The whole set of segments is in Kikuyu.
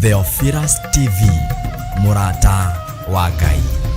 Theophilus TV, mũrata wa Ngai.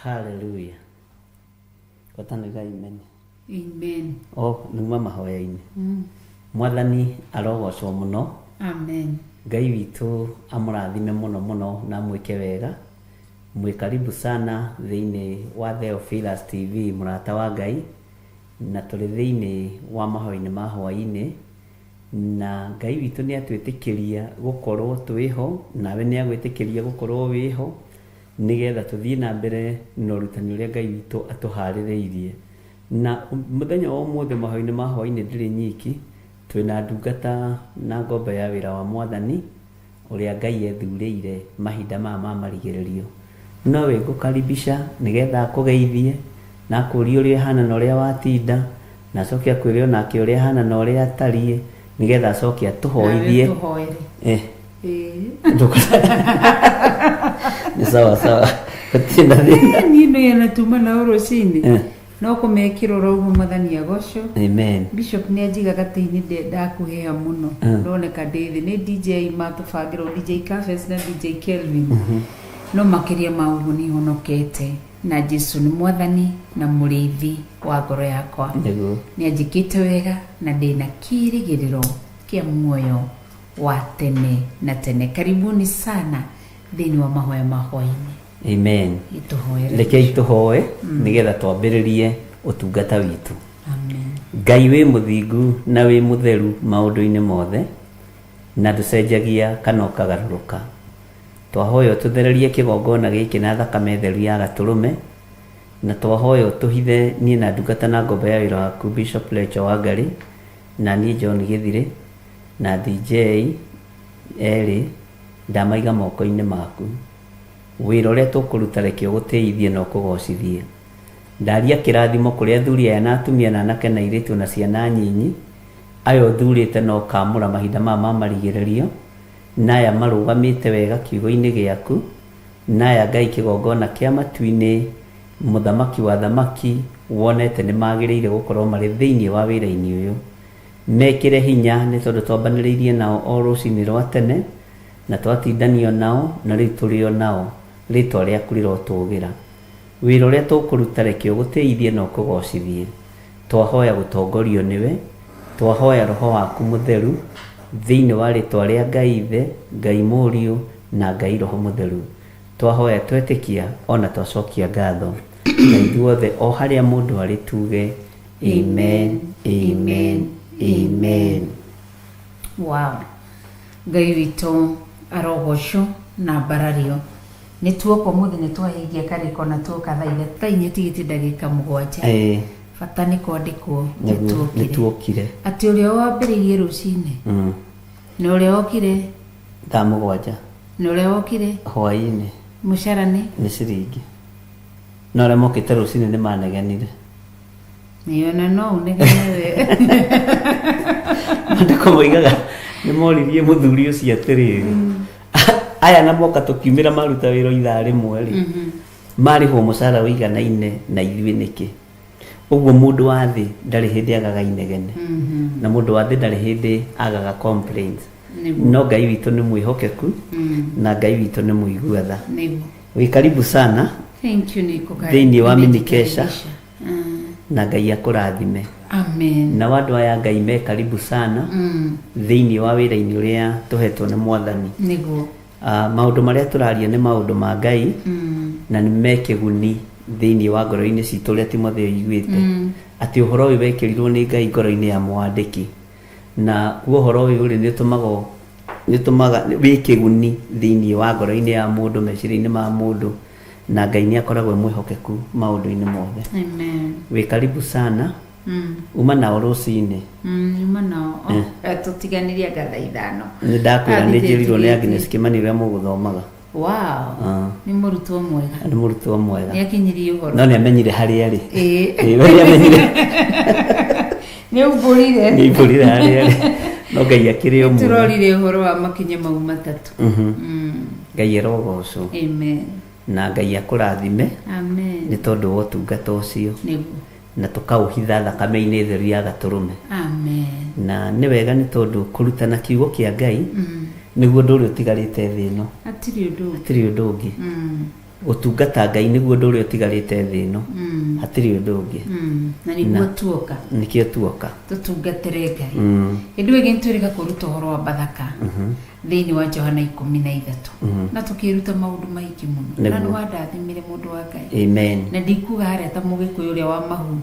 Hallelujah. Gwatanĩra amen. Amen. O numa mahoya-inĩ. Mwathani arogocwo mũno. Amen. Ngai witũ amũrathime mũno mũno na amwĩke wega. Mwĩ karibu sana thĩinĩ wa Theophilus TV mũrata wa Ngai, na tũrĩ thĩinĩ wa mahoya-inĩ ma hwaĩ-inĩ, na Ngai witũ nĩ atwĩtĩkĩria gũkorwo twĩho, nawe nĩ agwĩtĩkĩria gũkorwo wĩho, nĩgetha tũthiĩ na mbere na ũrutani ũrĩa Ngai witũ atũharĩrĩirie. Na mũthenya wa ũmũthĩ mahoya-inĩ ma hwaĩ-inĩ ndĩrĩ nyiki, twĩna ndungata na ngombo ya wĩra wa Mwathani, ũrĩa Ngai ethurĩire mahinda maya ma marigĩrĩrio. Nowe ngũkaribisha nĩgetha akũgeithie na akũrie ũrĩa ũhana na ũrĩa watinda, na acoke akwĩre onake ũrĩa ahana na ũrĩa atariĩ, nĩgetha acoke atũhoithie. Nawe tũhoere. Nĩ sawa sawa, gũtirĩ na thĩna. Niĩ nĩ na tuma nao rũcinĩ. No kũmekĩra ũroguo Mwathani agocwo. Amen. Bishop nĩ anjiga gatĩ-inĩ ndakuhĩha mũno. Ndoneka ndĩ thĩ. Nĩ DJ matũbangĩrwo, DJ Cafes na DJ Kelvin. No makĩria ma ũguo nĩ honokete na Jesu nĩ Mwathani na mũrĩithi wa ngoro yakwa. Nĩguo. Nĩ anjĩkĩte wega na ndĩna kĩĩrĩgĩrĩro kĩa muoyo wa tene na tene. Karibuni sana thĩinĩ wa mahoya ma hwaĩ-inĩ. Amen. Gĩtũhoere. Rekei tũhoe nĩgetha twambĩrĩrie ũtungata witũ. Amen. Ngai wĩ mũthingu na wĩ mũtheru maũndũ-inĩ mothe, na ndũcenjagia kana ũkagarũrũka. Twahoya ũtũthererie kĩgongona gĩkĩ na thakame theru ya gatũrũme, na twahoya ũtũhithe niĩ na ndungata na ngombo ya wĩra waku Bishop Lecho Wangari, na niĩ John Gĩthirĩ, na DJ erĩ, ndamaiga moko-inĩ maku. Wĩra ũrĩa tũkũruta reke ũgũtĩithie na ũkũgocithie. Ndaria kĩrathimo kũrĩ athuri aya na atumia na anake na airĩtu na ciana nyinyi, aya ũthurĩte na ũkamũra mahinda maya ma marigĩrĩrio, na aya marũgamĩte wega kiugo-inĩ gĩaku, na aya Ngai kĩgongona kĩa matu-inĩ, mũthamaki wa thamaki, wonete nĩ magĩrĩire gũkorwo marĩ thĩinĩ wa wĩra-inĩ ũyũ. Mekĩre hinya nĩ tondũ twambanĩrĩirie nao o rũcinĩ rwa tene, na twatindanio nao, na rĩu tũrĩ o nao, rĩtwa rĩaku rĩrotũgĩra. Wĩra ũrĩa tũkũruta reke ũgũtĩithie na ũkũgocithie. Twahoya gũtongorio nĩwe, twahoya roho waku mũtheru, thĩinĩ wa rĩtwa rĩa Ngai Ithe, Ngai Mũriũ, na Ngai Roho Mũtheru. Twahoya twetĩkia ona twacokia ngatho. Na ithuothe o harĩa mũndũ arĩ tuge amen, amen, amen. Wow. Ngai witũ arogocwo na mbarario. Nĩ tuoka ũmũthĩ nĩ twahingia karĩko na tuoka thaa ithatũ. Thaa inya tigĩtie ndagĩka mũgwanja. Bata nĩ kwandĩkwo nĩ tuokire. Atĩ ũrĩa wambĩrĩirie rũcinĩ. Na ũrĩa wokire thaa mũgwanja. Na ũrĩa wokire hwaĩ-inĩ. Mũcara nĩ? Nĩ ciringi. Na ũrĩa mokĩte rũcinĩ nĩ manegenire. Nĩona no ũnegene we. Mandĩko moigaga nĩ moririe mũthuri ũcio atĩrĩrĩ. Aya na moka tũkiumĩra maruta wĩra ithaa rĩmwe rĩ. Marĩhwo mũcara ũiganaine na ithuĩ nĩkĩ? Ũguo mũndũ wa thĩ ndarĩ hĩndĩ agaga inegene. Na mũndũ wa thĩ ndarĩ hĩndĩ agaga complaints. No Ngai witũ nĩ mwĩhokeku na Ngai witũ nĩ mũigua tha. Wĩ karibu sana. Thank you, nĩ kũkaribisha. Thĩinĩ wa Minikesha. Na Ngai akũrathime. Amen. Na andũ aya Ngai me karibu sana thĩinĩ wa wĩra-inĩ ũrĩa tũhetwo nĩ Mwathani. Nĩguo. Maũndũ marĩa tũraria nĩ maũndũ ma Ngai na nĩ me kĩguni thĩinĩ wa ngoro-inĩ citũ ũrĩa Timotheo aiguĩte. Atĩ ũhoro ũyũ wekĩrirwo nĩ Ngai ngoro-inĩ ya mwandĩki. Na kuo ũhoro ũyũ rĩ nĩ ũtũmaga wĩ kĩguni thĩinĩ wa ngoro-inĩ ya mũndũ, meciria-inĩ ma mũndũ, na Ngai nĩ akoragwo e mwĩhokeku maũndũ-inĩ mothe. Amen. Wĩ karibu sana. Uma nao rũcinĩ. Uma nao. Tũtiganĩrie anga thaa ithano. Nĩ ndakwĩra nĩ njĩrirwo nĩ Agnes Kĩmani ũrĩa mũgũthomaga. Wow. Nĩ mũrutwo mwega. Nĩ mũrutwo mwega. Nĩ akinyirie ũhoro. No nĩ amenyire harĩa arĩ. Ĩĩ. We nĩ amenyire. Nĩ aumbũrire. Nĩ aumbũrire harĩa arĩ. No Ngai akĩrĩ o mwega. Tũrorire ũhoro wa makinya mau matatũ. Ngai arogocwo. Amen. Na Ngai akũrathime. Amen. Nĩ tondũ wa ũtungata ũcio. Nĩguo. Na tũkaũhitha thakame-inĩ theru ya gatũrũme. Amen. Na nĩ wega nĩ tondũ kũrutana kiugo kĩa Ngai nĩguo ũndũ ũrĩa ũtigarĩte thĩ ĩno. Hatirĩ ũndũ ũngĩ. Hatirĩ ũndũ ũngĩ. Gũtungata Ngai nĩguo ũndũ ũrĩa ũtigarĩte thĩ ĩno. Hatirĩ ũndũ ũngĩ. Na nĩguo tuoka. Nĩkĩo tuoka. Tũtungatĩre Ngai. Hĩndĩ ĩyo ĩngĩ nĩtwĩrĩga kwĩruta ũhoro wa Bathaka thĩinĩ wa Johana 13, na tũkĩruta maũndũ maingĩ mũno, na Nĩguo. nĩwandathimire, mũndũ wa Ngai. Amen. Na ndikuga harĩa ta mũgĩkũyũ ũrĩa wa mahu.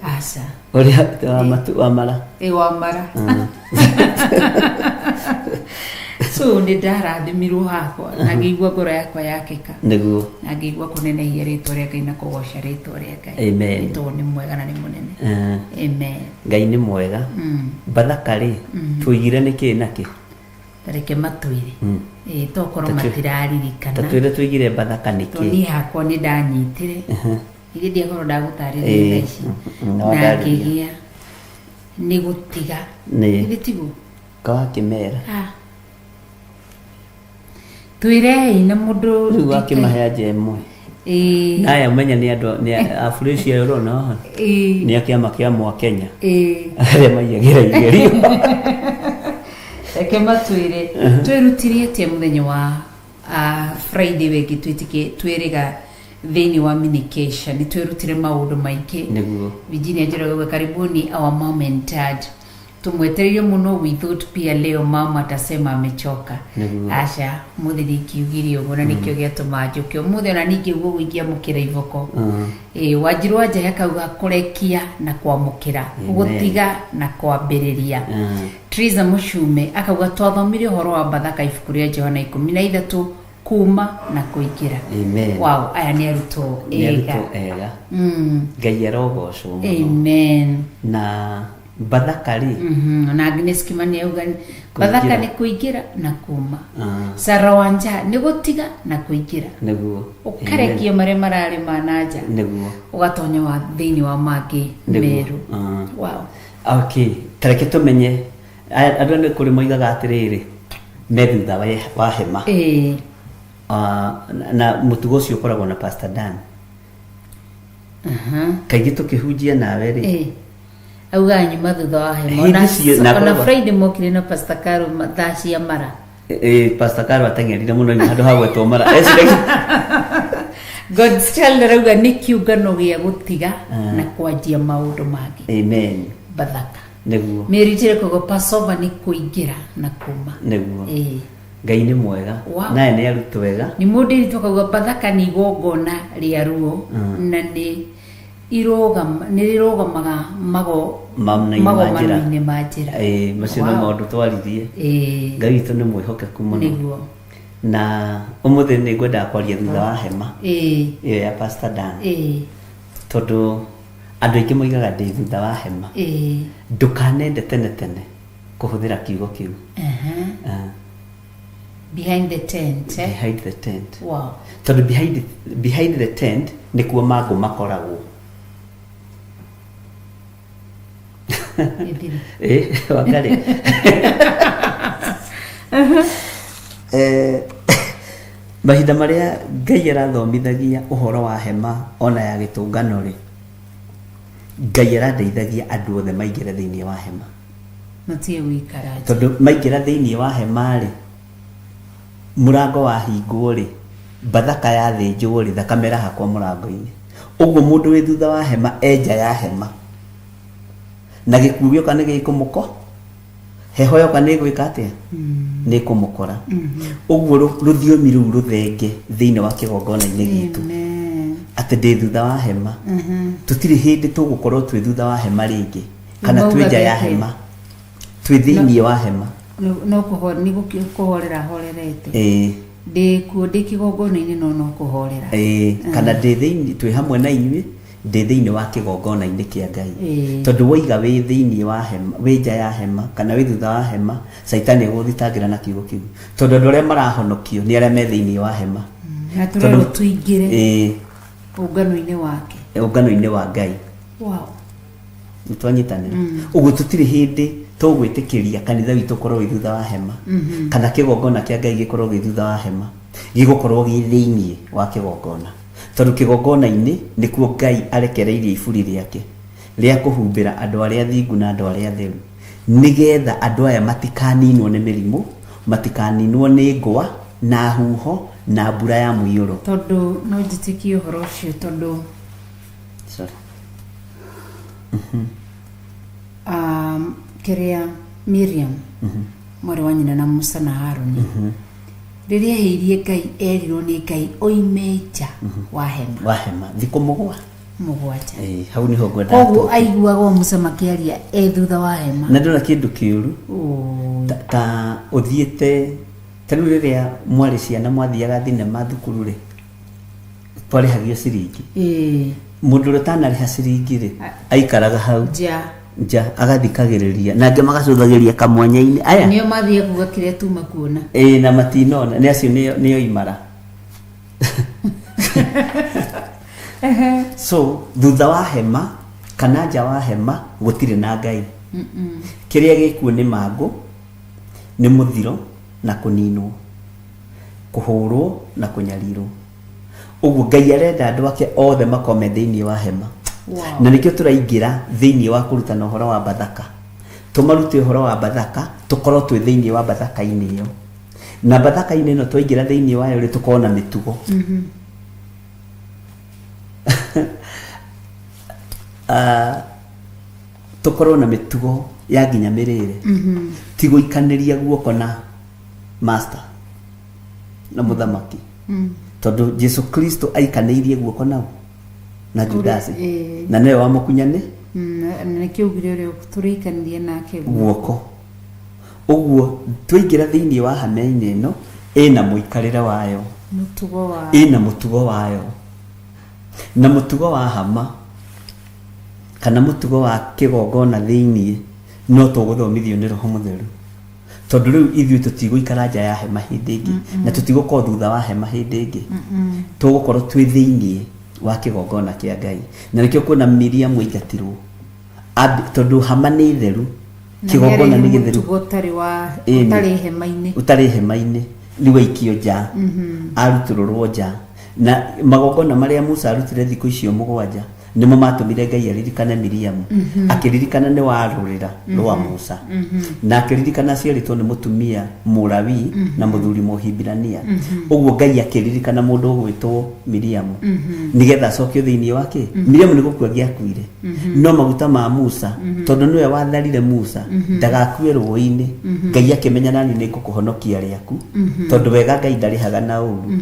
Aca. Ũrĩa wa matu wa mara. Ĩ, wa mara. So nĩ ndarathimirwo hakwa na ngĩigua ngoro yakwa yakĩka. Na ngĩigua kũnenehia rĩtwa rĩa Ngai na kũgoca rĩtwa rĩa Ngai. Amen. Nĩ tondũ nĩ mwega na nĩ mũnene. Amen. Ngai nĩ mwega. Bathaka rĩ, tũigire nĩ kĩ na kĩ? Tareke matwĩre. Ĩ, tokorwo Ta matiraririkana. Twĩre tũigire Bathaka nĩ Tondũ kĩ. niĩ hakwa nĩ ndanyitire ithe ndiakorwo ndagũtarĩria thaa ici. Nĩ Na wandarĩria. ngĩgĩa nĩ gũtiga. Ithe tiguo? Kawakĩmera. Ah. Twĩrei na mũndũ. Rĩu wakĩmahe anja ĩmwe. Naya ũmenye nĩ andũ nĩ aburĩci ayo ũrona haha. Nĩ a kĩama kĩa mwa Kenya. Arĩa maiyagĩra igerio. Reke matwĩre twĩrutire atĩa mũthenya wa Friday wengĩ twĩtĩkie twĩrĩga thĩinĩ wa minication nĩ twĩrutire maũndũ maingĩ. Virginia Njoroge, karibuni our mom and dad, tumwetereire mũno. We thought pia leo mama atasema amechoka. Aca, mũthĩ ndingiugire ũguo na nĩkĩo gĩatũma njũke ũmũthĩ, ona ningĩ ũguo ingĩamũkĩra iboko. Ĩ, Wanjiru wa Njahi akauga kũrekia na kwamũkĩra. Gũtiga na kwambĩrĩria. Triza Mũcume akauga twathomire ũhoro wa Bathaka ibuku rĩa Johana 13, kuma na kũingĩra. Amen. Wow, aya nĩ arutwo Nĩ ega. arutwo ega. Ngai arogocwo mũno. Amen. Na Bathaka rĩ, Na Agnes Kimani auga Bathaka nĩ kũingĩra na kuma. Sara Wanja nĩ gũtiga na kũingĩra. Ũkarekia marĩa mararĩ ma na nja. Ũgatonya wa thĩinĩ wa mangĩ merũ. Wow. Okay, tareke tũmenye andũ nĩ kũrĩ moigaga atĩrĩrĩ, me thutha wa hema. Na mũtugo ũcio ũkoragwo na Pastor Dan. Kaingĩ tũkĩhunjia nawe rĩ, Auga nyuma thutha wa hema. Hĩndĩ Ona, na ona Friday mokire na Pastor Caro thaa cia mara. Pastor Caro ateng'erire mũno nyuma handũ ha gwetwo mara. Eciragia God's child arauga nĩ kĩũngano gĩa gũtiga na kwanjia maũndũ mangĩ. Amen. Bathaka. Mary Jericho, Passover nĩ kũingĩra na kuma. Ngai nĩ mwega. Naye nĩ arutwo ega. Nĩ mũndũ ĩritũ akauga Bathaka nĩ igongona rĩa ruo na nĩ irũgama nĩ rĩrũgamaga Mamna-inĩ ma njĩra. magomano-inĩ ma njĩra. Macio no maũndũ twaririe. Ngai witũ nĩ mwĩhokeku mũno. Na ũmũthĩ nĩ ngwendaga kwaria thutha wa hema ĩyo ya Pastor Dan. Tondũ andũ aingĩ moigaga ndĩ thutha wa hema. Ndũkanende tene tene kũhũthĩra kiugo kĩu. Behind the tent, eh? Behind the tent. Wow. Tondũ behind the tent nĩkuo mangũ makoragwo. Ĩthire. Wangarĩ. Mahinda marĩa Ngai arathomithagia ũhoro wa hema ona ya gĩtũngano rĩ, Ngai arandeithagia andũ othe maingĩre thĩinĩ wa hema. Matige gũikara nja. Tondũ maingĩra thĩinĩ wa hema rĩ, mũrango wahingwo rĩ, Bathaka yathĩnjwo rĩ, thakame ĩrahakwo mũrango-inĩ. Ũguo mũndũ wĩ thutha wa hema e nja ya hema. Na gĩkuũ gĩoka nĩ gĩkũmũko, heho yoka nĩ ĩgwĩka atĩa? Nĩ ĩkũmũkora. Ũguo rũthiomi rũu rũthenge thĩinĩ wa kĩgongona-inĩ gitũ. Amen. Atĩ ndĩ thutha wa hema. Tũtirĩ hĩndĩ tũgũkorwo twĩ thutha wa hema rĩngĩ, kana Mauga twĩ nja ya gĩkĩ. hema. Twĩ thĩinĩ wa hema. No nĩ kũhorera horerete. Ndĩ kuo ndĩ kĩgongona-inĩ no no kũhorera. Kana ndĩ thĩinĩ, twĩ hamwe na inyuĩ, ndĩ thĩinĩ wa kĩgongona-inĩ kĩa Ngai. Tondũ woiga wĩ thĩinĩ wa hema, wĩ nja ya hema, kana wĩ thutha wa hema, Caitani egũgũthitangĩra na kiugo kĩu. Tondũ andũ arĩa marahonokio nĩ arĩa me thĩinĩ wa hema. Na tũrerwo tũingĩre ũngano-inĩ wake. Ũngano-inĩ wa Ngai. Wow. Nĩ twanyitanĩra. Ũguo tũtirĩ hĩndĩ tũgwĩtĩkĩria kanitha witũ ũkorwo wĩ thutha wa hema. Kana kĩgongona kĩa Ngai gĩkorwo gĩ thutha wa hema. Gĩgũkorwo gĩ thĩinĩ wa kĩgongona. Tondũ kĩgongona-inĩ nĩkuo Ngai arekereirie iburi rĩake rĩa kũhumbĩra andũ arĩa athingu na andũ arĩa atheru. Nĩgetha andũ aya matikaninwo nĩ mĩrimũ, matikaninwo nĩ ngwa na huho na mbura ya mũiyũro. Tondũ no njĩtĩkie ũhoro ũcio tondũ Sorry. Kĩrĩa Miriam, mwarĩ wa nyina na Musa na Haruni, rĩrĩa ehĩirie Ngai, erirwo nĩ Ngai oime nja wa hema. Wa hema thikũ 7. 7. Ĩĩ, hau niho ngwenda. Koguo aiguaga o Musa makĩaria e thutha wa hema. Na ndona kĩndũ kĩũru Ũ. ta ũthiĩte ta rĩu rĩrĩa mwarĩ ciana mwathiaga thinema thukuru rĩ, twarĩhagio ciringi. Mũndũ ũrĩa ũtanarĩha ciringi rĩ, aikaraga hau nja. Nja agathikagĩrĩria, na angĩ magacũthagĩria kamwanya-inĩ aya. Nĩo mathiĩ kuga kĩrĩa tuma kuona. Ĩĩ, na matinona nĩ acio nĩo imara. So thutha wa hema kana nja wa hema gũtirĩ na Ngai. Kĩrĩa gĩkuo nĩ mangũ, nĩ mũthiro na kũninwo, kũhũrwo na kũnyarirwo. Ũguo Ngai arenda andũ ake othe makome thĩinĩ wa hema. Na nĩkĩo tũraingĩra thĩinĩ wa kũrutana ũhoro wa Bathaka, tũmarute ũhoro wa Bathaka, tũkorwo twĩ thĩinĩ wa Bathaka-inĩ ĩyo. Na Bathaka-inĩ ĩno twaingĩra thĩinĩ wayo rĩ, tũkorwo na mĩtugo. Tũkorwo na mĩtugo ya nginya mĩrĩre, ti gũikanĩria guoko na master na mũthamaki, tondũ Jesu Kristo aikanĩirie guoko nao na Judasi, na nĩwe wamũkunyane. Na nĩkĩo ugire ũrĩa tũrĩikanirie nake guoko. Ũguo twaingĩra thĩinĩ wa hema-inĩ ĩno, ĩna mũikarĩre wayo, mũtugo wa ĩna mũtugo wayo. Na mũtugo wa hama kana mũtugo wa kĩgongona thĩinĩ no tũgũthomithio nĩ Roho Mũtheru, tondũ rĩu ithuĩ tũtigũikara nja ya hema hĩndĩ ĩngĩ, na tũtigũkorwo thutha wa hema hĩndĩ ĩngĩ. Tũgũkorwo twĩ thĩinĩ wa kĩgongona kĩa Ngai. Na nĩkĩo kuona Miriam aingatirwo, tondũ hama nĩ theru, kĩgongona nĩ gĩtheru. Mũtugo ũtarĩ wa Ĩni. Ũtarĩ hema-inĩ. Ũtarĩ hema-inĩ rĩu aikio nja, arutũrũrwo nja. Na magongona marĩa Musa arutire thikũ icio 7 nĩmo matũmire Ngai aririkane Miriam, akĩririkana nĩ warũrĩra rwa Musa, na akĩririkana aciarĩtwo nĩ mũtumia Mũlawi na mũthuri Mũhibirania. Ũguo Ngai akĩririkana mũndũ ũgwĩtwo Miriam nĩgetha acokio thĩinĩ wake. Miriam nĩ gũkua angĩakuire, no maguta ma Musa, tondũ nĩwe watharire Musa ndagakue rũĩ-inĩ, Ngai akĩmenya nani nĩ ngũkũhonokia rĩaku, tondũ wega Ngai ndarĩhaga na ũru,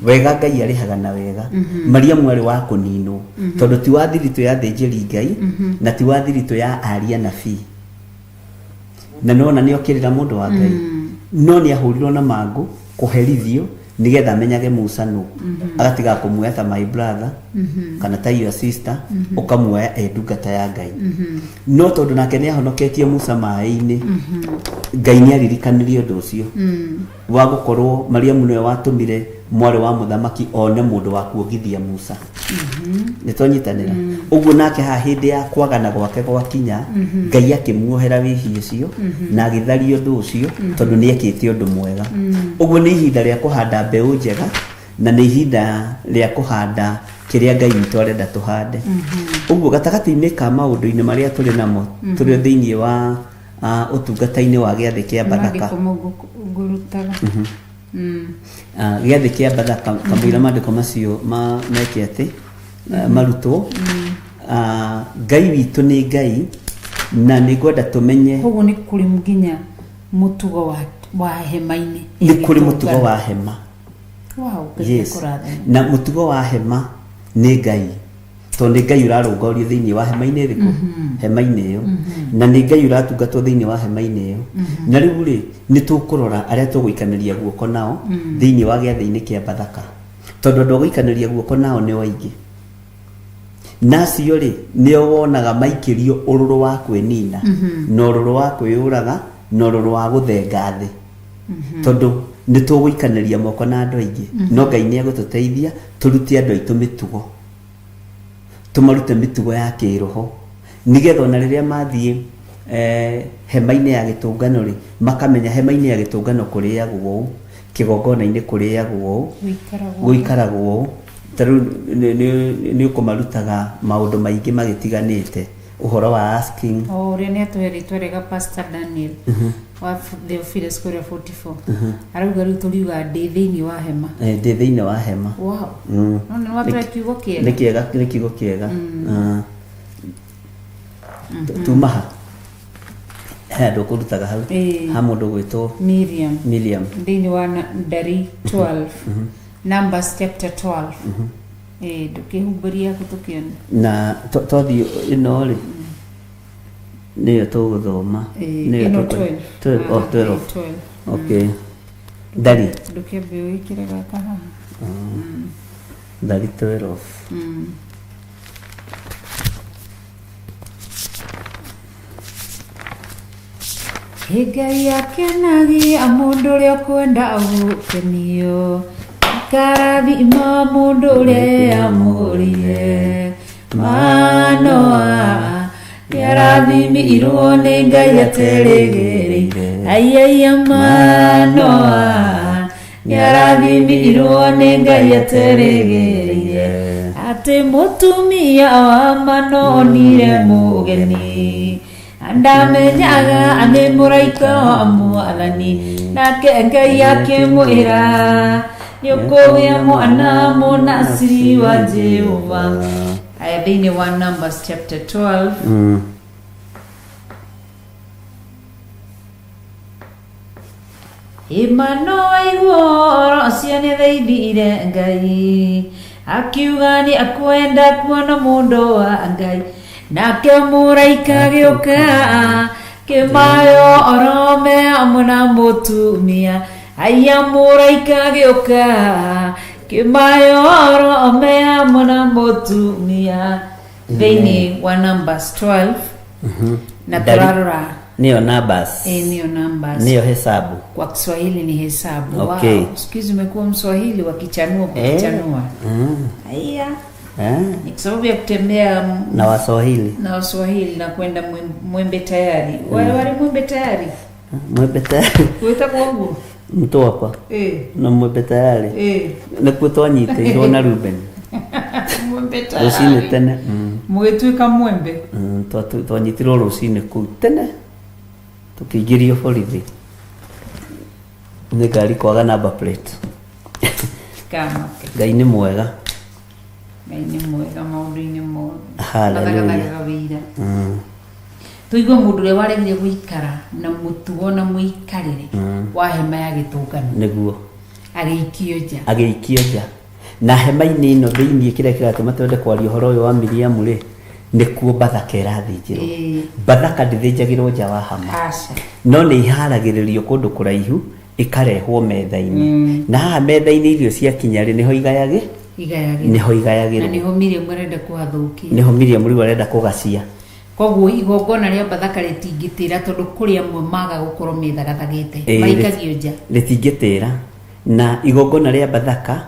wega Ngai arĩhaga na wega. Mariamu arĩ wa kũninwo, tondũ ti wa thiritũ ya thĩnjĩri Ngai na ti wa thiritũ ya aria nabii, na nona nĩ okĩrĩra mũndũ wa Ngai, no nĩ ahũrirwo na mangũ kũherithio nĩgetha amenyage Musa nũ, agatiga kũmuoya ta my brother kana ta your sister, ũkamuoya e ndungata ya Ngai. No tondũ nake nĩ ahonoketie Musa maĩ-inĩ, Ngai nĩ aririkanirie ũndũ ũcio wa gũkorwo Mariamu nĩwe watũmire mwarĩ wa mũthamaki one mũndũ wa kuongithia Musa. Nĩ twanyitanĩra ũguo? Nake haha hĩndĩ ya kwagana gwake gwakinya, Ngai akĩmuohera wĩhia ũcio na agĩtharia ũndũ ũcio, tondũ nĩ ekĩte ũndũ mwega. Ũguo nĩ ihinda rĩa kũhanda mbeũ njega, na nĩ ihinda rĩa kũhanda kĩrĩa Ngai witũ arenda tũhande. Ũguo gatagatĩ-inĩ ka maũndũ-inĩ marĩa tũrĩ namo, tũrĩ thĩinĩ wa ũtungata-inĩ wa gĩathĩ kĩa Bathaka. Maandĩko mau ngũrutaga. Gĩathĩ kĩa Bathaka, kamũira maandĩko macio meke atĩ marutwo. Ngai witũ nĩ Ngai, na nĩ ngwenda tũmenye. Koguo nĩ kũrĩ nginya mũtugo wa hema-inĩ. Nĩ kũrĩ mũtugo wa hema. Wow, Ngai akũrathime. Na mũtugo wa hema nĩ Ngai, tondũ nĩ Ngai ũrarũngorio thĩinĩ wa hema-inĩ ĩrĩkũ? Hema-inĩ ĩyo. Na nĩ Ngai ũratungatwo thĩinĩ wa hema-inĩ ĩyo. Na rĩu rĩ, nĩ tũkũrora arĩa tũgũikanĩria guoko nao thĩinĩ wa gĩathĩ-inĩ kĩa Bathaka, tondũ andũ a gũikanĩria guoko nao nĩ aingĩ, na acio rĩ, nĩo wonaga maikĩrio ũrũrũ wa kwĩnina na ũrũrũ wa kwĩyũraga na ũrũrũ wa gũthenga thĩ, tondũ nĩ tũgũikanĩria moko na andũ aingĩ. No Ngai nĩ egũtũteithia tũrute andũ aitũ mĩtugo, tũmarute mĩtugo ya kĩroho, nĩgetha ona rĩrĩa mathiĩ hema-inĩ ya gĩtũngano rĩ, makamenya hema-inĩ ya gĩtũngano kũrĩagwo ũũ, kĩgongona-inĩ kũrĩagwo ũũ, Gũikaragwo. Gũikaragwo ũũ. Ta rĩu nĩ ũkũmarutaga maũndũ maingĩ magĩtiganĩte. Ũhoro wa asking. O ũrĩa nĩ atũhe rĩtwa rĩega, Pastor Daniel wa Theophilus kũrĩa 44 arauga rĩu tũriuga ndĩ thĩinĩ wa hema. Eh, ndĩ thĩinĩ wa hema. Wow. No nĩ watũhe kiugo Nĩ kĩega. kĩega, nĩ kiugo kĩega. Ah. Tuma ha he andũ ũkũrutaga hau. Ĩĩ. Ha mũndũ gwĩtwo Miriam. Miriam. Thĩinĩ wa Ndari 12, Numbers chapter 12. Ĩĩ, ndũkĩhumbĩria yaku tũkĩone. Na twathiĩ ĩno rĩ, nĩyo tũgũthoma. Ĩĩ, Nĩyo ĩno 12. 12. Oh, Ah, 12. ĩĩ, 12. Okay, ndari. Ndũkĩambe wĩkĩre gaka haha. Ndari 12. Ĩ Ngai akenagia mũndũ ũrĩa ũkwenda gũkenio, akarathima mũndũ ũrĩa amũrire. Manoa nĩarathimirwo nĩ Ngai aterĩgĩrĩire. Aiaia, Manoa nĩarathimirwo nĩ Ngai aterĩgĩrĩire. Atĩ mũtumia wa Manoa onire mũgeni, ndamenyaga nĩ mũraika wa Mwathani, nake Ngai akĩmwĩra, nĩ ũkũgĩa mwana mũnaciri wa Jehova. Aya, thĩinĩ wa Numbers chapter 12. Imano aigua ũhoro ũcio nĩ thaithire Ngai, akiuga nĩ akwenda kuona mũndũ wa Ngai. Nake mũraika agĩũka kĩmayo orome hamwe na mũtumia. Aya, mũraika agĩũka kĩmayo orome hamwe na mũtumia, thĩinĩ wa Numbers 12. Na tũrarora. Nĩyo Numbers. Ĩĩ, nĩyo Numbers. Nĩyo hesabu. Kwa Kiswahili ni hesabu. Okay. Wow. Siku hizi umekuwa Mswahili wakichanua kukichanua. Haya. Eh, Ni kwa sababu ya kutembea na Waswahili. Na Waswahili na kwenda Mwembe Tayari. Wale wale Mwembe Tayari. Mwembe Tayari. Wĩtagwo ũguo? Mtwapa. Na Mwembe Tayari. Nĩkuo twanyitĩirwo na Ruben. Mwembe Rũcinĩ Tayari. tene. Mũgĩtuĩka mwembe. Twanyitirwo rũcinĩ kũu tene, tũkĩingĩrio borithi nĩ ngari kwaga number plate. Kamake. Ngai nĩ mwega. Ngai nĩ mwega maũndũ-inĩ mothe. Hallelujah. Mathagathaga wĩira. Tũigue mũndũ ũrĩa waregire gũikara na mũtugo na mũikarĩre wa hema ya gĩtũngano. Nĩguo. Agĩikio nja. Agĩikio nja. Na hema-inĩ ĩno thĩinĩ, kĩrĩa kĩratũma twende kwaria ũhoro ũyũ wa Miriamu rĩ, nĩkuo Bathaka ĩrathĩnjĩrwo. Bathaka ndĩthĩnjagĩrwo nja wa hama. Aca. No nĩ iharagĩrĩrio kũndũ kũraihu, ĩkarehwo metha-inĩ, na haha metha-inĩ irio ciakinya rĩ, nĩho igayagĩ Igayagĩrwo. Nĩho Na igayagĩrwo. Nĩho Miriam arenda kũhathũkia. Nĩho Miriam rĩu arenda kũgacia. Koguo igongona rĩa Bathaka rĩtingĩtĩra, tondũ kũrĩ amwe maga gũkorwo methagathagĩte. Ĩĩ, maikagio nja. Rĩtingĩtĩra. Na igongona rĩa Bathaka,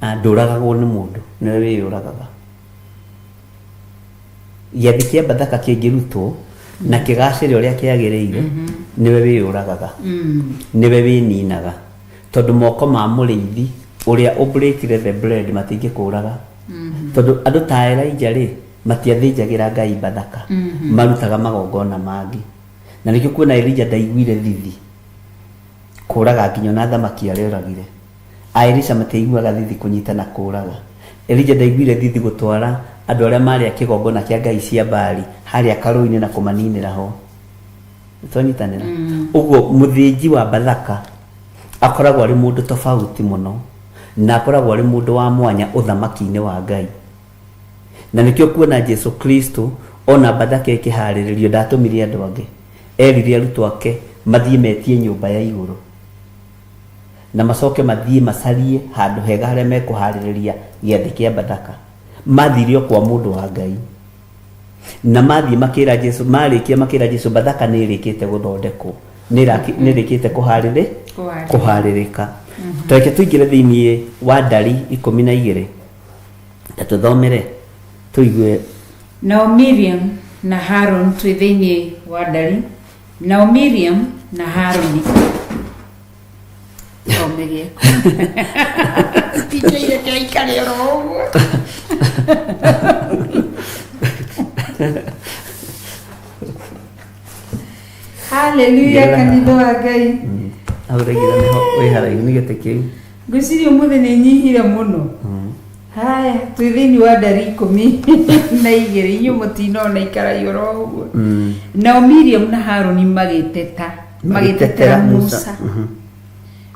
ndũragagwo nĩ mũndũ, nĩwe wĩyũragaga. Gĩathĩ kĩa Bathaka kĩngĩrutwo na kĩgacĩre ũrĩa kĩagĩrĩire, nĩwe wĩyũragaga, nĩwe wĩninaga, tondũ moko ma mũrĩithi ũrĩa ũbreakire the bread matingĩkũraga, tondũ andũ ta Elijah rĩ, matiathĩnjagĩra Ngai Bathaka, marutaga magongona mangĩ. Na nĩkĩo kuona Elijah ndaiguire thithi kũraga nginya ona thamaki arĩa oragire. Aelisha matiaiguaga thithi kũnyita na kũraga. Elijah ndaiguire thithi gũtwara andũ arĩa marĩ a kĩgongona kĩa ngai cia Bali harĩa karũĩ-inĩ na kũmaninĩra ho. Twanyitanĩra ũguo, mũthĩnji wa Bathaka akoragwo arĩ mũndũ tofauti mũno, na akoragwo arĩ mũndũ wa mwanya ũthamaki-inĩ wa Ngai. Na nĩkĩo kuona Jesu Kristo ona Bathaka ĩkĩharĩrĩrio ndatũmire andũ angĩ, erire arutwo ake mathiĩ metie nyũmba ya igũrũ na macoke mathiĩ macarie handũ hega harĩa mekũharĩrĩria gĩathĩ kĩa Bathaka. Mathire o kwa mũndũ wa Ngai, na mathiĩ makĩra Jesu, marĩkia makĩra Jesu, Bathaka nĩ ĩrĩkĩte gũthondekwo, nĩ ĩrĩkĩte kũharĩrĩ Kũharĩrĩka. Kũharĩrĩka. Tareke tũingĩre thĩiniĩ wa Ndari 12 na tũthomere tũigue. Nao Miriam na Haron, twĩ thĩinĩ wa Ndari, nao Miriam na Haroni thome gĩaku tinjaire kĩraikare oro ũguo. Haleluya Ngĩrora kanitha haha. wa Ngai. Hau ũraigĩra nĩho wĩ haraihu nĩ gĩtĩ kĩu. Ngwĩciria ũmũthĩ nĩ nyihire mũno. Haya, twĩ thĩinĩ wa ndari 12, inyuĩ mũtinona, ikarai oro ũguo. Nao Miriam na Harũni magĩteta, magĩtetera Musa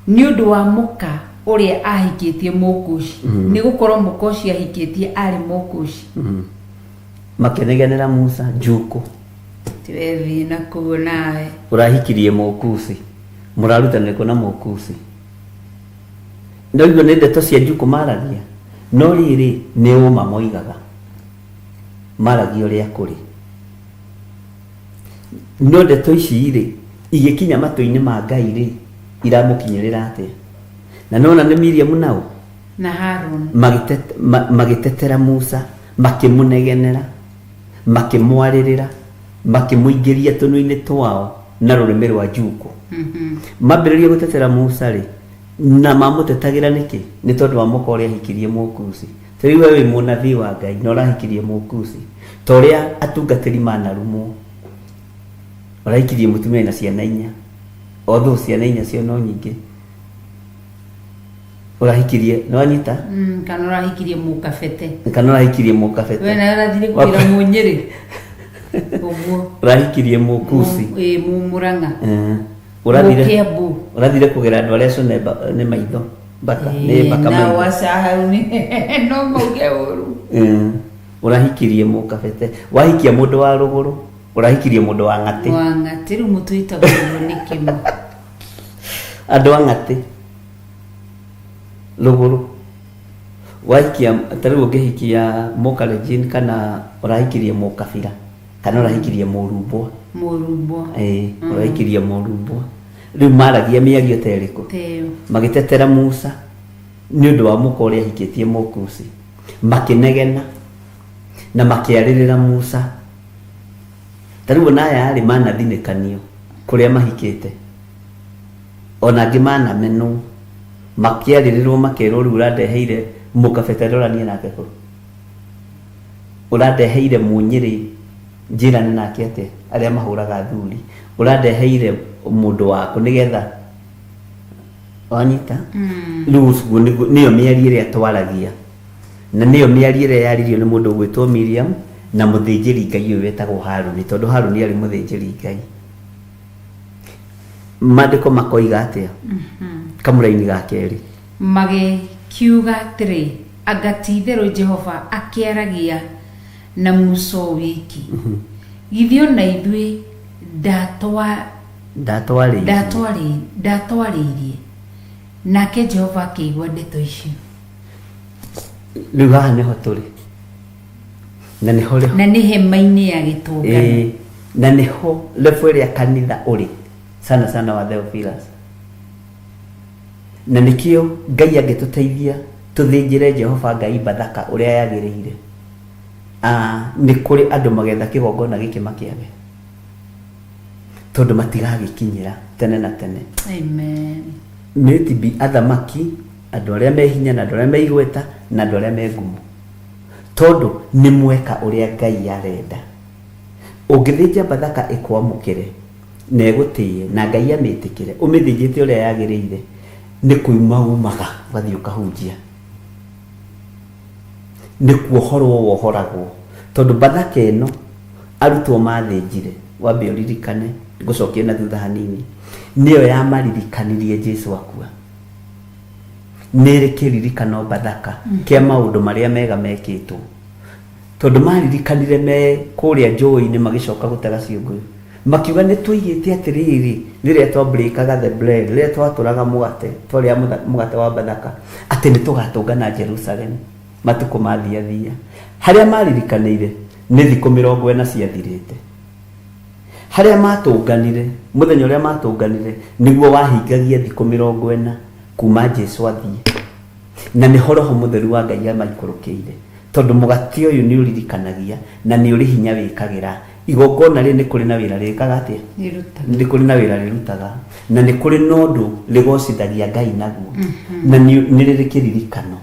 nĩ ũndũ wa mũka ũrĩa ahikĩtie Mũkushi, nĩ gũkorwo mũka ũcio ahikĩtie arĩ Mũkushi. Makĩnegenera Musa njukũ. Tiwethiĩ na kũu nawe. Ũrahikirie Mũkusi, mũrarutanĩrwo na Mũkusi. No iguo nĩ ndeto cia njukũ maragia, no rĩrĩ nĩ ũma moigaga, maragia ũrĩa kũrĩ. No ndeto ici rĩ, igĩkinya matũ-inĩ ma Ngai rĩ, iramũkinyĩrĩra atĩa? Na nona nĩ Miriam nao na Harũni magĩtetera Musa, makĩmũnegenera, makĩmwarĩrĩra, makĩmũingĩria tũnua-inĩ twao na rũrĩmĩ rwa njukũ. Mambĩrĩria gũtetera Musa rĩ, na mamũtetagĩra nĩkĩ? Nĩ tondũ wa mũka ũrĩa ahikirie Mũkusi. Ta rĩu we wĩ mũnabii wa Ngai na ũrahikirie Mũkusi, ta ũrĩa atungatĩri manarumwo. Ũrahikirie mũtumia na ciana inya, although ciana inya cio no nyingĩ. Ũrahikirie, nĩ wanyita? Kana ũrahikirie mũkabete. Kana ũrahikirie mũkabete. We nawe ũrathire kwĩra mũnyĩrĩ ũguo. Ũrahikirie Mũkusi. Ĩ mũmũrang'a. Ũrathire Mũkĩambu. Ũrathire kũgera andũ arĩa cone nĩ maitho mbaka nĩ mbaka nao maitho. aca hau nĩ no mauge ũru. Ũrahikirie mũkabete, wahikia mũndũ wa rũgũrũ, ũrahikirie mũndũ wa ng'atĩ. Wa ng'atĩ rĩu mũtwĩtagwo ũguo nĩkĩ ma? Andũ a ng'atĩ rũgũrũ wahikia, ta rĩu ũngĩhikia mũkalenjin kana ũrahikirie mũkabira kana ũrahikirie mũrumbwa. Mũrumbwa. Ĩĩ, ũrahikirie mũrumbwa. Rĩu maragia mĩario ta ĩrĩkũ? Teo. Magĩtetera Musa nĩ ũndũ wa mũka ũrĩa ahikĩtie Mũkusi, makĩnegena na makĩarĩrĩra Musa. Ta rĩu ona aya rĩ, manathinĩkanio kũrĩa mahikĩte, ona angĩ manamenwo, makĩarĩrĩrwo, makerwo rĩu ũrandeheire mũkabete ndoranie nake kũ, ũrandeheire mũnyĩrĩ njĩrane nake atĩa, arĩa mahũraga athuri, ũrandeheire mũndũ waku nĩgetha wanyita. Rĩu ũcio nĩyo mĩario ĩrĩa twaragia, na nĩyo mĩario ĩrĩa yaririo nĩ mũndũ ũgwĩtwo Miriam na mũthĩnjĩri Ngai ũyũ wetagwo Harũni, tondũ Harũni arĩ mũthĩnjĩri Ngai. Maandĩko makoiga atĩa? Kamũraini ga kerĩ. Magĩkiuga atĩrĩ, anga ti-itherũ Jehova akĩaragia na Musa o wiki? Githĩ o na ithuĩ ndatwarĩirie. Ndatwarĩirie? Nake Jehova akĩigua ndeto icio. Rĩu haha nĩho tũrĩ, na nĩho rĩho na nĩ hema-inĩ ya gĩtũngano. Ĩĩ, na nĩho level ĩrĩa kanitha ũrĩ sana sana wa Theophilus, na nĩkĩo Ngai angĩtũteithia tũthĩnjĩre Jehova Ngai Bathaka ũrĩa yagĩrĩire, nĩ kũrĩ andũ magetha kĩgongona gĩkĩ makĩage, tondũ matigagĩkinyĩra tene na tene. Amen. Nĩ tibi athamaki, andũ arĩa me hinya na andũ arĩa me igweta na andũ arĩa me ngumo, tondũ nĩ mweka ũrĩa Ngai arenda. Ũngĩthĩnja Bathaka ĩkwamũkĩre na ĩgũtĩe na Ngai amĩtĩkĩre, ũmĩthĩnjĩte ũrĩa yagĩrĩire, nĩ kuuma umaga ũgathiĩ ũkahunjia, nĩ kuohorwo wohoragwo, tondũ Bathaka ĩno arutwo mathĩnjire, wambe ũririkane, ngũcokie na thutha hanini, nĩyo yamaririkanirie Jesu akua. Nĩ ĩrĩ kĩririkano Bathaka kĩa maũndũ marĩa mega mekĩtwo, tondũ maririkanire me kũrĩa njũĩ-inĩ magĩcoka gũtega ciũngũyũ, makiuga nĩ tũigĩte atĩrĩrĩ, rĩrĩa twambreakaga the bread, rĩrĩa twatũraga mũgate, twarĩa mũgate wa Bathaka, atĩ nĩ tũgatũngana Jerusalem matukũ mathiathia. Harĩa maririkanĩire nĩ thikũ 40 ciathirĩte. Harĩa matũnganire, mũthenya ũrĩa matũnganire nĩguo wahingagia thikũ 40 kuma Jesu athiĩ, na nĩho Roho Mũtheru wa Ngai amaikũrũkĩire, tondũ mũgate ũyũ nĩ ũririkanagia na nĩ ũrĩ hinya wĩkagĩra igongona rĩ, nĩ kũrĩ na wĩra rĩkaga atĩa? Rĩrutaga. Nĩ kũrĩ na wĩra rĩrutaga, na nĩ kũrĩ na ũndũ rĩgocithagia Ngai naguo, na nĩ rĩrĩ kĩririkano,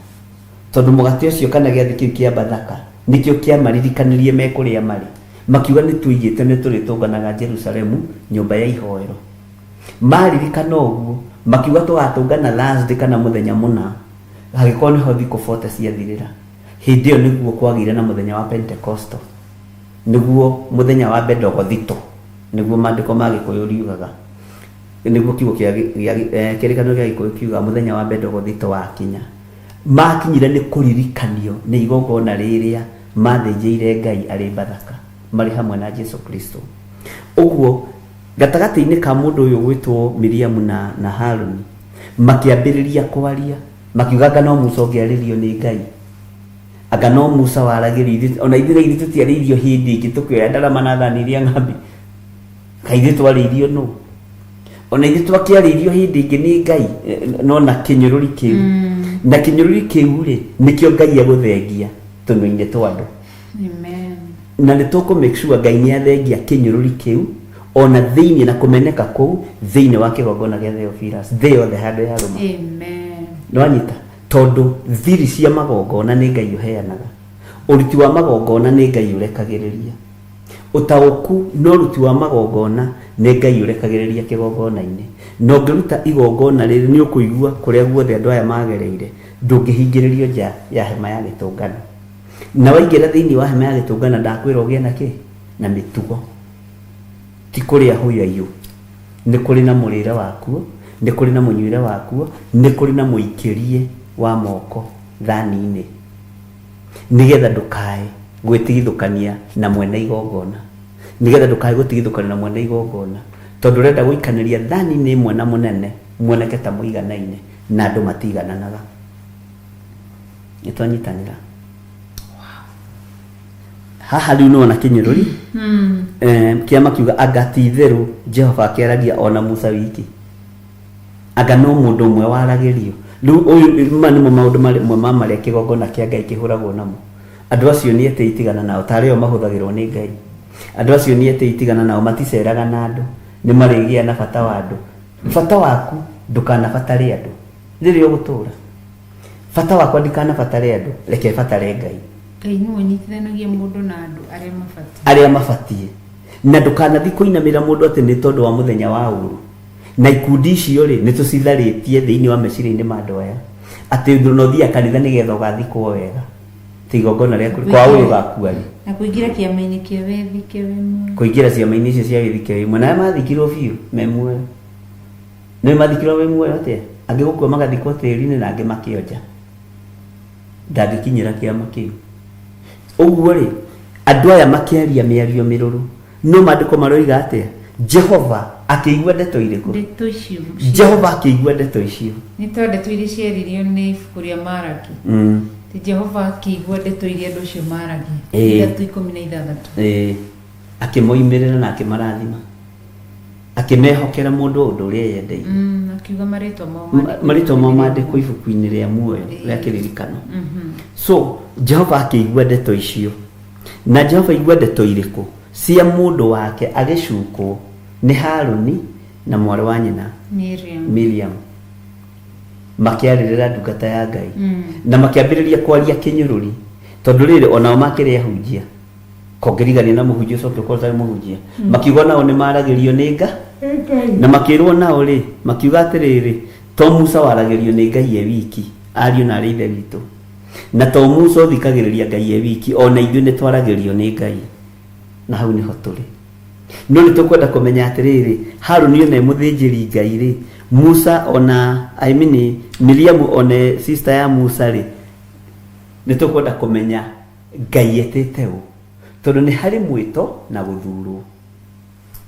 tondũ mũgate ũcio kana gĩathĩ kĩu kĩa Bathaka nĩkĩo kĩamaririkanirie me kũrĩa marĩ. Makiuga nĩ tũigĩte nĩ tũrĩtũnganaga Jerusalemu nyũmba ya ihoero. Maririkana ũguo makiuga tũgatũngana Thursday kana mũthenya mũna, hagĩkorwo nĩho thikũ 40 ciathirĩra. Hĩndĩ ĩyo nĩguo kwagĩire na mũthenya wa Pentecostal, nĩguo mũthenya wa Bendogothito, nĩguo maandĩko ma Gĩkũyũ riugaga, nĩguo kiugo kĩa kĩrĩkanĩro gĩa Gĩkũyũ kiugaga mũthenya wa Bendogothito wakinya. Makinyire nĩ kũririkanio nĩ igongona rĩrĩa mathĩnjĩire Ngai arĩ Bathaka marĩ hamwe na Jesu Kristo. Ũguo gatagatĩ-inĩ ka mũndũ ũyũ gwĩtwo Miriamu na Haruni makĩambĩrĩria kwaria, makiuga anga no Musa ũngĩarĩrio nĩ Ngai, anga no Musa waragĩrio ithuĩ, ona ithuĩ na ithuĩ tũtiarĩirio hĩndĩ ĩngĩ tũkĩoya ndarama na thani iria ng'ambi, kaĩ ithuĩ twarĩirio nũ? Ona ithuĩ twakĩarĩirio hĩndĩ ĩngĩ nĩ Ngai, no na kĩnyũrũri kĩu, na kĩnyũrũri kĩu rĩ nĩkĩo Ngai egũthengia tũnua-inĩ twa andũ. Amen. Na nĩ tũkũ make sure Ngai nĩ athengia kĩnyũrũri kĩu ona thĩinĩ na kũmeneka kũu thĩinĩ wa kĩgongona gĩa Theophilus, thĩ yothe handũ ya rũma. Amen. Nĩwanyita? Tondũ thiri cia magongona nĩ Ngai ũheanaga, ũruti wa magongona nĩ Ngai ũrekagĩrĩria, ũtaũku na ũruti wa magongona nĩ Ngai ũrekagĩrĩria kĩgongona-inĩ. Na ũngĩruta igongona rĩrĩ nĩ ũkũigua kũrĩa guothe andũ aya magereire, ndũngĩhingĩrĩrio nja ya hema ya gĩtũngano. Na waingĩra thĩinĩ wa hema ya gĩtũngano ndakwĩra ũgĩe na kĩ? Na mĩtugo. Ti kũrĩa hũyaiyũ. Nĩ kũrĩ na mũrĩre wakuo, nĩ kũrĩ na mũnyuĩre wakuo, nĩ kũrĩ na mũikĩrie wa moko thani-inĩ, nĩgetha ndũkae gwĩtigithũkania na mwene igongona, nĩgetha ndũkae gũtigithũkania na mwene igongona, tondũ ũrenda gũikanĩria thani-inĩ ĩmwe na mũnene muoneke ta mũiganaine, na andũ matiigananaga. Nĩ twanyitanĩra haha rĩu nĩwona kĩnyũrũri. Kĩama kiuga anga ti itherũ Jehova akĩaragia ona Musa wiki, anga no mũndũ ũmwe waragĩrio. Rĩu ũyũ ma nĩmo maũndũ mamwe ma marĩa kĩgongona kĩa Ngai kĩhũragwo namo. Andũ acio nĩ etĩi tigana nao, tarĩ o mahũthagĩrwo nĩ Ngai. Andũ acio nĩ etĩi tigana nao, maticeraga na andũ, nĩ marĩgĩa na bata wa andũ. Bata waku ndũkanabatare andũ rĩrĩa ũgũtũra. Bata wakwa ndikanabatare andũ, reke batare Ngai. Ngai nĩwe ũnyitithanagia mũndũ na andũ arĩa mabatiĩ. Arĩa mabatiĩ. Na ndũkanathiĩ kũinamĩra mũndũ atĩ nĩ tondũ wa mũthenya wa ũru. Na ikundi icio rĩ, nĩ tũcitharĩtie thĩinĩ wa meciria-inĩ ma andũ aya. Atĩ na ũthiaga kanitha nĩgetha ũgathikwo wega. Ti igongona rĩaku, kwa ũyũ ũgakua rĩ. Na kũingĩra kĩama-inĩ kĩa wĩthike wĩ muoyo. Kũingĩra ciama-inĩ icio cia wĩthike wĩ muoyo. Na arĩa mathikirwo biũ me muoyo. Nĩ mathikirwo me muoyo atĩa? Angĩ gũkua magathikwo tĩri-inĩ na angĩ makĩonja. Ndangĩkinyĩra kĩama kĩu. Ũguo rĩ, andũ aya makĩaria mĩario mĩrũrũ, no maandĩko maroiga atĩa? Jehova akĩigua ndeto irĩkũ? Ndeto icio. Jehova akĩigua ndeto icio. Nĩ ta ndeto iria ciaririo nĩ ibuku rĩa Maraki. Ti Jehova akĩigua ndeto iria andũ acio maragia. 3:16. Akĩmoimĩrĩra na akĩmarathima. Akĩmehokera mũndũ ũndũ ũrĩa eyendeire. Akiuga marĩtwa mao mandĩkwo marĩtwa mao mandĩkwo ibuku-inĩ rĩa muoyo rĩa kĩririkano. So Jehova akĩigua ndeto icio. Na Jehova aigua ndeto irĩkũ? Cia mũndũ wake agĩcukwo nĩ Haruni na mwarĩ wa nyina Miriam. Miriam. Makĩarĩrĩra ndungata ya Ngai. Na makĩambĩrĩria kwaria kĩnyũrũri. Tondũ rĩrĩ onao makĩrĩ ahunjia. Kongĩrigania na mũhunjia ũcoke ũkorwo ũtarĩ mũhunjia. Makiuga nao nĩ maragĩrio nĩ Nga. Na makĩrwo nao rĩ, makiuga atĩrĩrĩ, to Musa waragĩrio nĩ Ngai e wiki, ariũ na arĩ ithe witũ. Na to Musa ũthikagĩrĩria Ngai e wiki, ona ithuĩ nĩ twaragĩrio nĩ Ngai. Na hau nĩho tũrĩ. No nĩ tũkwenda kũmenya atĩrĩrĩ, Haruni ona e mũthĩnjĩri Ngai rĩ, Musa ona, I mean, Miriamu ona sister ya Musa rĩ, nĩ tũkwenda kũmenya Ngai etĩte ũ, tondũ nĩ harĩ mwĩto na gũthurwo.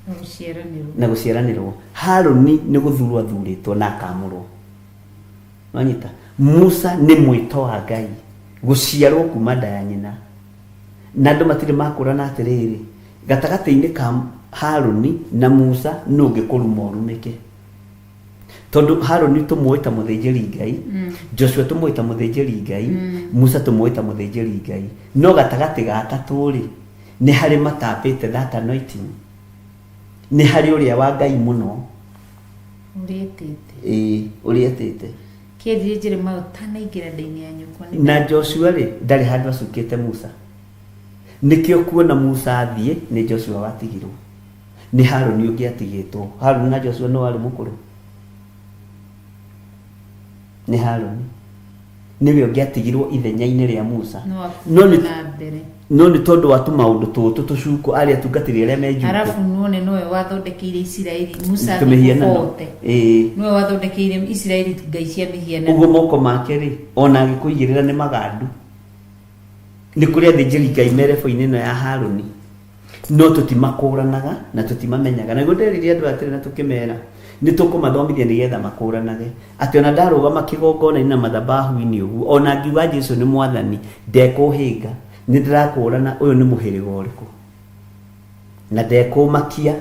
Na gũciaranĩrwo. Na gũciaranĩrwo. Haruni nĩ gũthurwo athurĩtwo na akamũrwo. Nwanyita? Musa nĩ mwĩto wa Ngai, gũciarwo kuma nda ya nyina. Na andũ matirĩ makũrana atĩrĩrĩ, gatagatĩ-inĩ ka Haruni na Musa nũ ũngĩkũruma ũrumĩke. Tondũ Haruni tũmũĩ ta mũthĩnjĩri Ngai, Joshua tũmũĩ ta mũthĩnjĩri Ngai, Musa tũmũĩ ta mũthĩnjĩri Ngai. No gatagatĩ ga atatũ rĩ, nĩ harĩ matapĩte that anointing. Nĩ harĩ ũrĩa wa Ngai mũno. Ũrĩa etĩte. Ĩĩ, ũrĩa etĩte. Kĩaririe Jeremiah ũtanaingĩra nda-inĩ ya nyũkwa nĩ Na Joshua rĩ, ndarĩ handũ acukĩte Musa. Nĩkĩo kuona Musa athiĩ, nĩ Joshua watigirwo. Nĩ Harũni ũngĩ atigĩtwo. Harũni na Joshua nũ warĩ mũkũrũ? Nĩ Harũni. Nĩwe ũngĩatigirwo ithenya-inĩ rĩa Musa. No No nĩ na mbere. No nĩ tondũ wa tũmaũndũ tũtũ tũcuko arĩa atungatĩri arĩa me njuko. Arabu nuone nowe wathondekeire Isiraeli Musa Tũmĩhianano. thikũ Ĩĩ. Nowe wathondekeire Isiraeli ngai cia mĩhianano. Ũguo moko make rĩ, ona agĩkũigĩrĩra nĩ magandu. Nĩ kũrĩ athĩnjĩri Ngai me rebo-inĩ ĩno ya Harũni, no tũtimakũranaga na tũtimamenyaga. Naguo nderire andũ atĩrĩ na tũkĩmera, nĩ tũkũmathomithia nĩgetha makũranage, atĩ ona ndarũgama kĩgongona-inĩ na mathabahu-inĩ ũguo, ona ngiuga Jesu nĩ Mwathani, ndekũhĩnga, nĩ ndĩrakũrana ũyũ nĩ mũhĩrĩga ũrĩkũ. Na ndekũmakia,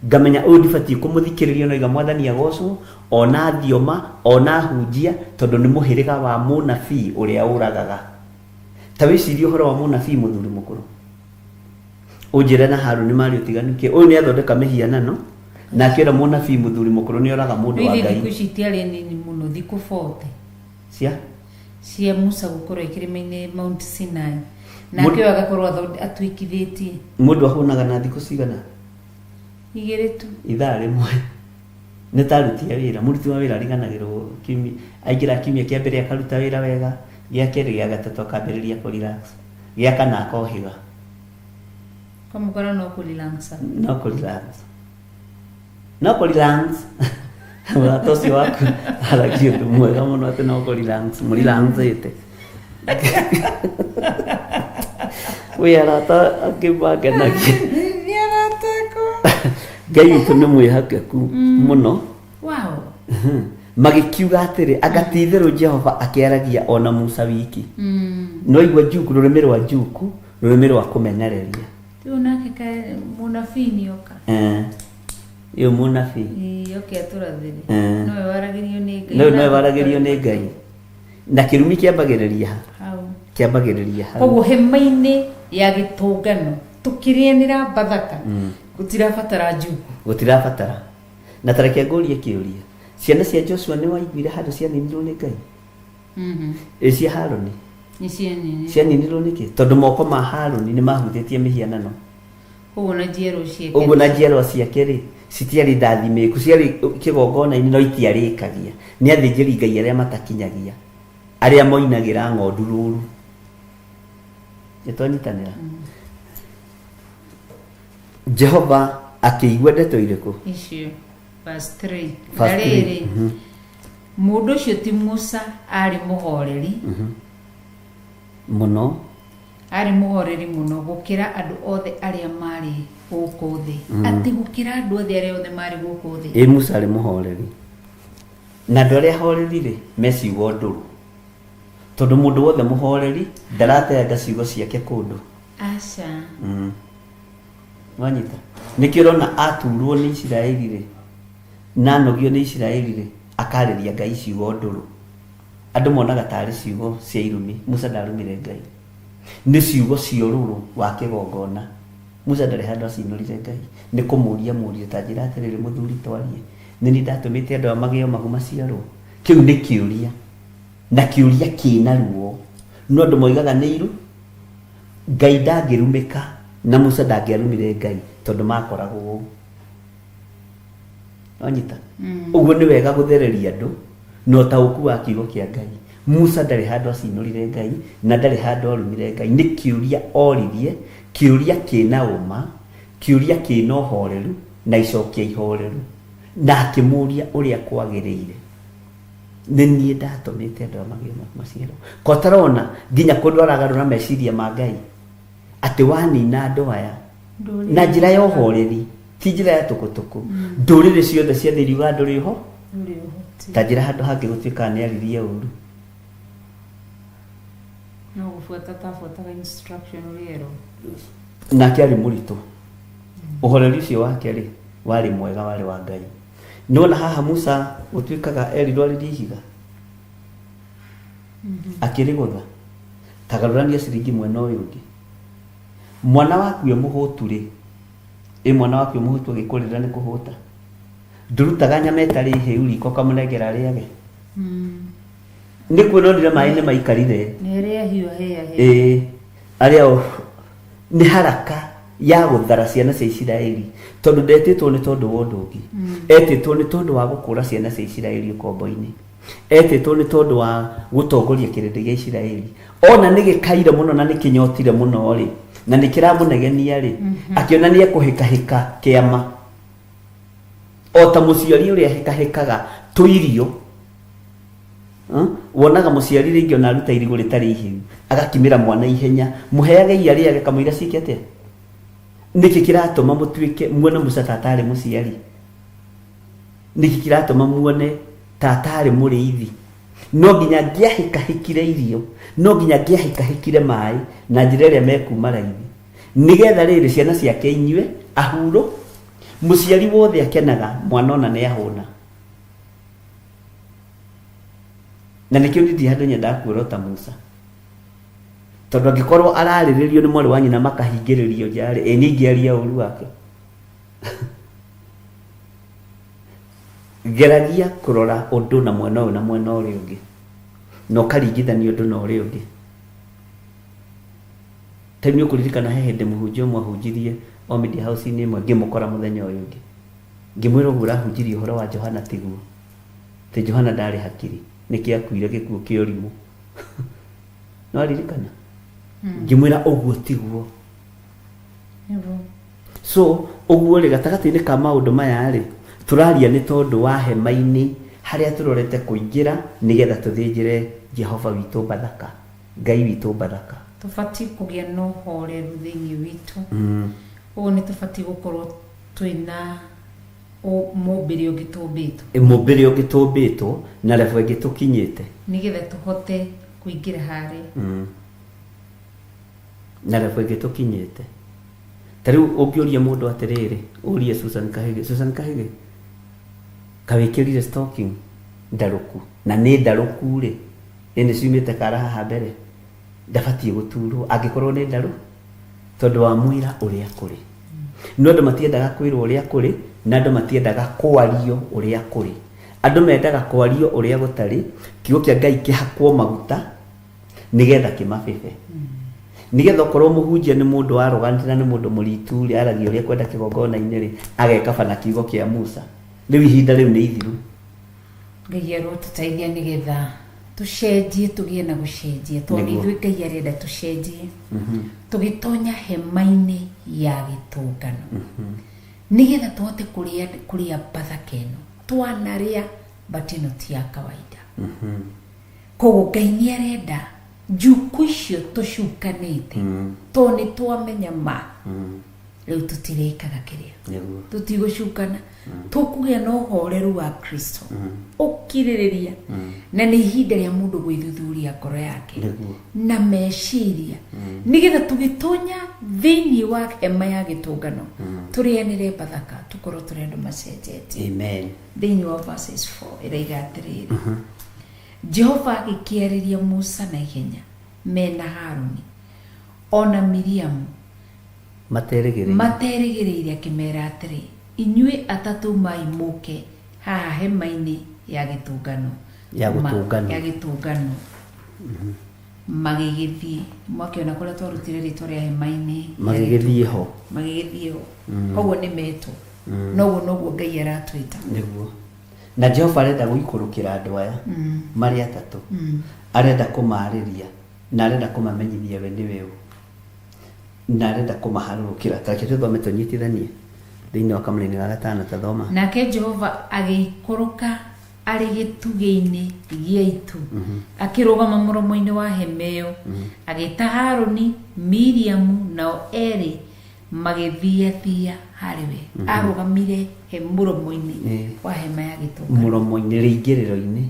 ngamenya ũyũ ndibatiĩ kũmũthikĩrĩria no iga Mwathani agocwo, ona thioma, ona hunjia, tondũ nĩ mũhĩrĩga wa mũnabii ũrĩa ũragaga. Ta wĩcirie ũhoro wa mũnabii mũthuri mũkũrũ. Ũnjĩre na Haruni marĩ ũtiganu kĩ? Ũyũ nĩ athondeka mĩhianano na akĩra mũnabii mũthuri mũkũrũ nĩ oraga mũndũ wa Ithe Ngai. thikũ ici itiarĩ nini mũno, thikũ 40 Cia? Cia Musa gũkorwo e kĩrĩma-inĩ Mount Sinai. Nake ũyũ agakorwo atuĩkithĩtie. Mũndũ ahũnaga na thikũ cigana? Igĩrĩ tu. Ithaa rĩmwe. Nĩ ta aruti a wĩra. Mũruti wa wĩra ariganagĩrwo kiumia, aingĩra kiumia kĩa mbere akaruta wĩra wega, gĩa kerĩ gĩa gatatũ akambĩrĩria kũ relax, gĩa kana akohĩga. Kamũkora no kũ relax. No kũ relax. No kũ relax. Mũrata ũcio waku aragia ũndũ mwega mũno atĩ no kũ relax, mũ relaxĩte. Wĩ arata angĩ mangenagia. Nĩ arata akwa. Ngai witũ nĩ mwĩhokeku mũno. Wow. Magĩkiuga atĩrĩ, anga ti itherũ Jehova akĩaragia o na Musa wiki? No igua njuku, rũrĩmĩ rwa njuku, rũrĩmĩ rwa kũmenereria. Rĩu nake ka mũnabii nĩoka. Ĩyo mũnabii. Ĩĩ, oke atũrathĩre. Nowe waragĩrio nĩ Ngai. Nowe waragĩrio nĩ Ngai. Na kĩrumi kĩambagĩrĩria ha? Hau. Kĩambagĩrĩria hau. Koguo hema-inĩ ya gĩtũngano tũkĩrĩanĩra Bathaka gũtirabatara njuku. Gũtirabatara. Na ta reke ngũrie kĩũria. Ciana cia Joshua nĩ waiguire handũ cianinirwo nĩ Ngai? Ĩ cia Harũni? Nĩ cianinirwo. Cianinirwo nĩkĩ? Tondũ moko ma Harũni nĩ mahutĩtie mĩhianano. Ũguo na njiarwa ciake. Ũguo na njiarwa ciake rĩ, citiarĩ ndathimĩku, ciarĩ kĩgongona-inĩ no itiarĩkagia. Nĩ athĩnjĩri Ngai arĩa matakinyagia, arĩa moinagĩra ng'ondu rũru. Nĩ twanyitanĩra? Jehova akĩigua ndeto irĩkũ? Icio. Verse 3. Verse Na 3. rĩrĩ, mũndũ ũcio ti Musa arĩ mũhoreri. Mũno. Arĩ mũhoreri mũno gũkĩra andũ othe arĩa marĩ gũkũ thĩ. Atĩ gũkĩra andũ othe arĩa othe marĩ gũkũ thĩ. Ĩ Musa arĩ mũhoreri. Na andũ arĩa ahoreri rĩ, me ciugo ndũrũ. Tondũ mũndũ wothe mũhoreri ndarateanga ciugo ciake kũndũ. Aca. Wanyita? Nĩkĩo ũrona aturwo nĩ Isiraeli rĩ, na anogio nĩ Isiraeli rĩ, akarĩria Ngai ciugo ndũrũ. Andũ monaga tarĩ ciugo cia irumi. Musa ndarumire Ngai. Nĩ ciugo cia ũrũrũ wa kĩgongona. Musa ndarĩ handũ acinũrire Ngai. Nĩ kũmũria amũririe, ta njĩra atĩrĩrĩ mũthuri twarie, nĩ niĩ ndatũmĩte andũ aya magĩo mahu maciarwo? Kĩu nĩ kĩũria, na kĩũria kĩna ruo. No andũ moigaga nĩ iru. Ngai ndangĩrumĩka, na Musa ndangĩarumire Ngai tondũ makoragwo ũũ. Wanyita? Ũguo nĩ wega gũthereria andũ na ũtaũku wa kiugo kĩa Ngai. Musa ndarĩ handũ acinũrire Ngai na ndarĩ handũ arumire Ngai. Nĩ kĩũria oririe, kĩũria kĩna ũma, kĩũria kĩna ũhoreru na icokia ihoreru. Na akĩmũria ũrĩa kwagĩrĩire. Nĩ niĩ ndatũmĩte andũ aya magĩe maciaro. Ko ũtarona nginya kũndũ aragarũra meciria ma Ngai atĩ wanina andũ aya na njĩra ya ũhoreri, ti njĩra ya tũkũtũkũ. Ndũrĩrĩ ciothe cia thĩ iriuga ndũrĩ ho. Ndũrĩ ũhoti. Ta njĩra handũ hangĩ gũtuĩkaga nĩ aririe ũru. No gũbuata tabuataga instruction ũrĩa erwo. Nake arĩ mũritũ. Ũhoreri ũcio wake rĩ, warĩ mwega, warĩ wa Ngai. Nĩwona haha Musa gũtuĩkaga erirwo arĩrie ihiga? Akĩrĩgũtha. Tagarũrania ciringi mwena ũyũ ũngĩ. Mwana waku e mũhũtu rĩ, ĩ mwana waku e mũhũtu agĩkũrĩra nĩ kũhũta. Ndũrutaga nyama ĩtarĩ hĩu riko ũkamũnengera arĩage. Nĩ kuona onire maĩ nĩ maikarire. Nĩ arĩa hiũ ahĩa hĩa. Ĩĩ, arĩa o Nĩ haraka ya gũthara ciana cia Isiraeli, tondũ ndetĩtwo nĩ tondũ wa ũndũ ũngĩ. Etĩtwo nĩ tondũ wa gũkũra ciana cia Isiraeli ũkombo-inĩ. Etĩtwo nĩ tondũ wa gũtongoria kĩrĩndĩ gĩa Isiraeli. Ona nĩ gĩkaire mũno na nĩ kĩnyotire mũno rĩ, na nĩ kĩramũnegenia rĩ, akĩona nĩ ekũhĩkahĩka kĩama. O ta mũciari ũrĩa ahĩkahĩkaga tũirio. Wonaga mũciari rĩngĩ ona aruta irigũ rĩtarĩ ihĩu, agakimĩra mwana ihenya, mũheage arĩage kamũira ciĩke atĩa? Nĩkĩ kĩratũma mũtuĩke muone Musa ta atarĩ mũciari? Nĩkĩ kĩratũma muone ta atarĩ mũrĩithi? No nginya angĩahĩkahĩkire irio, no nginya angĩahĩkahĩkire maĩ na njĩra ĩrĩa mekuma raithi, nĩgetha rĩrĩ ciana ciake inyue ahurũ. Mũciari wothe akenaga mwana ona nĩ ahũna. Na nĩkĩo niĩ ndirĩ handũ nyendaga kuorota Musa. Tondũ angĩkorwo ararĩrĩrio nĩ mwarĩ wa nyina makahingĩrĩrio nja rĩ, ĩ niĩ ingĩaria ũru wake. Geragia kũrora ũndũ na mwena ũyũ na mwena ũrĩa ũngĩ, na ũkaringithania ũndũ na ũrĩa ũngĩ. Ta rĩu nĩ ũkũririkana he hĩndĩ mũhunjia ũmwe ahunjirie o media house-inĩ ĩmwe ngĩmũkora mũthenya ũyũ ũngĩ. Ngĩmwĩra ũguo ũrahunjirie ũhoro wa Johana tiguo. Atĩ Johana ndarĩ hakiri, nĩkĩo akuire gĩkuũ kĩa ũrimũ. Nĩ waririkana? Ngĩmwĩra ũguo tiguo. Nĩguo. So, ũguo rĩ, gatagatĩ-inĩ ka maũndũ maya rĩ, tũraria nĩ tondũ wa hema-inĩ harĩa tũrorete kũingĩra nĩgetha tũthĩnjĩre Jehova witũ Bathaka, Ngai witũ Bathaka. Tũbatiĩ kũgĩa na ũhoreru thĩinĩ witũ. Ũguo nĩ tũbatiĩ gũkorwo twĩna mũmbĩre ũngĩ tũmbĩtwo. Mũmbĩre ũngĩ tũmbĩtwo na level ĩngĩ tũkinyĩte. Nĩgetha tũhote kũingĩra harĩa. Na level ĩngĩ tũkinyĩte. Ta rĩu ũngĩũria mũndũ atĩrĩrĩ, ũrie Susan Kahĩgĩ, Susan Kahĩgĩ, kawĩkĩrire stocking ndarũku, na nĩ ndarũku rĩ, ĩ nĩ ciumĩte kara haha mbere, ndabatiĩ gũturwo angĩkorwo nĩ ndarũ, tondũ wamwĩra ũrĩa kũrĩ. No andũ matiendaga kwĩrwo ũrĩa kũrĩ, na andũ matiendaga kwario ũrĩa kũrĩ. Andũ mendaga kwario ũrĩa gũtarĩ, kiugo kĩa Ngai kĩhakwo maguta, nĩgetha kĩmabebe. Nĩgetha okorwo mũhunjia nĩ mũndũ warũganĩte na nĩ mũndũ mũritu rĩ, aragia ũrĩa kwenda kĩgongona-inĩ rĩ, agekaba na kiugo kĩa Musa. Rĩu ihinda rĩu nĩ ithiru. Ngai arotũteithia nĩgetha tũcenjie, tũgĩe na gũcenjia, tondũ nĩ ithuĩ Ngai arenda tũcenjie. Tũgĩtonya hema-inĩ ya gĩtũngano. Nĩgetha tũhote kũrĩa, kũrĩa Bathaka ĩno. Twanarĩa, but ĩno ti ya kawaida. Koguo Ngai nĩ arenda njuku icio tũcukanĩte, tondũ nĩ twamenya ma. Rĩu tũtirĩkaga kĩrĩa. Tũtigũcukana. Tũkũgĩa na ũhoreru wa Kristo. Ũkirĩrĩria. Na nĩ ihinda rĩa mũndũ gwĩthuthuria ngoro yake. Na meciria. Nĩgetha tũgĩtonya thĩinĩ wa hema ya gĩtũngano, tũrĩanĩre Bathaka, tũkorwo tũrĩ andũ macenjetie. Amen. Thĩinĩ wa verses 4 ĩraiga atĩrĩrĩ, Jehova agĩkĩarĩria Musa na ihenya mena Haruni ona Miriamu Materĩgĩrĩire. Materĩgĩrĩire akĩmera atĩrĩ, inyuĩ atatũ mai mũke haha hema-inĩ ya gĩtũngano. Ya gũtũnganwo. Ya gĩtũngano. Magĩgĩthiĩ. Mwakĩona kũrĩa twarutire rĩtwa rĩa hema-inĩ ya Magĩgĩthiĩ ho. Magĩgĩthiĩ ho. Koguo nĩ metwo. Noguo noguo Ngai aratwĩta. Nĩguo. Na Jehova arenda gũikũrũkĩra andũ aya marĩ atatũ. Arenda kũmarĩria na arenda kũmamenyithia we nĩwe ũ. Na arenda kũmaharũrũkĩra. Ta reke tũthome tũnyitithanie thĩinĩ wa kamũraini ga gatano, ta thoma. Nake Jehova agĩikũrũka arĩ gĩtugĩ-inĩ gĩa itu, akĩrũgama mũromo-inĩ wa hema ĩyo, agĩĩta Harũni, Miriamu, nao eerĩ magĩthiathia harĩ we. Arũgamire he mũromo-inĩ wa hema ya gĩtũngano. Mũromo-inĩ, rĩingĩrĩro-inĩ.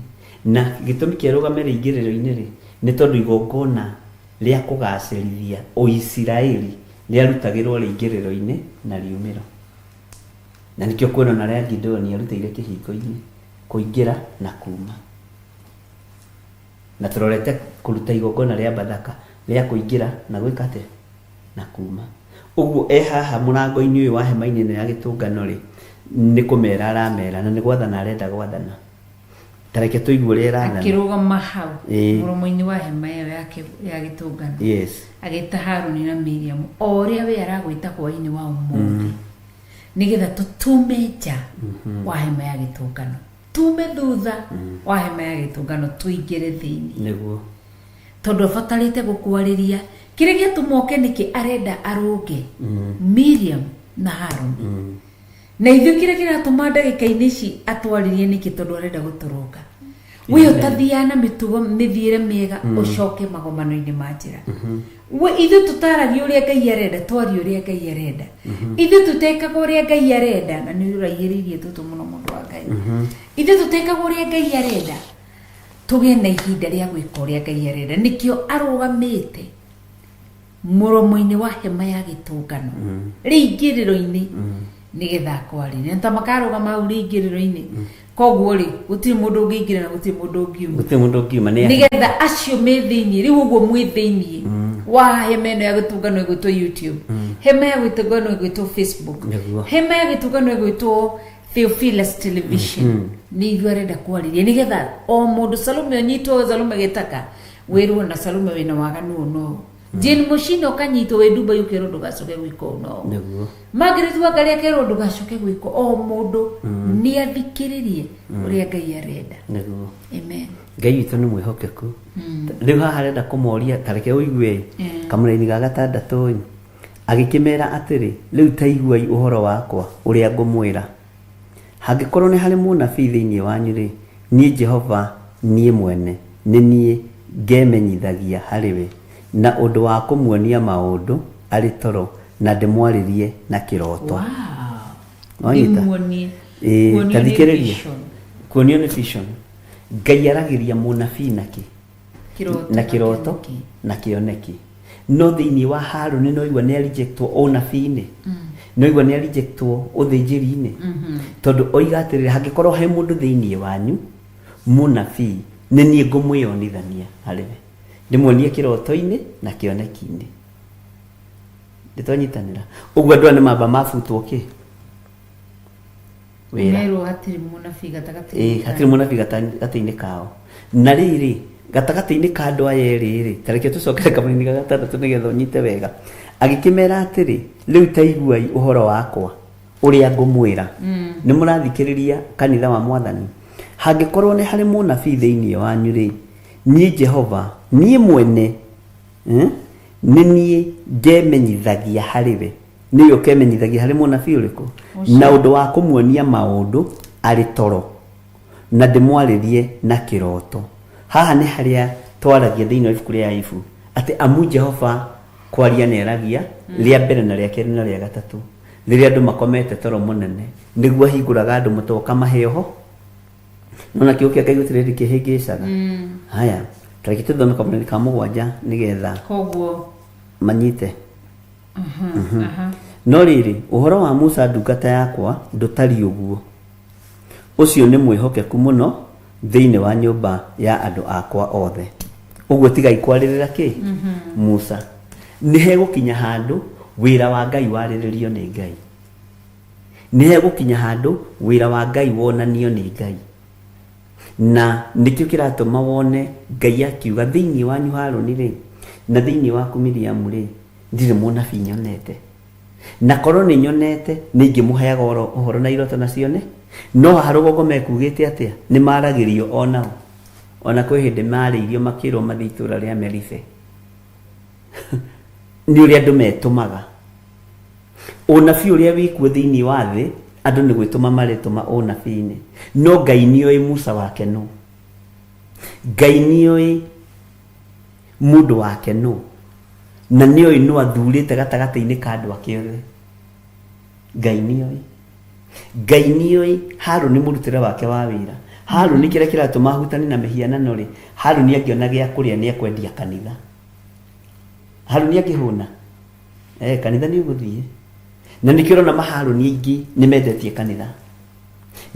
Na gĩtũmi kĩa arũgame rĩingĩrĩro-inĩ rĩ, nĩ tondũ igongona rĩa kũgacĩrithia Ũisiraeli rĩarutagĩrwo rĩingĩrĩro-inĩ na riumĩro. Na nĩkĩo kuona ona rĩa Gideoni arutĩire kĩhingo-inĩ, kũingĩra na kuma. Na tũrorete kũruta igongona rĩa Bathaka rĩa kũingĩra na gwĩka atĩa? Na kuma. Ũguo e haha mũrango-inĩ ũyũ wa hema-inĩ ĩno ya gĩtũngano rĩ, nĩ kũmera aramera na nĩ gwathana arenda gwathana. Tareke tũigue ũrĩa ĩrathana. Akĩrũgama hau mũromo-inĩ wa hema ĩyo yake ya gĩtũngano, agĩta Haruni na Miriam, o ũrĩa we aragwĩta hwaĩ-inĩ wa ũmũthĩ, nĩgetha tũtume nja wa hema ya gĩtũngano, tume thutha wa hema ya gĩtũngano, tũingĩre thĩinĩ. Tondũ abatarĩte gũkwarĩria kĩrĩa gĩatũma oke nĩkĩ, arenda arũnge Miriam na Haruni. Na ithuĩ kĩrĩa kĩratũma ndagĩka-inĩ ici atwarĩrie nĩkĩ? Tondũ arenda gũtũrũnga. We ũtathiaga na mĩtugo mĩthiĩre mĩega, ũcoke magomano-inĩ ma njĩra. We ithuĩ tũtaragia ũrĩa Ngai arenda, twarie ũrĩa Ngai arenda. Ithuĩ tũtekaga ũrĩa Ngai arenda, na nĩ ũraihĩrĩirie tũtũ mũno, mũndũ wa Ngai. Ithuĩ tũtekaga ũrĩa Ngai arenda, tũgĩe na ihinda rĩa gwĩka ũrĩa Ngai arenda. Nĩkĩo arũgamĩte mũromo-inĩ wa hema ya gĩtũngano, rĩingĩrĩro-inĩ, nĩgetha akwarĩrie. Na ta makarũgama hau rĩingĩrĩro-inĩ, koguo rĩ, gũtirĩ mũndũ ũngĩingĩra na gũtirĩ mũndũ ũngiuma. Gũtirĩ mũndũ ũngiuma nĩ Nĩgetha acio me thĩiniĩ rĩu, ũguo mwĩ thĩiniĩ wa hema ĩno ya gĩtũngano ĩgwĩtwo YouTube, hema ya gĩtũngano ĩgwĩtwo Facebook, hema ya gĩtũngano ĩgwĩtwo Theophilus Television, nĩ ithuĩ arenda kwarĩria, nĩgetha o mũndũ, Salome ũnyitwo, Salome gĩtaka wĩrwo, na Salome wĩna waganu ũũ no Jane Mushina ũkanyitwo wĩ Dubai, ũkerwo ndũgacoke gwĩka ũũ no Margaret Wangari akerwo ndũgacoke gwĩka. O mũndũ nĩ athikĩrĩrie ũrĩa Ngai arenda. Amen. Ngai witũ nĩ mwĩhokeku. Rĩu haha arenda kũmoria, tareke ũigue kamũraini ga gatandatũ ĩ, agĩkĩmera atĩrĩ, rĩu ta iguai ũhoro wakwa ũrĩa ngũmwĩra. Hangĩkorwo nĩ harĩ mũnabii thĩinĩ wanyu rĩ, niĩ Jehova niĩ mwene nĩ niĩ ngemenyithagia harĩ we na ũndũ wa kũmuonia maũndũ arĩ toro, na ndĩmwarĩrie na kĩroto. Wanyita? Ndĩmuonie. Ĩĩ, Kuonio ta nĩ thikĩrĩria. vision. Kuonio nĩ vision. Ngai aragĩria mũnabii na kĩ? Kĩroto. Na kĩroto. Kĩoneki. Na kĩoneki. No thĩinĩ wa Haruni no igua nĩ arejectwo ũnabii-inĩ, no igua nĩ arejectwo ũthĩnjĩri-inĩ, tondũ oiga atĩrĩrĩ, hangĩkorwo he mũndũ thĩinĩ wanyu mũnabii, nĩ niĩ ngũmwĩyonithania harĩ we, ndĩmuonie kĩroto-inĩ na kĩoneki-inĩ. Ndĩtwanyitanĩra ũguo? Andũ aya nĩ mamba mabutwo kĩ wĩra. Merwo hatirĩ mũnabii gatagatĩ. Ĩĩ, hatirĩ mũnabii gatagatĩ-inĩ kao. Na rĩrĩ, gatagatĩ-inĩ ka andũ aya erĩ rĩ, ta reke tũcokere kamũini ga gatandatũ nĩgetha ũnyite wega. Agĩkĩmera atĩrĩ, rĩu ta iguai ũhoro wakwa ũrĩa ngũmwĩra. Nĩ mũrathikĩrĩria, kanitha wa Mwathani? Hangĩkorwo nĩ harĩ mũnabii thĩinĩ wanyu rĩ, niĩ Jehova niĩ mwene, nĩ niĩ ngemenyithagia harĩ we. Nĩwe ũkemenyithagia harĩ mũnabii ũrĩkũ? Na ũndũ wa kũmuonia maũndũ arĩ toro, na ndĩmwarĩrie na kĩroto. Haha nĩ harĩa twaragia thĩinĩ wa ibuku rĩa Ayubu atĩ amu Jehova kwaria nĩ aragia rĩa mbere na rĩa kerĩ na rĩa gatatũ rĩrĩa andũ makomete toro mũnene, nĩguo ahingũraga andũ mũtwe ũkamahe oho. Nona kiugo kĩa Ngai gũtirĩ hĩndĩ kĩhĩngĩcaga. Haya, tareke tũthome kamũraini ka 7 nĩgetha Koguo manyite. No rĩrĩ, ũhoro wa Musa ndungata yakwa ndũtariĩ ũguo, ũcio nĩ mwĩhokeku mũno thĩinĩ wa nyũmba ya andũ akwa othe. Ũguo tigai kwarĩrĩra kĩ Musa. Nĩ hegũkinya handũ wĩra wa Ngai warĩrĩrio nĩ Ngai. Nĩ hegũkinya handũ wĩra wa Ngai wonanio nĩ Ngai. Na nĩkĩo kĩratũma wone Ngai akiuga thĩinĩ wanyu Harũni rĩ, na thĩinĩ waku Miriamu rĩ, ndirĩ mũnabii nyonete. Na korwo nĩ nyonete, nĩ ingĩmũheaga ũhoro na iroto na cione. No haha rũgongo mekugĩte atĩa? Nĩ maragĩrio o nao. Ona kwĩ hĩndĩ marĩirio makĩrwo mathiĩ itũũra rĩa Meribe. Nĩ ũrĩa andũ metũmaga. Ũnabii ũrĩa wĩkuo thĩinĩ wa thĩ, andũ nĩ gwĩtũma maretũma ũnabii-inĩ. No Ngai nĩoĩ Musa wake nũ. Ngai nĩoĩ mũndũ wake nũ. Na nĩoĩ nũ athurĩte gatagatĩ-inĩ ka andũ ake othe. Ngai nĩoĩ. Ngai nĩoĩ Harũni mũrutĩre wake wa wĩra. Harũni kĩrĩa kĩratũma ahutanie na mĩhianano rĩ, Harũni angĩona gĩa kũrĩa nĩ ekwendia kanitha. Harũni angĩhũna, kanitha nĩ ũgũthiĩ. Na nĩkĩo ũrona maharũni aingĩ nĩ mendetie kanitha.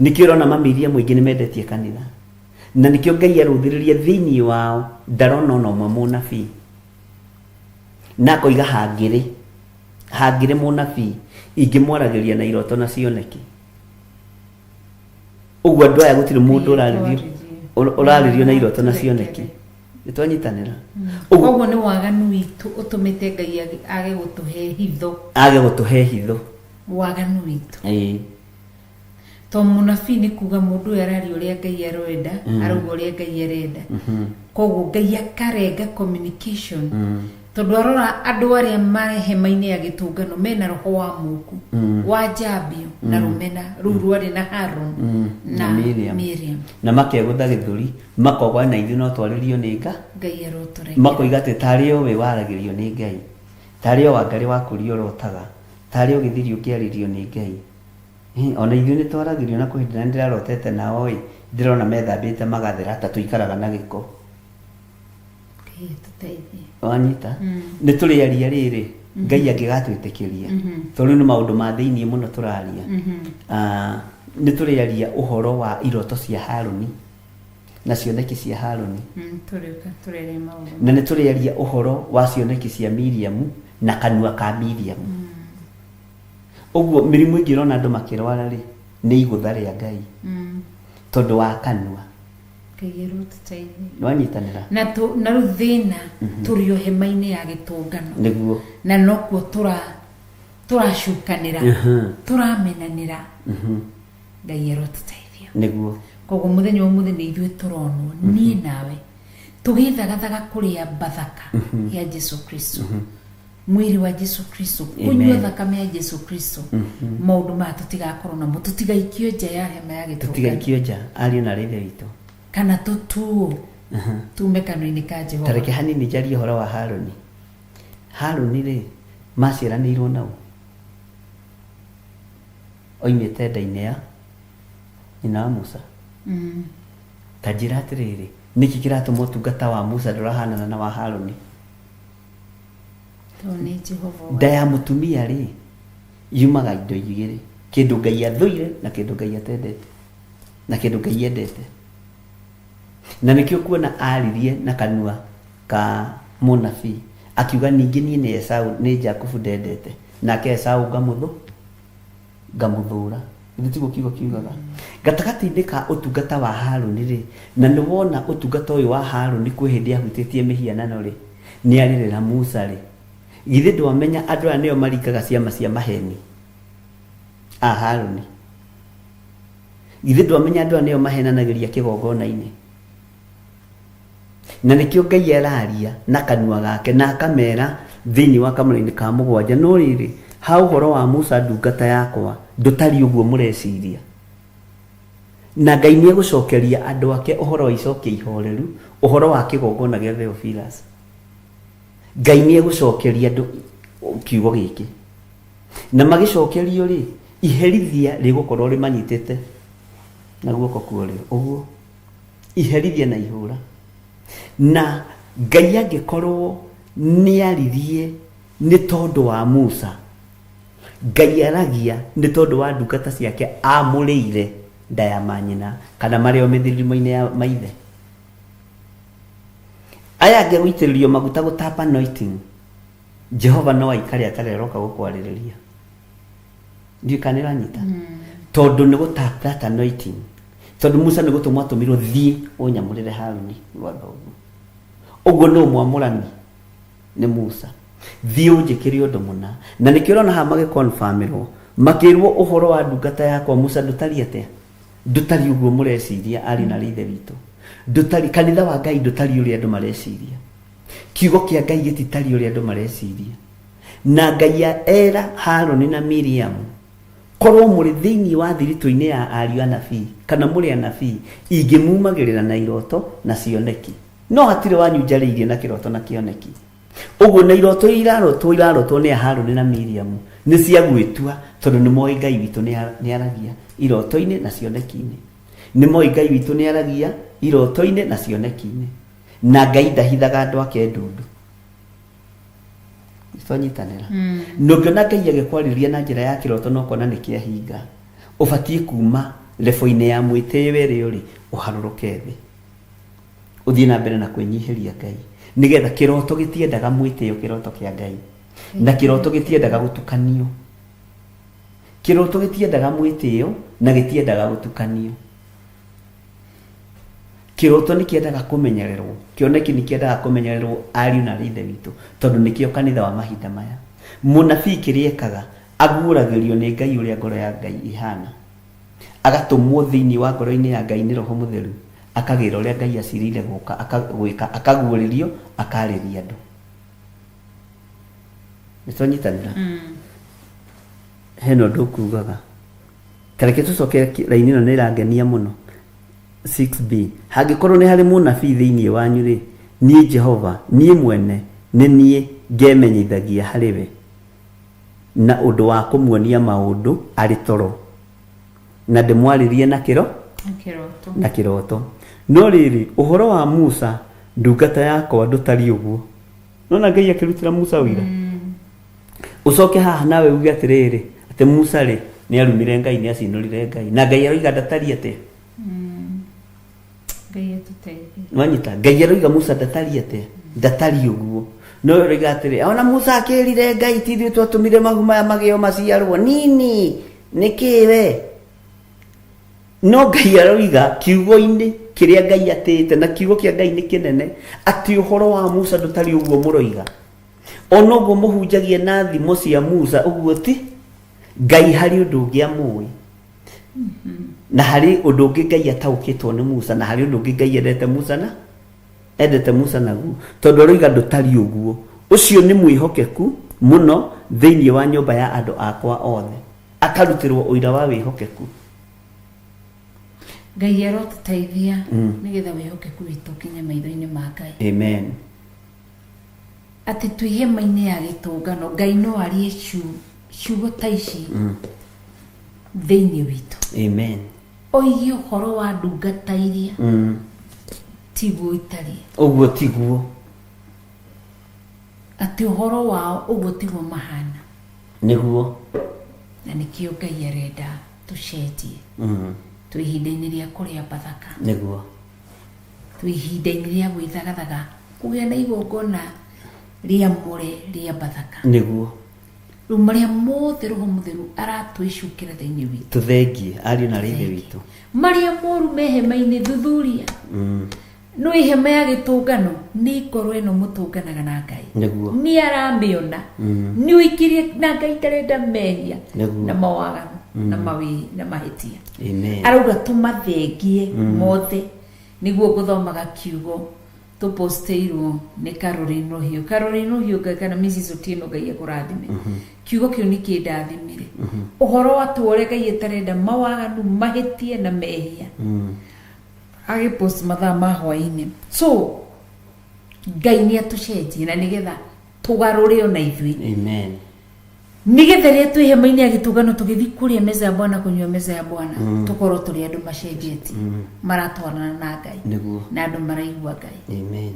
Nĩkĩo ũrona mamiriamu aingĩ nĩ mendetie kanitha. Na nĩkĩo Ngai arũthĩrĩria thĩinĩ wao ndarona ona ũmwe mũnabii. Na akoiga hangĩrĩ, hangĩrĩ mũnabii ingĩmwaragĩria na iroto na cioneki. Ũguo andũ aya gũtirĩ mũndũ ũrarĩrio. Ũrarĩrio na iroto na cioneki. Nĩ twanyitanĩra ũguo? Koguo nĩ waganu witũ ũtũmĩte Ngai age gũtũhe hitho. Age gũtũhe hitho. Waganu witũ. Ĩĩ. To mũnabii nĩ kuga mũndũ ũyũ araria ũrĩa Ngai arenda, arauga ũrĩa Ngai arenda. Koguo Ngai akarenga communication, tondũ arora andũ arĩa marĩ hema-inĩ ya gĩtũngano mena roho wa mũku wa njambio na rũmena rũu rwarĩ na Haron na na Miriam. Miriam. Na makegũtha gĩthũri, makogwa na ithuĩ no twarĩrio nĩ nga. Ngai arotũrekera. Makoiga atĩ tarĩ o we waragĩrio nĩ Ngai, tarĩ o wangarĩ wakũria ũrotaga, tarĩ o gĩthiri ũkĩarĩrio nĩ Ngai. Ona ithuĩ nĩ twaragĩrio, na kwĩ hĩndĩ na ndĩrarotete nao ĩ ndĩrona methambĩte magathera ta tũikaraga na gĩko. Ngai atũteithie. Wanyita? Nĩ tũrĩaria rĩrĩ Ngai angĩgatwĩtĩkĩria, tondũ nĩ maũndũ ma thĩiniĩ mũno tũraria. Ah, nĩ tũrĩaria ũhoro wa iroto cia Harũni na cioneki cia Harũni. Tũrĩũka tũrere maũndũ. Na nĩ tũrĩaria ũhoro wa cioneki cia Miriamu na kanua ka Miriamu. Ũguo mĩrimũ ĩngĩ ĩrona andũ makĩrwara rĩ, nĩ igũtha rĩa Ngai tondũ wa kanua. Ngai arotũteithie. Nĩwanyitanĩra? Na na rĩu thĩna tũrĩ o hema-inĩ ya gĩtũngano. Nĩguo. Na nokuo tũracukanĩra, tũramenanĩra. Ngai arotũteithia. Nĩguo. Koguo mũthenya wa ũmũthĩ nĩ ithuĩ tũronwo, niĩ nawe, tũgĩthagathaga kũrĩa bathaka ya Jesu Kristo, mwĩrĩ wa Jesu Kristo, kũnyua thakame ya Jesu Kristo, maũndũ maya tũtigakorwo namo, tũtigaikio nja ya hema ya gĩtũngano. Tũtigaikio nja, ariũ na arĩ ithe witũ. Kana tũtuo tume kanua-inĩ ka Jehova. Tareke hanini njarie ũhoro wa Harũni. Harũni rĩ, maciaranĩirwo nau, oimĩte nda-inĩ ya nyina wa Musa. Ta njĩra atĩrĩrĩ, nĩkĩ kĩratũma ũtungata wa Musa ndũrahanana na wa Harũni? Tondũ nĩ Jehova. Nda ya mũtumia rĩ, yumaga indo igĩrĩ, kĩndũ Ngai athũire na kĩndũ Ngai atendete na kĩndũ Ngai endete. Na nĩkĩo kuona aririe na kanua ka mũnabii akiuga, ningĩ niĩ nĩ Esau, nĩ Jakubu ndendete, nake Esau ngamũthũra. Githĩ tiguo kiugo kiugaga? Gatagatĩ-inĩ ka ũtungata wa Harũni rĩ, na nĩ wona ũtungata ũyũ wa Harũni kwĩ hĩndĩ ahutĩtie mĩhianano rĩ, nĩ arĩrĩra Musa rĩ, githĩ ndwamenya andũ aya nĩo maringaga ciama cia maheni a Harũni? Githĩ ndwamenya andũ aya nĩo mahenanagĩria kĩgongona-inĩ? Na nĩkĩo Ngai araria na kanua gake na akamera thĩinĩ wa kamũra-inĩ ka 7, no rĩrĩ, ha ũhoro wa Musa ndungata yakwa, ndũtariĩ ũguo mũreciria. Na Ngai nĩ egũcokeria andũ ake ũhoro wa icokia ihoreru, ũhoro wa kĩgongona gĩa Theophilus. Ngai nĩ egũcokeria andũ kiugo gĩkĩ. Na magĩcokerio rĩ, iherithia rĩgũkorwo rĩmanyitĩte na guoko kwa ũrĩo. Ũguo iherithia na ihũra. Na Ngai angĩkorwo nĩ aririe nĩ tondũ wa Musa, Ngai aragia nĩ tondũ wa ndungata ciake amũrĩire nda ya manyina kana marĩ o mĩthirimo-inĩ ya maithe. Aya angĩ gũitĩrĩrio maguta, gũtap anointing, Jehova no aikare atarĩ aroka gũkwarĩrĩria. Ndiũĩ kana nĩũranyita. Tondũ nĩ gũtap that anointing. Tondũ Musa nĩ gũtũmwo atũmirwo, thiĩ ũnyamũrĩre Haruni rwa thoguo. Ũguo nĩ ũmwamũrani nĩ Musa, thiĩ ũnjĩkĩre ũndũ mũna. Na nĩkĩo ũrona haha magĩconfirmĩrwo, makĩrwo ũhoro wa ndungata yakwa Musa ndũtariĩ atĩa? Ndũtariĩ ũguo mũreciria, ariũ na arĩ ithe witũ. Ndũtariĩ, kanitha wa Ngai ndũtariĩ ũrĩa andũ mareciria. Kiugo kĩa Ngai gĩtitariĩ ũrĩa andũ mareciria. Na Ngai era Haruni na Miriamu, korwo mũrĩ thĩinĩ wa thiritũ-inĩ ya ariũ anabii kana mũrĩ anabii, ingĩmumagĩrĩra na iroto na cioneki, no hatirĩ wanyu njarĩirie na kĩroto na kĩoneki. Ũguo na iroto iria irarotwo, irarotwo nĩ Haruni na Miriamu nĩ cia gwĩtua, tondũ nĩ moĩ Ngai witũ nĩ aragia iroto-inĩ na cioneki-inĩ. Nĩ moĩ Ngai witũ nĩ aragia iroto-inĩ na cioneki-inĩ. Na Ngai ndahithaga andũ ake ndundu. Twanyitanĩra? Na ũngĩona Ngai agĩkwarĩria na njĩra ya kĩroto na ũkona nĩ kĩahinga, ũbatiĩ kuma lebo-inĩ ya mwĩtĩo ĩrĩa ũrĩ, ũharũrũke thĩ, ũthiĩ na mbere na kwĩnyihĩria Ngai, nĩgetha kĩroto gĩtiendaga mwĩtĩo, kĩroto kĩa Ngai. Na kĩroto gĩtiendaga gũtukanio. Kĩroto gĩtiendaga mwĩtĩo na gĩtiendaga gũtukanio. Kĩroto nĩ kĩendaga kũmenyererwo, kĩoneki nĩ kĩendaga kũmenyererwo ariũ na ithe witũ, tondũ nĩkĩo kanitha wa mahinda maya. Mũnabii kĩrĩa ekaga, aguũragĩrio nĩ Ngai ũrĩa ngoro ya Ngai ĩhana. Agatũmwo thĩinĩ wa ngoro-inĩ ya Ngai nĩ Roho Mũtheru, akagĩra ũrĩa Ngai acirĩire gũka, gwĩka, akaguũrĩrio, akarĩria andũ. Nĩ twanyitanĩra? Hena ũndũ ũkugaga. Ta reke tũcoke raini ĩno nĩ ĩrangenia mũno. 6b Hangĩkorwo nĩ harĩ mũnabii thĩinĩ wanyu-rĩ, niĩ Jehova, niĩ mwene, nĩ niĩ ngemenyithagia harĩ we na ũndũ wa kũmuonia maũndũ arĩ toro, na ndĩmwarĩrie na kĩro Kĩroto. na kĩroto. No rĩrĩ, ũhoro wa Musa ndungata yakwa ndũtariĩ ũguo. Nona Ngai akĩrutĩra Musa ũira. Ũcoke haha nawe uge atĩrĩrĩ, atĩ Musa rĩ, nĩ arumire Ngai, nĩ acinũrire Ngai. Na Ngai aroiga ndatariĩ atĩa? Ngai atũteithie. Nwanyita Ngai aroiga Musa ndatariĩ atĩa? Ndatariĩ ũguo. No we aroiga atĩrĩ, ona Musa akĩrire Ngai ti ithuĩ twatũmire mahu maya magĩo maciarwo nini nĩkĩ we? No Ngai aroiga kiugo-inĩ kĩrĩa Ngai atĩĩte, na kiugo kĩa Ngai nĩ kĩnene, atĩ ũhoro wa Musa ndũtariĩ ũguo mũroiga. Ona ũguo mũhunjagia na thimo cia Musa ũguo ti Ngai harĩ ũndũ ũngĩ amũĩ. Na harĩ ũndũ ũngĩ Ngai ataũkĩtwo nĩ Musa, na harĩ ũndũ ũngĩ Ngai endete Musa na endete Musa naguo, tondũ aroiga ndũtariĩ ũguo. Ũcio nĩ mwĩhokeku mũno thĩinĩ wa nyũmba ya andũ akwa othe, akarutĩrwo ũira wa wĩhokeku. Ngai arotũteithia nĩgetha wĩhokeku witũ ũkinye maitho-inĩ ma Ngai. Amen. Atĩ twĩ hema-inĩ ya gĩtũngano, Ngai no arie ciugo ta ici thĩinĩ witũ. Amen. Oige ũhoro wa ndungata iria tiguo itariĩ. Ũguo tiguo. Atĩ ũhoro wao ũguo tiguo mahana. Nĩguo. Na nĩkĩo Ngai arenda tũcenjie. Twĩ ihinda-inĩ rĩa kũrĩa Bathaka. Nĩguo. Twĩ ihinda-inĩ rĩa gwĩthagathaga kũgĩa na igongona rĩamũre rĩa Bathaka. Nĩguo. Rĩu marĩa mothe Roho Mũtheru aratwĩcukĩra thĩinĩ witũ. Tũthengie ariũ na ithe witũ. Marĩa moru me hema-inĩ thuthuria. No ihema ya gĩtũngano nĩ ngoro ĩno mũtũnganaga na Ngai. Nĩguo. Nĩ aramĩona. Nĩ ũikirie na Ngai ndarenda mehia Nĩguo. na mawaganu na mawĩ na mahĩtia. Amen. Arauga tũmathengie mothe nĩguo ngũthomaga kiugo tũpostĩirwo nĩ Caroline Rũhiũ. Caroline Rũhiũ Ngai kana Mrs. Otieno Ngai akũrathime. Kiugo kĩu nĩ kĩndathimire. Ũhoro wa ũrĩa Ngai atarenda mawaganu mahĩtie na mehia. Agĩpost mathaa ma hwaĩ-inĩ. So Ngai nĩ atũcenjie na nĩgetha tũgarũre ona ithuĩ. Amen. Nĩgetha rĩrĩa twĩ hema-inĩ ya gĩtũngano tũgĩthiĩ kũrĩa meza ya Bwana kũnyua meza ya Bwana tũkorwo tũrĩ andũ macenjetie maratwarana na Ngai Nĩguo. na andũ maraigua Ngai. Amen.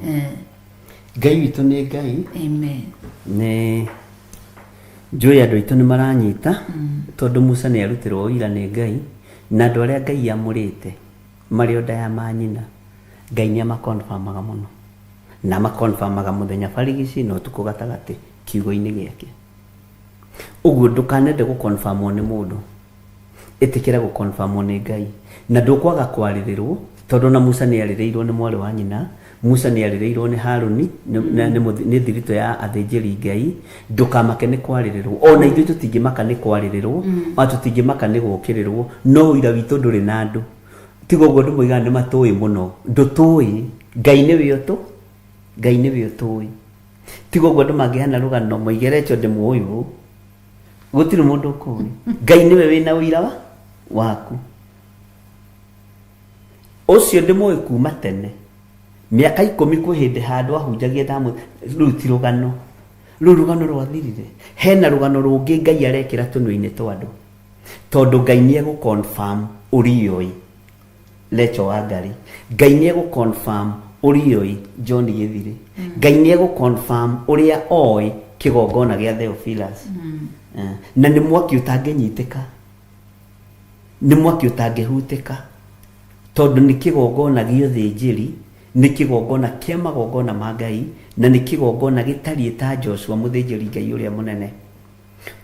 Ngai witũ nĩ Ngai. Amen. Nĩ njũĩ andũ aitũ nĩ maranyita tondũ Musa nĩ arutirwo ũira nĩ Ngai na andũ arĩa Ngai amũrĩte marĩ o nda ya manyina Ngai nĩ amakonfamaga mũno na amakonfamaga mũthenya barigici na ũtukũ gatagatĩ kiugo-inĩ gĩake. Ũguo ndũkanende gũkonfamwo nĩ mũndũ, ĩtĩkĩra gũkonfamwo nĩ Ngai na ndũkwaga kwarĩrĩrwo tondũ na Musa nĩ arĩrĩirwo nĩ mwarĩ wa nyina, Musa nĩ arĩrĩirwo nĩ Haruni nĩ thiritũ ya athĩnjĩri Ngai. Ndũkamake nĩ kwarĩrĩrwo, ona ithuĩ tũtingĩmaka nĩ kwarĩrĩrwo, ona tũtingĩmaka nĩ gũkĩrĩrwo, no ũira witũ ndũrĩ na andũ. Tiga ũguo andũ moigaga nĩ matũĩ mũno, ndũtũĩ, Ngai nĩwe ũtũ, Ngai nĩwe ũtũĩ. Tiga ũguo andũ mangĩhana rũgano moige Rachel ndĩmũĩ ũũ, gũtirĩ mũndũ ũkũĩ. Ngai nĩwe wĩna ũira waku. Ũcio ndĩmũĩ kuma tene. Mĩaka 10 kwĩ hĩndĩ handũ ahunjagia ndamũ, rĩu ti rũgano. Rĩu rũgano rwathirire. Hena rũgano rũngĩ Ngai arekĩra tũnua-inĩ twa andũ. Tondũ Ngai nĩ egũ-confirm ũrĩa ũĩ Rachel Wangari. Ngai nĩ egũ-confirm ũrĩa ũĩ John Gĩthirĩ. Ngai nĩ egũ-confirm ũrĩa oĩ kĩgongona gĩa Theophilus. Na nĩ mwaki ũtangĩnyitĩka. Nĩ mwaki ũtangĩhutĩka. Tondũ nĩ kĩgongona gĩa ũthĩnjĩri, nĩ kĩgongona kĩa magongona ma Ngai, na nĩ kĩgongona gĩtariĩ ta Joshua mũthĩnjĩri Ngai ũrĩa mũnene.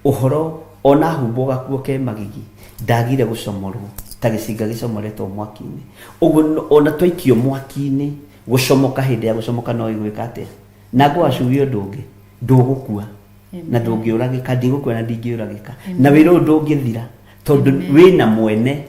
Ũhoro ona humbwo gakuo ke magigi, ndagire gũcomorwo. Ta gĩcinga gĩcomoretwo mwaki-inĩ. Ũguo ona twaikio mwaki-inĩ, gũcomoka hĩndĩ ya gũcomoka no ĩgwĩka atĩa? Na ngwacuria ũndũ ũngĩ, ndũgũkua na ndũngĩũragĩka, ndigũkua na ndingĩũragĩka. Na wĩra ũyũ ndũngĩthira tondũ wĩna mwene.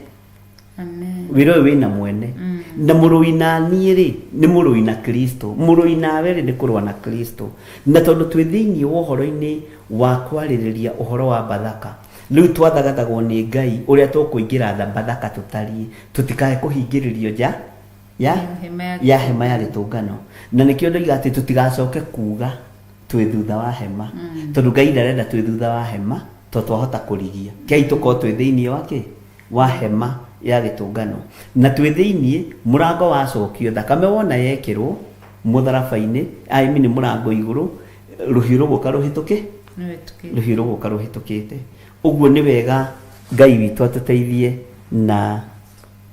Amen. Wĩra ũyũ wĩna mwene. Na mũrũi na niĩ rĩ, nĩ mũrũi na Kristo. Mũrũi nawe rĩ, nĩ kũrũa na Kristo. Na tondũ twĩ thĩinĩ wa ũhoro-inĩ wa kwarĩrĩria ũhoro wa Bathaka, rĩu twathagathagwo nĩ Ngai ũrĩa tũkũingĩra Bathaka tũtariĩ, tũtikae kũhingĩrĩrio nja ya Hema ya ya hema ya gĩtũngano. Na nĩkĩo ndoiga atĩ tũtigacoke kuga twĩ thutha wa hema, tondũ Ngai ndarenda twĩ thutha wa hema, tondũ twahota kũrigia. Kei tũkorwo twĩ thĩinĩ wa kĩ? Wa hema ya gĩtũngano. Na twĩ thĩinĩ, mũrango wacokio, thakame wona yekĩrwo mũtharaba-inĩ, I mean mũrango igũrũ, rũhiũ rũgũka rũhĩtũke, Nĩwĩtũkĩte. Rũhiũ rũgũka rũhĩtũkĩte. Ũguo nĩ wega Ngai witũ atũteithie na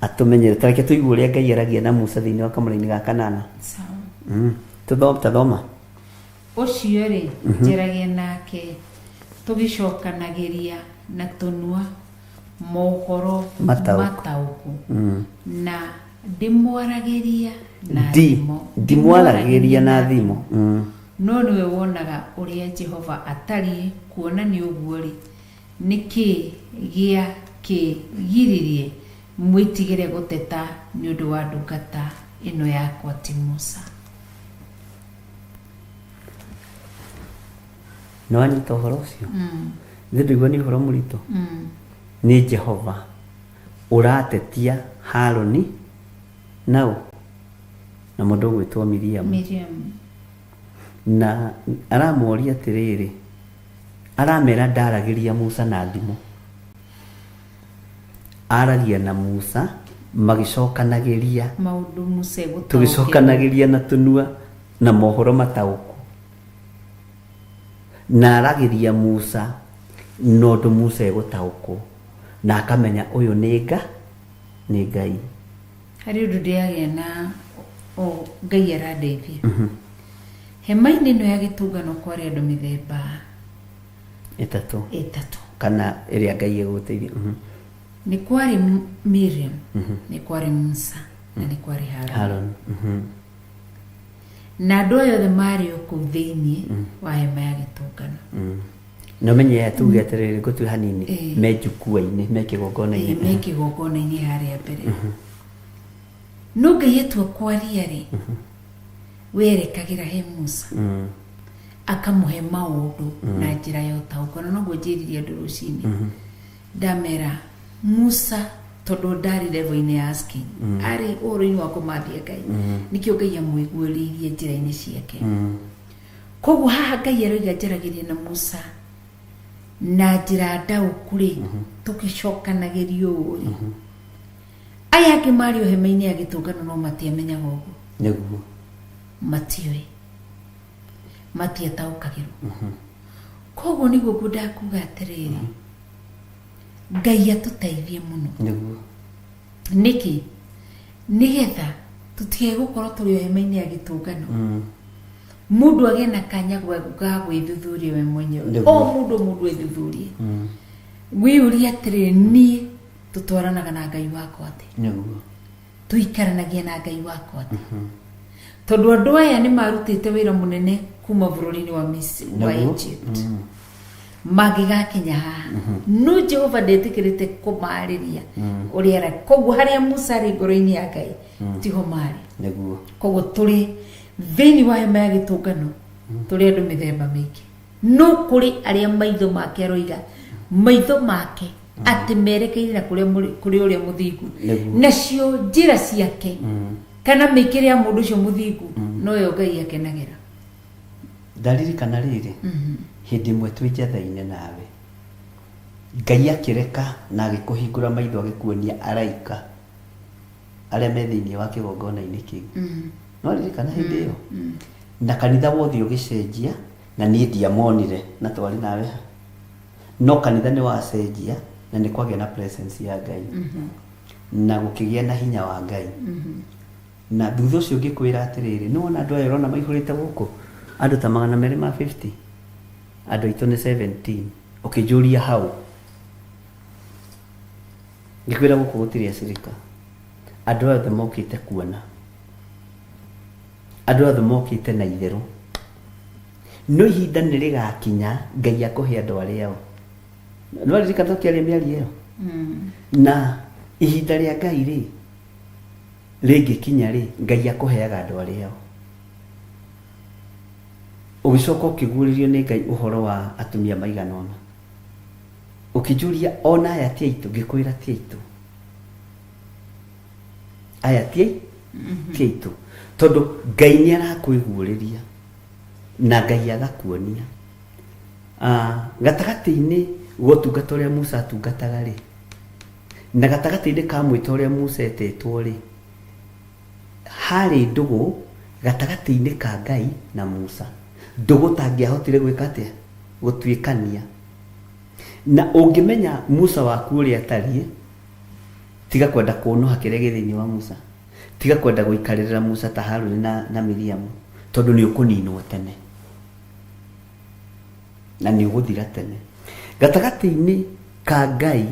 atũmenyere. Ta reke tũigue ũrĩa Ngai aragia na Musa thĩinĩ wa kamũra-inĩ ga kanana. Sawa. Tathoma. Ũcio rĩ, njaragia nake tũgĩcokanagĩria na tũnua mohoro Mataũku. Mataũku na ndĩmwaragĩria na Ndi thimo. Ndimwaragĩria na thimo. No nĩwe wonaga ũrĩa Jehova atariĩ. Kuona nĩ ũguo rĩ, nĩ kĩĩ gĩa kĩgiririe mwĩtigĩre gũteta nĩ ũndũ wa ndungata ĩno yakwa ti Musa? Nĩ wanyita ũhoro ũcio? Nĩ ndũigua nĩ ũhoro mũritũ. Nĩ Jehova ũratetia Harũni naũ na mũndũ ũgwĩtwo Miriam. Miriam. Na aramoria atĩrĩrĩ, aramera ndaragĩria Musa na thimo, aragia na Musa magĩcokanagĩria maũndũ Musa egũtaũkĩrwo. Tũgĩcokanagĩria na tũnua na mohoro mataũku, na aragĩria Musa na ũndũ Musa egũtaũkwo na akamenya ũyũ nĩ nga nĩ Ngai. Harĩ ũndũ ndĩragĩa na o Ngai arandeithia. Hema-inĩ ĩno ya gĩtũngano kwarĩ andũ mĩthemba ĩtatũ. Ĩtatũ. Kana ĩrĩa Ngai egũteithia. Nĩ kwarĩ Miriam, nĩ kwarĩ Musa na nĩ kwarĩ Harũni. Harũni. Na andũ aya othe marĩ o kũu thĩinĩ wa hema ya gĩtũngano. Na ũmenye aya, tuge atĩrĩrĩ, ngũtue hanini, me njukua-inĩ, me kĩgongona-inĩ. Me kĩgongona-inĩ harĩa mbere. No Ngai atua kwaria rĩ, werekagĩra he Musa, akamũhe maũndũ na njĩra ya ũtaũku. Na noguo njĩrire andũ rũcinĩ, ndamera Musa tondũ ndarĩ level-inĩ ya asking, arĩ ũhoro-inĩ wa kũmathia Ngai, nĩkĩo Ngai amũiguĩrĩirie njĩra-inĩ ciake. Koguo haha Ngai aroiga njaragĩria na Musa na njĩra ndaũku rĩ, tũgĩcokanagĩria ũũ rĩ, aya angĩ marĩ o hema-inĩ ya gĩtũngano no matiamenyaga ũguo. Matiũĩ, matiataũkagĩrwo. Koguo nĩguo ngwendaga kuga atĩrĩrĩ, Ngai atũteithie mũno. Nĩkĩ? Nĩgetha tũtige gũkorwo tũrĩ o hema-inĩ ya gĩtũngano, mũndũ agĩe na kanya ga gwĩthuthuria we mwenyewe. O mũndũ ethuthurie, wĩyũrie atĩrĩrĩ, niĩ tũtwaranaga na Ngai wakwa atĩ, tũikaranagia na Ngai wakwa atĩ? Tondũ andũ aya nĩ marutĩte wĩra mũnene kuma bũrũri-inĩ wa Misiri, wa Egypt, mangĩgakinya haha, no Jehova ndetĩkĩrĩte kũmarĩria ũrĩa ara. Koguo harĩa Musa arĩ ngoro-inĩ ya Ngai tiho marĩ. Koguo tũrĩ thĩinĩ wa hema ya gĩtũngano, tũrĩ andũ mĩthemba mĩingĩ, no kũrĩ arĩa maitho make, aroiga maitho make atĩ merekeire na kũrĩa kũrĩ ũrĩa mũthingu, nacio njĩra ciake kana mĩkĩre ya mũndũ ũcio mũthingu noyo Ngai akenagĩra. Ndaririkana rĩrĩ, hĩndĩ ĩmwe twĩ njatha-inĩ nawe, Ngai akĩreka na agĩkũhingũra maitho, agĩkuonia araika arĩa me thĩinĩ wa kĩgongona-inĩ kĩu. No ririkana hĩndĩ ĩyo na kanitha wothe ũgĩcenjia, na niĩ ndiamonire na twarĩ nawe ha, no kanitha nĩ wacenjia na nĩ kwagĩa na presence ya Ngai na gũkĩgĩa na hinya wa Ngai. Na thutha ũcio ngĩkwĩra atĩrĩrĩ, nĩ wona andũ aya ũrona maihũrĩte gũkũ, andũ ta 250, andũ aitũ nĩ 17. Ũkĩnjũria hau. Ngĩkwĩra gũkũ gũtirĩ acirika. Andũ aya othe mokĩte kuona. Andũ aya othe mokĩte na itherũ. No ihinda nĩ rĩgakinya Ngai akũhe andũ arĩa o. Nĩ waririkana tũkĩaria mĩario ĩyo? Na ihinda rĩa Ngai rĩ, rĩngĩkinya rĩ, Ngai akũheaga andũ arĩa o. Ũgĩcoka ũkĩguũrĩrio nĩ Ngai ũhoro wa atumia maigana ũna. Ũkĩnjũria ona aya ti aitũ, ngĩkwĩra ti aitũ. Aya ti ti aitũ. Tondũ Ngai nĩ arakwĩguũrĩria na Ngai agakuonia. Ah, gatagatĩ-inĩ ga ũtungata ũrĩa Musa atungataga rĩ, na gatagatĩ-inĩ ka mwĩto ũrĩa Musa etĩtwo rĩ, harĩ ndũgũ gatagatĩ-inĩ ka Ngai na Musa. Ndũgũ ũtangĩahotire gwĩka atĩa? Gũtuĩkania. Na ũngĩmenya Musa waku ũrĩa atariĩ, tiga kwenda kũnũha kĩrĩa gĩ thĩinĩ wa Musa. Tiga kwenda gũikarĩrĩra Musa ta Haruni na, na Miriamu, tondũ nĩ ũkũninwo tene. Na nĩ ũgũthira tene. Gatagatĩ-inĩ ka Ngai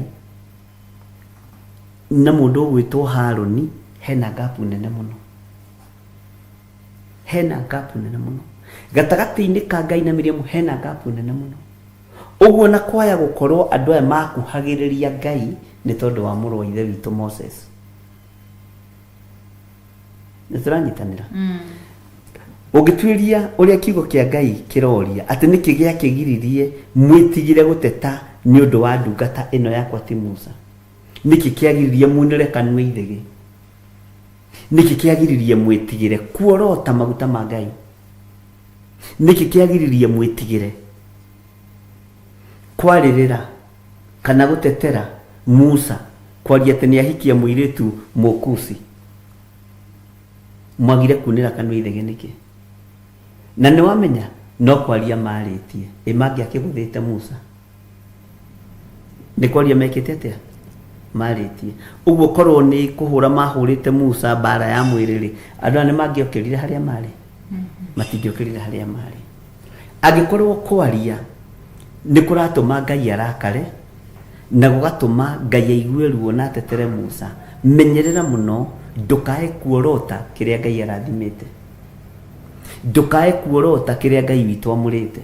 na mũndũ ũgwĩtwo Harũni hena gapu nene mũno. Hena gapu nene mũno. Gatagatĩ-inĩ ka Ngai na Miriamu hena gapu nene mũno. Ũguo na kwaya gũkorwo andũ aya makuhagĩrĩria Ngai nĩ tondũ wa mũrũ wa ithe witũ Moses. Nĩ tũranyitanĩra? Ũngĩtuĩria ũrĩa kiugo kĩa Ngai kĩroria atĩ nĩkĩ gĩakĩgiririe mwĩtigĩre gũteta nĩ ũndũ wa ndungata ĩno yakwa ti Musa? Nĩkĩ kĩagiririe munĩre kanua ithĩgĩ? Nĩkĩ kĩagiririe mwĩtigĩre kuorota maguta ma Ngai? Nĩkĩ kĩagiririe mwĩtigĩre kwarĩrĩra kana gũtetera Musa kwaria atĩ nĩahikia mũirĩtu Mũkusi? Mwagire kunĩra kanua ithege nĩkĩ? Na nĩwamenya no kwaria marĩtie, ĩ mangĩakĩgũthĩte Musa? Nĩ kwaria mekĩte atĩa? Marĩtie. Ũguo korwo nĩ kũhũra mahũrĩte Musa mbara ya mwĩrĩ-rĩ, andũ aya nĩ mangĩokĩrire harĩa marĩ? Matingĩokĩrire harĩa marĩ. Angĩkorwo kwaria nĩ kũratũma Ngai arakare, na gũgatũma Ngai aigue ruo na atetere Musa, menyerera mũno ndũkae kuorota kĩrĩa Ngai arathimĩte. Ndũkae kuorota kĩrĩa Ngai witũ amũrĩte.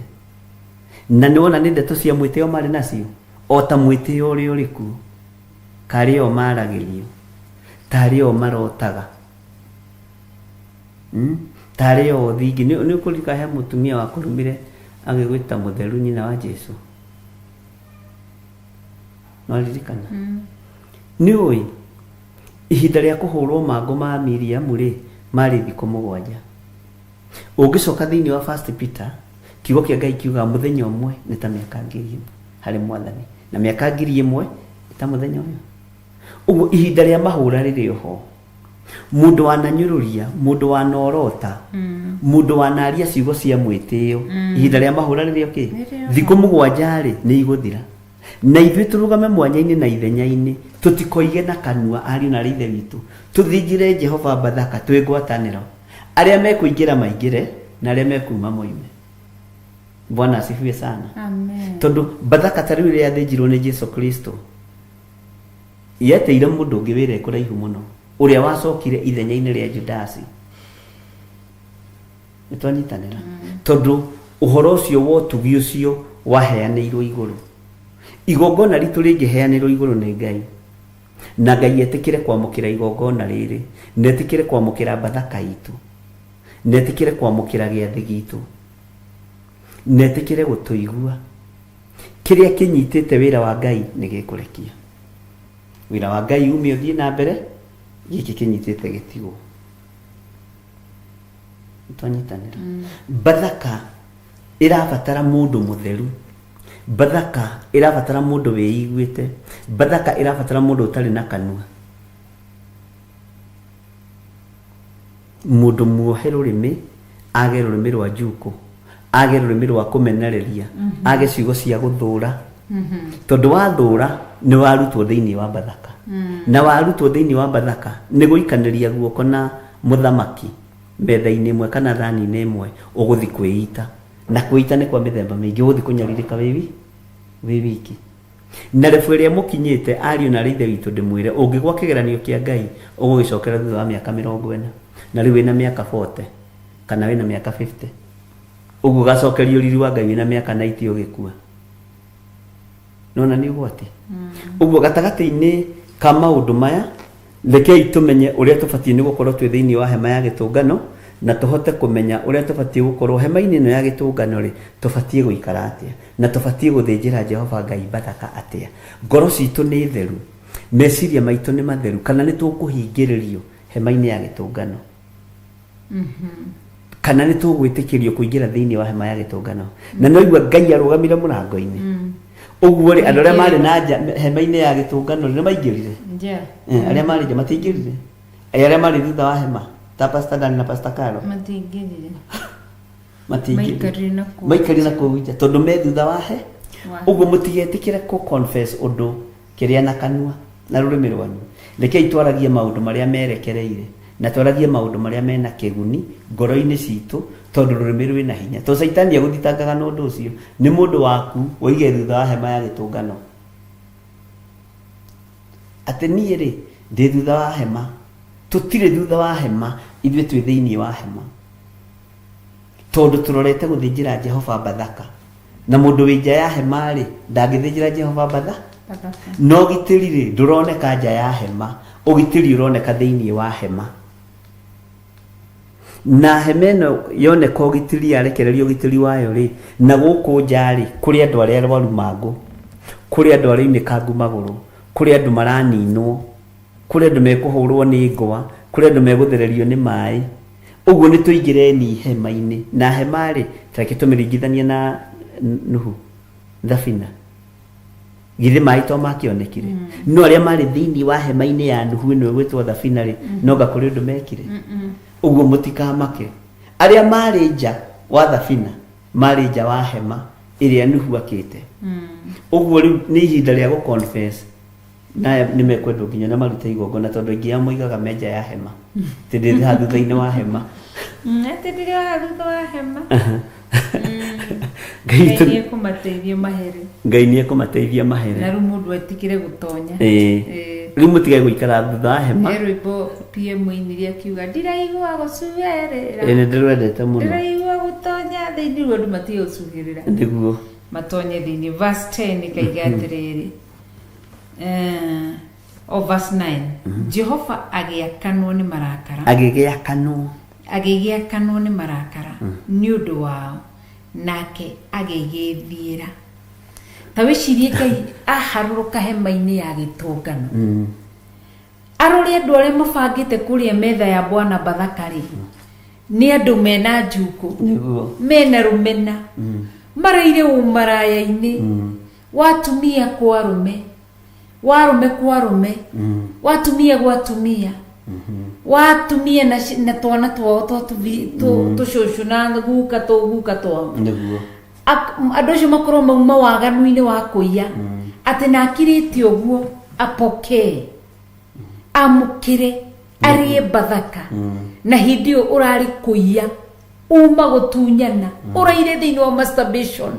Na nĩ wona nĩ ndeto cia mwĩtĩo marĩ nacio, o ta mwĩtĩo ũrĩa ũrĩ kuo. Karĩ o maragĩrio, tarĩ o marotaga. Hmm? Tarĩ o thingi. Nĩ ũkũririkana he mũtumia wakũrumire agĩgwĩta mũtheru nyina wa Jesu? Nĩwaririkana? Nĩ ũĩ ihinda rĩa kũhũrwo mangũ ma Miriamu rĩ, marĩ thikũ mũgwanja. Ũngĩcoka thĩinĩ wa First Peter, kiugo kĩa Ngai kiugaga mũthenya ũmwe nĩ ta mĩaka 1000 harĩ Mwathani, na mĩaka 1000 nĩ ta mũthenya ũyũ. Ũguo ihinda rĩa mahũra rĩrĩ oho. Mũndũ wananyũrũria, mũndũ wanorota, mũndũ wanaria ciugo cia mwĩtĩo, ihinda rĩa mahũra rĩrĩ o kĩ? Rĩrĩ oho. Thikũ mũgwanja rĩ, nĩ igũthira. Na ithuĩ tũrũgame mwanya-inĩ na ithenya-inĩ, tũtikoige na kanua ariũ na aarĩ a Ithe witũ, tũthĩnjĩre Jehova Bathaka twĩ ngwatanĩro. Arĩa mekũingĩra maingĩre, na arĩa mekuuma moime. Bwana asifiwe sana. Amen. Tondũ Bathaka ta rĩu ĩrĩa yathĩnjirwo nĩ Jesu Kristo, yetĩire mũndũ ũngĩ wĩra kũraihu mũno, ũrĩa wacokire ithenya-inĩ rĩa Judasi. Nĩ twanyitanĩra? Tondũ ũhoro ũcio wa ũtugi ũcio waheanĩirwo igũrũ. Igongona ritũ rĩngĩheanĩrwo igũrũ nĩ Ngai, na Ngai etĩkĩre kwamũkĩra igongona rĩrĩ, na etĩkĩre kwamũkĩra Bathaka itũ, na etĩkĩre kwamũkĩra gĩathĩ gitũ, na etĩkĩre gũtũigua, kĩrĩa kĩnyitĩte wĩra wa Ngai nĩ gĩkũrekia. Wĩra wa Ngai ume ũthiĩ na mbere, gĩkĩ kĩnyitĩte gĩtigwo. Twanyitanĩra. Bathaka ĩrabatara mũndũ mũtheru. Bathaka ĩrabatara mũndũ wĩiguĩte. Bathaka ĩrabatara mũndũ ũtarĩ na kanua. Mũndũ muohe rũrĩmĩ, age rũrĩmĩ rwa njukũ, age rũrĩmĩ rwa kũmenereria, age ciugo cia gũthũra. Tondũ wathũra nĩ warutwo thĩinĩ wa Bathaka. Na warutwo thĩinĩ wa Bathaka nĩ gũikanĩria guoko na mũthamaki metha-inĩ ĩmwe kana thani-inĩ ĩmwe, ũgũthiĩ kwĩita. Na kwĩita nĩ kwa mĩthemba mĩingĩ, ũgũthiĩ kũnyarirĩka wĩ wiki. Na rebu ĩrĩa mũkinyĩte ariũ na ithe witũ ndĩmwĩre, ũngĩgwa kĩgeranio kĩa Ngai ũgũgĩcokera thutha wa mĩaka 40, na rĩu wĩna mĩaka 40 kana wĩna mĩaka 50, ũguo ũgacokerio riri wa Ngai wĩna mĩaka 90 ũgĩkua. Nona nĩ ũgwati. Ũguo gatagatĩ-inĩ ka maũndũ maya, rekei tũmenye ũrĩa tũbatiĩ nĩ gũkorwo twĩ thĩinĩ wa hema ya gĩtũngano, na tũhote kũmenya ũrĩa tũbatiĩ gũkorwo hema-inĩ ĩno ya gĩtũngano rĩ, tũbatiĩ gũikara atĩa, na tũbatiĩ gũthĩnjĩra Jehova Ngai Bathaka atĩa. Ngoro citũ nĩ theru, meciria maitũ nĩ matheru, kana nĩ tũkũhingĩrĩrio hema-inĩ ya gĩtũngano, kana nĩ tũgwĩtĩkĩrio kũingĩra thĩinĩ wa hema ya gĩtũngano. Na no igua Ngai arũgamire mũrango-inĩ. Ũguo rĩ, andũ arĩa marĩ na nja hema-inĩ ya gĩtũngano nĩ maingĩrire? Nja. Arĩa marĩ nja matiingĩrire? Arĩa marĩ thutha wa hema ta Pastor Dan na Pastor Carol Matiingĩrire. Matiingĩrire. Maikarire na kũu. Maikarire na kũu nja tondũ me thutha wa he. Wa. Ũguo mũtigetĩkĩre kũ confess ũndũ kĩrĩa na kanua na rũrĩmĩ rwanyu. Rekei twaragie maũndũ marĩa merekereire na twaragie maũndũ marĩa mena kĩguni ngoro-inĩ citũ, tondũ rũrĩmĩ rwĩna hinya. Tondũ Caitani agũthitangaga na ũndũ ũcio, nĩ mũndũ waku woige thutha wa hema ya gĩtũngano atĩ niĩ rĩ ndĩ thutha wa hema. Tũtirĩ thutha wa hema, ithuĩ twĩ thĩinĩ wa hema, tondũ tũrorete gũthĩnjĩra Jehova Bathaka. Na mũndũ wĩ nja ya hema rĩ, ndangĩthĩnjĩra Jehova Bathaka. Bathaka. Na ũgitĩri rĩ, ndũroneka nja ya hema, ũgitĩri ũroneka thĩinĩ wa hema. Na hema ĩno yoneka ũgitĩri, yarekererio ũgitĩri wayo rĩ, na gũkũ nja rĩ, kũrĩ andũ arĩa arwaru mangũ, kũrĩ andũ arĩa ainĩkangu magũrũ, kũrĩ andũ maraninwo, kũrĩ andũ mekũhũrwo nĩ ngwa, kũrĩ andũ megũthererio nĩ maĩ. Ũguo nĩ tũingĩreni hema-inĩ. Na hema rĩ, tareke tũmĩringithanie na Nuhu, thabina. Githĩ maĩ to makĩonekire? No arĩa marĩ thĩinĩ wa hema-inĩ ya Nuhu ĩno ĩgwĩtwo thabina rĩ, no nga kũrĩ ũndũ mekire. Ũguo mũtikamake. Arĩa marĩ nja wa thabina, marĩ nja wa hema ĩrĩa Nuhu akĩte. Ũguo rĩu nĩ ihinda rĩa gũ confess. Na nĩ mekwendwo nginya na marute igongona, tondũ aingĩ ao moigaga me nja ya hema. Atĩ ndĩ haha thutha-inĩ wa hema. Atĩ ndĩrĩ haha thutha wa hema. Ngai Ngai nĩ ekũmateithia mahere. Ngai nĩ ekũmateithia mahere. Na rĩu mũndũ etikĩre gũtonya. Rĩu mũtige gũikara thutha wa hema. He rwĩmbo PM ainire akiuga ndiraigua gũcuerera. Nĩ ndĩrwendete mũno. Ndiraigua gũtonya thĩinĩ, rĩu andũ matige gũcuhĩrĩra. Nĩguo. Matonye thĩinĩ. Verse 10 ĩkaiga atĩrĩrĩ. O verse 9. Jehova agĩakanwo nĩ marakara. Agĩgĩakanwo. Agĩgĩakanwo nĩ marakara nĩ ũndũ wao, nake agĩgĩthiĩra. Ta wĩcirie Ngai aharũrũka hema-inĩ ya gĩtũngano. Arore andũ arĩa mabangĩte kũrĩa metha ya Bwana Bathaka rĩ, nĩ andũ mena njukũ, mena rũmena, maraire ũmaraya-inĩ, watumia kwa arũme, warũme kwa arũme, watumia gwa atumia, watumia na twana twao twa tũcũcũ na guka tũguka twao. Andũ acio makorwo mauma waganu-inĩ wa kũiya, atĩ na akirĩte ũguo apokee, amũkĩre, arĩe Bathaka, na hĩndĩ ĩyo ũrarĩ kũiya, uma gũtunyana, ũraire thĩinĩ wa masturbation,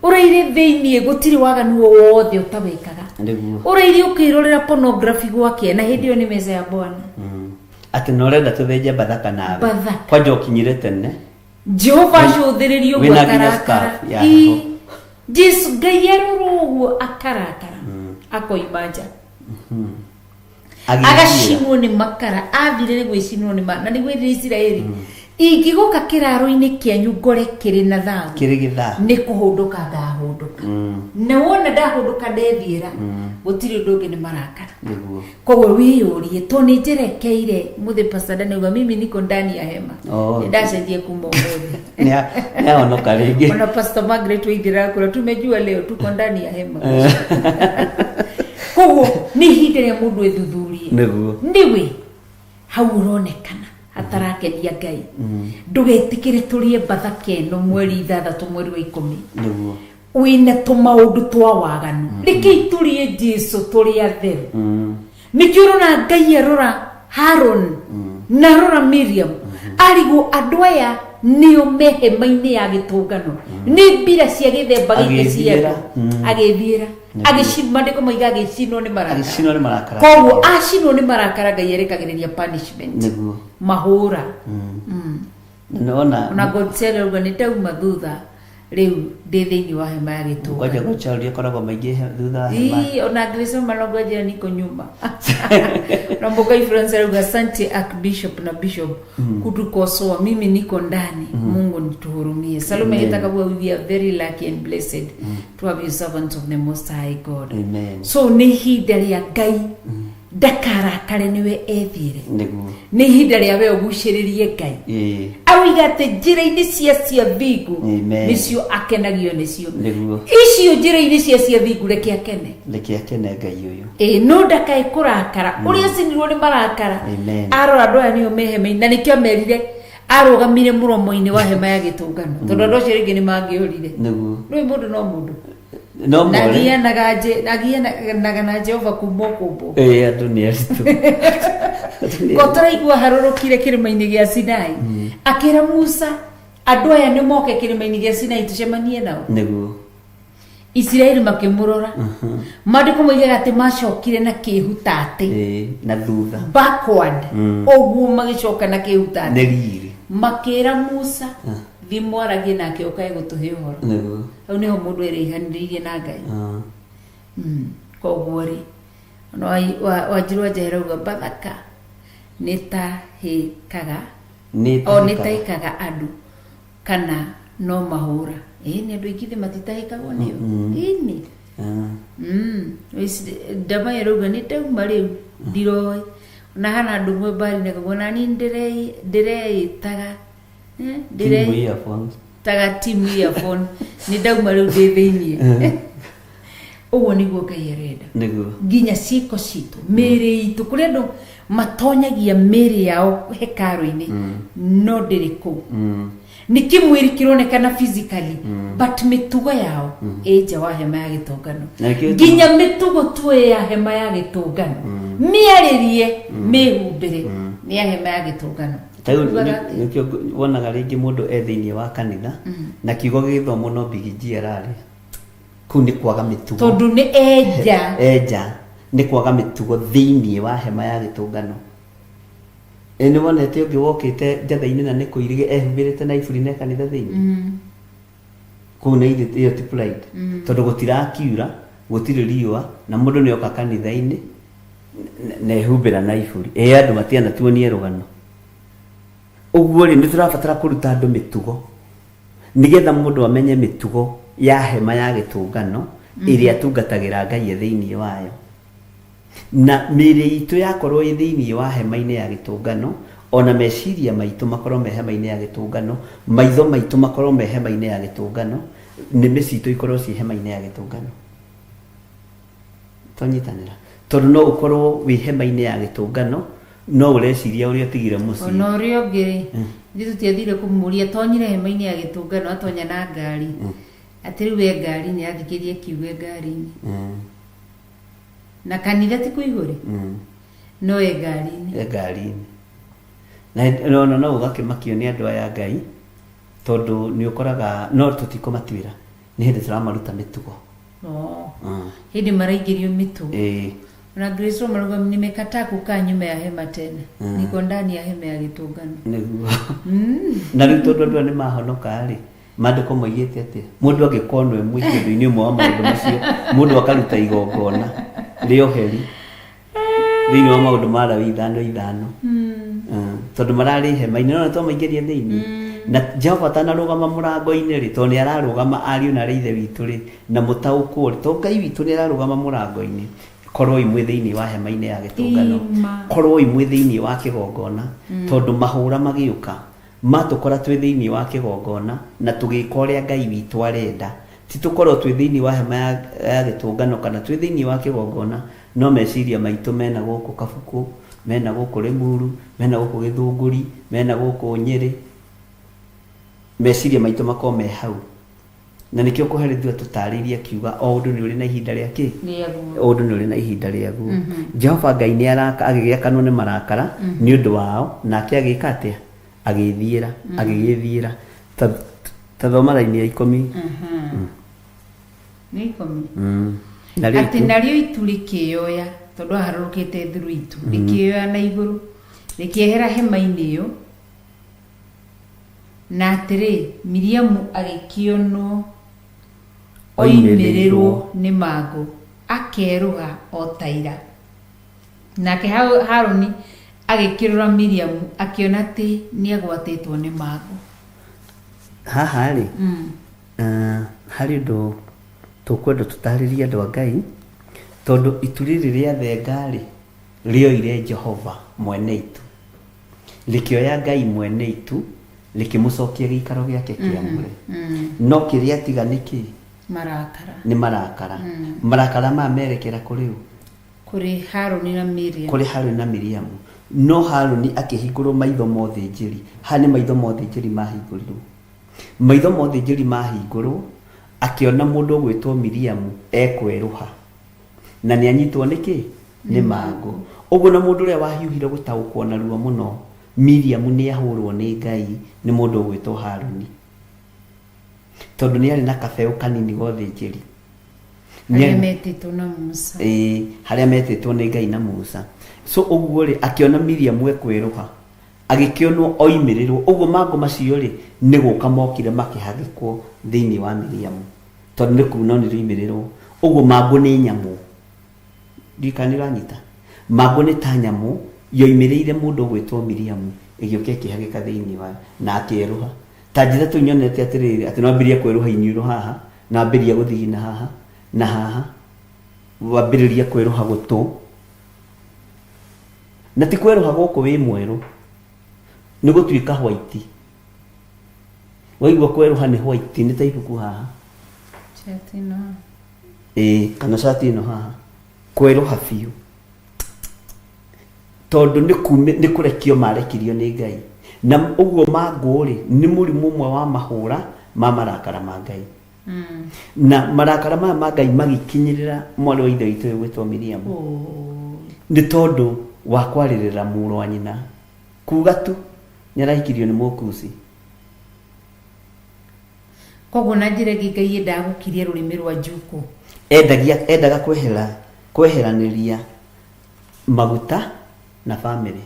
ũraire thĩinĩ gũtirĩ waganu o wothe ũtawĩkaga, ũraire ũkĩrorera pornography gwake, na hĩndĩ ĩyo nĩ meza ya Bwana. Atĩ na ũrenda tũthĩnje Bathaka nawe. Bathaka. Kwanja ũkinyire tene. Jehova acũthĩrĩrie ũguo Wĩna nginya akarakara. scarf ya heho. Jesu Ngai arora ũguo akarakara, akoima nja. Agĩthiĩra. Agacinwo nĩ makara, athire nĩ gwĩcinwo nĩ na nĩguo ĩrĩ Isiraeli. Ingĩgũka kĩraro-inĩ kĩanyu ngore kĩrĩ na thahu. Kĩrĩ gĩthahu. Nĩ kũhũndũka ngahũndũka. Na wona ndahũndũka ndethiĩra, gũtirĩ ũndũ ũngĩ nĩ marakara. Koguo wĩyũrie, to nĩ njerekeire mũthĩ Pastor Daniel auga, mimi niko ndani ya hema. Nĩ ndacenjia kuma ũmũthĩ. Nĩ ahonoka rĩngĩ. Ona Pastor Margaret Waithera akũra, tumejua leo tuko ndani ya hema. Koguo nĩ ihinda rĩa mũndũ ethuthurie. Nĩwe hau ũronekana hatarakenia Ngai. Ndũgetĩkĩre tũrĩe Bathaka ĩno mweri 6 mweri wa 10. Wĩna tũmaũndũ twa waganu. Rekei tũrĩe Jesu tũrĩ atheru. Nĩkĩo ũrona Ngai arora Harũn na arora Miriam. Arigwo andũ aya Nĩo me hema-inĩ ya gĩtũngano, nĩ mbira cia gĩthemba gĩkĩ cia Agĩthiĩra. andũ. Agĩthiĩra. Maandĩko maiga agĩcinwo nĩ marakara. Agĩcinwo nĩ marakara. Koguo acinwo nĩ marakara, Ngai arekagĩrĩria punishment. Mahũra. Nĩwona. Ona Godsell auga nĩ ndauma thutha, rĩu ndĩ thĩinĩ wa hema ya Kwanja gĩtũngano. Godsell akoragwo maingĩ thutha wa hema. Ii, ona Grace Malongo anjĩra niko nyuma. Na Mboga Influencer auga asante Archbishop na Bishop kutukosoa, mimi niko ndani. Mungu nituhurumie. Salome Amen. Gitakabu, we are very lucky and blessed to have you, servants of the Most High God. Amen. So nĩ ihinda rĩa Ngai ndakarakare nĩwe ethiĩre. Nĩ ihinda rĩa we ũgucĩrĩrie Ngai. Aroiga atĩ njĩra-inĩ cia thingu Amen. nĩcio akenagio nĩcio. Icio njĩra-inĩ cia thingu, reke akene. Reke akene Ngai ũyũ. Ĩ, no ndakae kũrakara ũrĩa acinirwo nĩ marakara. Amen. Arora andũ aya nĩo me hema-inĩ, na nĩkĩo amerire arũgamire mũromo-inĩ wa hema ya gĩtũngano, tondũ andũ acio rĩngĩ nĩ mangĩũrire. Nĩũĩ mũndũ no mũndũ. No Na more. Agianaga na Jehova kuma ũkũmbwo. Ĩĩ, andũ nĩ aritũ. Andũ nĩ Ko aritũ. tũraigua harũrũkire kĩrĩma-inĩ gĩa Sinai, akĩra Musa, andũ aya nĩ moke kĩrĩma-inĩ gĩa Sinai tũcemanie nao. Isiraeli makĩmũrora. Maandĩko moigaga atĩ macokire na kĩhutatĩ. Ĩĩ, na thutha. Backward ũguo, magĩcoka na Nĩ kĩhutatĩ. riri. Makĩra Musa, thiĩ mwaragie nake ũkae gũtũhe ũhoro. Hau nĩho mũndũ erĩihanĩrĩirie na Ngai. Koguo rĩ, ona Wanjiru wa Njahera auga Bathaka nĩ tahĩkaga. Nĩ O nĩ tahĩkaga. tahĩkaga andũ kana no mahũra. Ĩ, nĩ andũ aingĩ thĩ matitahĩkagwo nĩo. Ĩni. Ndamayo rauga nĩ ndauma rĩu ndiroĩ. Ona hana andũ mwe mbari na kaguo nani ndĩreĩtaga Team ndĩreĩtaga earphones. Team earphone, nĩ ndauma rĩu ndĩ thĩiniĩ. Ũguo nĩguo Ngai arenda. Nginya ciĩko citũ, mĩĩrĩ itũ, kũrĩ andũ matonyagia mĩĩrĩ yao hekarũ-inĩ no ndĩrĩ kũu. Nĩ kĩmwĩrĩ kĩronekana physically, but mĩtugo yao ĩ nja wa hema ya gĩtũngano. Na nĩkĩo Nginya mĩtugo tuoye ya hema ya gĩtũngano, mĩarĩrie, mĩhumbĩre, nĩ ya hema ya gĩtũngano. Ta rĩu Ugaga atĩa? nĩkĩo wonaga rĩngĩ mũndũ e thĩinĩ wa kanitha na kiugo gĩgĩthomwo no bigiji ararĩa. Kũu nĩ kwaga mĩtugo. Tondũ nĩ enja. Enja nĩ kwaga mĩtugo thĩinĩ wa hema ya gĩtũngano. Ĩ, nĩ wonete ũngĩ wokĩte njatha-inĩ na nĩ kũirige ehumbĩrĩte na iburi na kanitha thĩinĩ? Kũu nĩ ithe ĩyo ti pride, tondũ gũtirakiura, gũtirĩ riũa, na mũndũ nĩ oka kanitha-inĩ na ehumbĩra na iburi. Ĩ, andũ matiana tuonie rũgano. Ũguo rĩ, nĩ tũrabatara kũruta andũ mĩtugo nĩgetha mũndũ amenye mĩtugo ya hema ya gĩtũngano ĩrĩa atungatagĩra Ngai e thĩinĩ wayo. Na mĩĩrĩ itũ yakorwo ĩ thĩinĩ wa hema-inĩ ya gĩtũngano, ona meciria maitũ makorwo me hema-inĩ ya gĩtũngano, maitho maitũ makorwo me hema-inĩ ya gĩtũngano, nĩmĩ citũ ikorwo ciĩ hema-inĩ ya gĩtũngano. Twanyitanĩra, tondũ no ũkorwo wĩ hema-inĩ ya gĩtũngano no ũreciria ũrĩa ũtigire mũciĩ. Ona ũrĩa ũngĩ rĩ, ithuĩ tũtiathire kũmũria, tonyire hema-inĩ ya gĩtũngano, atonya na ngari, atĩ rĩu e ngari-inĩ athikĩrie kiugo e ngari-inĩ. Na kanitha ti kũihũre, no e ngari-inĩ. E ngari-inĩ. Na ona no ũgakĩmakio nĩ andũ aya Ngai, tondũ nĩ ũkoraga no tũtikũmatuĩra, nĩ hĩndĩ tũramaruta mĩtugo. Oh. Hĩndĩ maraingĩrio mĩtugo. Na Grace Roma rauga nimekataa kukaa nyuma ya hema tena, niko ndani ya hema ya gĩtũngano. Nĩguo. Na rĩu tondũ andũ aya nĩ mahonoka rĩ, maandĩko moigĩte atĩa? Mũndũ angĩkorwo nĩwe mwĩki ũndũ-inĩ ũmwe wa maũndũ macio, mũndũ akaruta igongona rĩa ũheri thĩinĩ wa Maũndũ ma Lawi 5:5. Tondũ mararĩ hema-inĩ no nĩtwamaingĩria thĩinĩ. Na Jehova atanarũgama mũrango-inĩ rĩ, tondũ nĩ ararũgama ariũ na arĩ ithe witũ rĩ, na mũtaũkwo rĩ, tondũ Ngai witũ nĩ ararũgama mũrango-inĩ, korwo imwe thĩinĩ wa hema-inĩ ya gĩtũngano, Ima. korwo imwe thĩinĩ wa kĩgongona, tondũ mahũra magĩũka matũkora twĩ thĩinĩ wa kĩgongona na tũgĩka ũrĩa Ngai witũ arenda. Ti tũkorwo twĩ thĩinĩ wa hema ya gĩtũngano kana twĩ thĩinĩ wa kĩgongona no meciria maitũ mena gũkũ Kabuku, mena gũkũ Limuru, mena gũkũ Gĩthũngũri, mena gũkũ Nyĩrĩ, meciria maitũ makorwo me hau. Na nĩkĩo kũherithio tũtarĩirie akiuga o ũndũ nĩ ũrĩ na ihinda rĩa kĩ? Rĩaguo. O ũndũ nĩ ũrĩ na ihinda rĩaguo. Jehova Ngai nĩ araka agĩgĩakanwo nĩ marakara nĩ ũndũ wao, nake agĩka atĩa? Agĩthiĩra, agĩgĩthiĩra. Ta ta thoma raini ya 10. Nĩ 10. Narĩo Atĩ itu narĩo itu rĩkĩyoya, tondũ aharũrũkĩte through itu, rĩkĩyoya na igũrũ, rĩkĩehera hema-inĩ ĩyo. Na atĩrĩ, Miriamu agĩkĩonwo oimĩrĩrwo nĩ mangũ, akerũha o ta ira. Nake Harũni agĩkĩrora Miriamu, akĩona atĩ nĩagwatĩtwo nĩ mangũ. Haha rĩ, harĩ ũndũ tũkwenda tũtarĩrie andũ a Ngai, tondũ itu rĩrĩ rĩa thenga rĩ, rĩoire Jehova mwene itu, rĩkĩoya Ngai mwene itu, rĩkĩmũcokia gĩikaro gĩake kĩamũre. No kĩrĩa tiga nĩ kĩ? Marakara. Nĩ marakara. Marakara maya merekera kũrĩ ũ? Kũrĩ Harũni na Miriam. Kũrĩ Harũni na Miriamu. No Harũni akĩhingũrwo maitho ma ũthĩnjĩri. Haha nĩ maitho ma ũthĩnjĩri mahingũrirwo. Maitho ma ũthĩnjĩri mahingũrwo, akĩona mũndũ ũgwĩtwo Miriamu ekwerũha. Na nĩ anyitwo nĩ kĩ? Nĩ mangũ. Ũguo na mũndũ ũrĩa wahiũhire gũtaũkwo narua mũno, Miriamu nĩ ahũrwo nĩ Ngai nĩ mũndũ ũgwĩtwo Harũni. Tondũ nĩ arĩ na kabeũ kanini ga ũthĩnjĩri. Arĩa metĩtwo na Musa. Ĩĩ, harĩa metĩtwo nĩ Ngai na Musa. So ũguo rĩ, akĩona Miriamu ekwĩrũha, agĩkĩonwo oimĩrĩrwo. Ũguo mangũ macio rĩ, nĩ gũka mokire makĩhagĩkwo thĩinĩ wa Miriamu. Tondũ nĩ kuuna onire oimĩrĩrwo. Ũguo mangũ nĩ nyamũ. Ndiũĩ kana nĩ ũranyita. Mangũ nĩ ta nyamũ yoimĩrĩire mũndũ ũgwĩtwo Miriamu, ĩgĩũka ĩkĩhagĩka thĩinĩ wayo, na akĩerũha. Ta njĩra tu nyonete atĩrĩrĩ, atĩ no ambĩrĩrie kwerũha iniũrũ haha, na ambĩrĩria gũthigina haha, na haha, wambĩrĩria kwerũha gũtũ. Na ti kwerũha gũkũ wĩ mwerũ, nĩ gũtuĩka white. Waigua kwerũha nĩ white, nĩ ta ibuku haha. Shati ĩno. Ĩĩ, kana cati ĩno haha. Kwerũha biũ. Tondũ nĩ kume, nĩ kũrekio marekirio nĩ Ngai. Na ũguo mangũ rĩ, nĩ mũrimũ ũmwe wa mahũra ma marakara ma Ngai. Na marakara maya ma Ngai magĩkinyĩrĩra mwarĩ wa ithe witũ ũyũ gwĩtwo Miriam. Nĩ tondũ wa kwarĩrĩra mũrũ wa nyina. Kuga tu nĩ arahikirio nĩ Mũkusi. Koguo na njĩra ĩngĩ Ngai endaga gũkiria rũrĩmĩ rwa njukũ. Endagia, endaga kwehera, kweheranĩria maguta na famĩlĩ.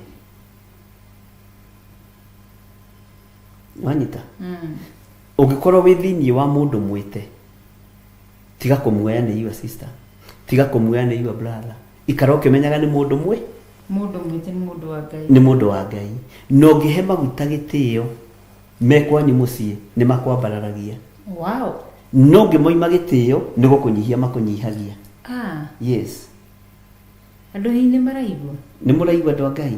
Wanyita? Ũngĩkorwo wĩ thĩinĩ wa mũndũ mwĩte, tiga kũmuoya nĩ your sister, tiga kũmuoya nĩ your brother. Ikara ũkĩmenyaga nĩ mũndũ mwĩ? Mũndũ mwĩte nĩ mũndũ wa Ngai. Nĩ mũndũ wa Ngai. Na ũngĩhe maguta gĩtĩo, me kwanyu mũciĩ, nĩ makwambararagia. Wow. No ũngĩmoima gĩtĩo, nĩ gũkũnyihia makũnyihagia. Yes. Andũ hihi nĩ maraigua? Nĩ mũraigua andũ a Ngai?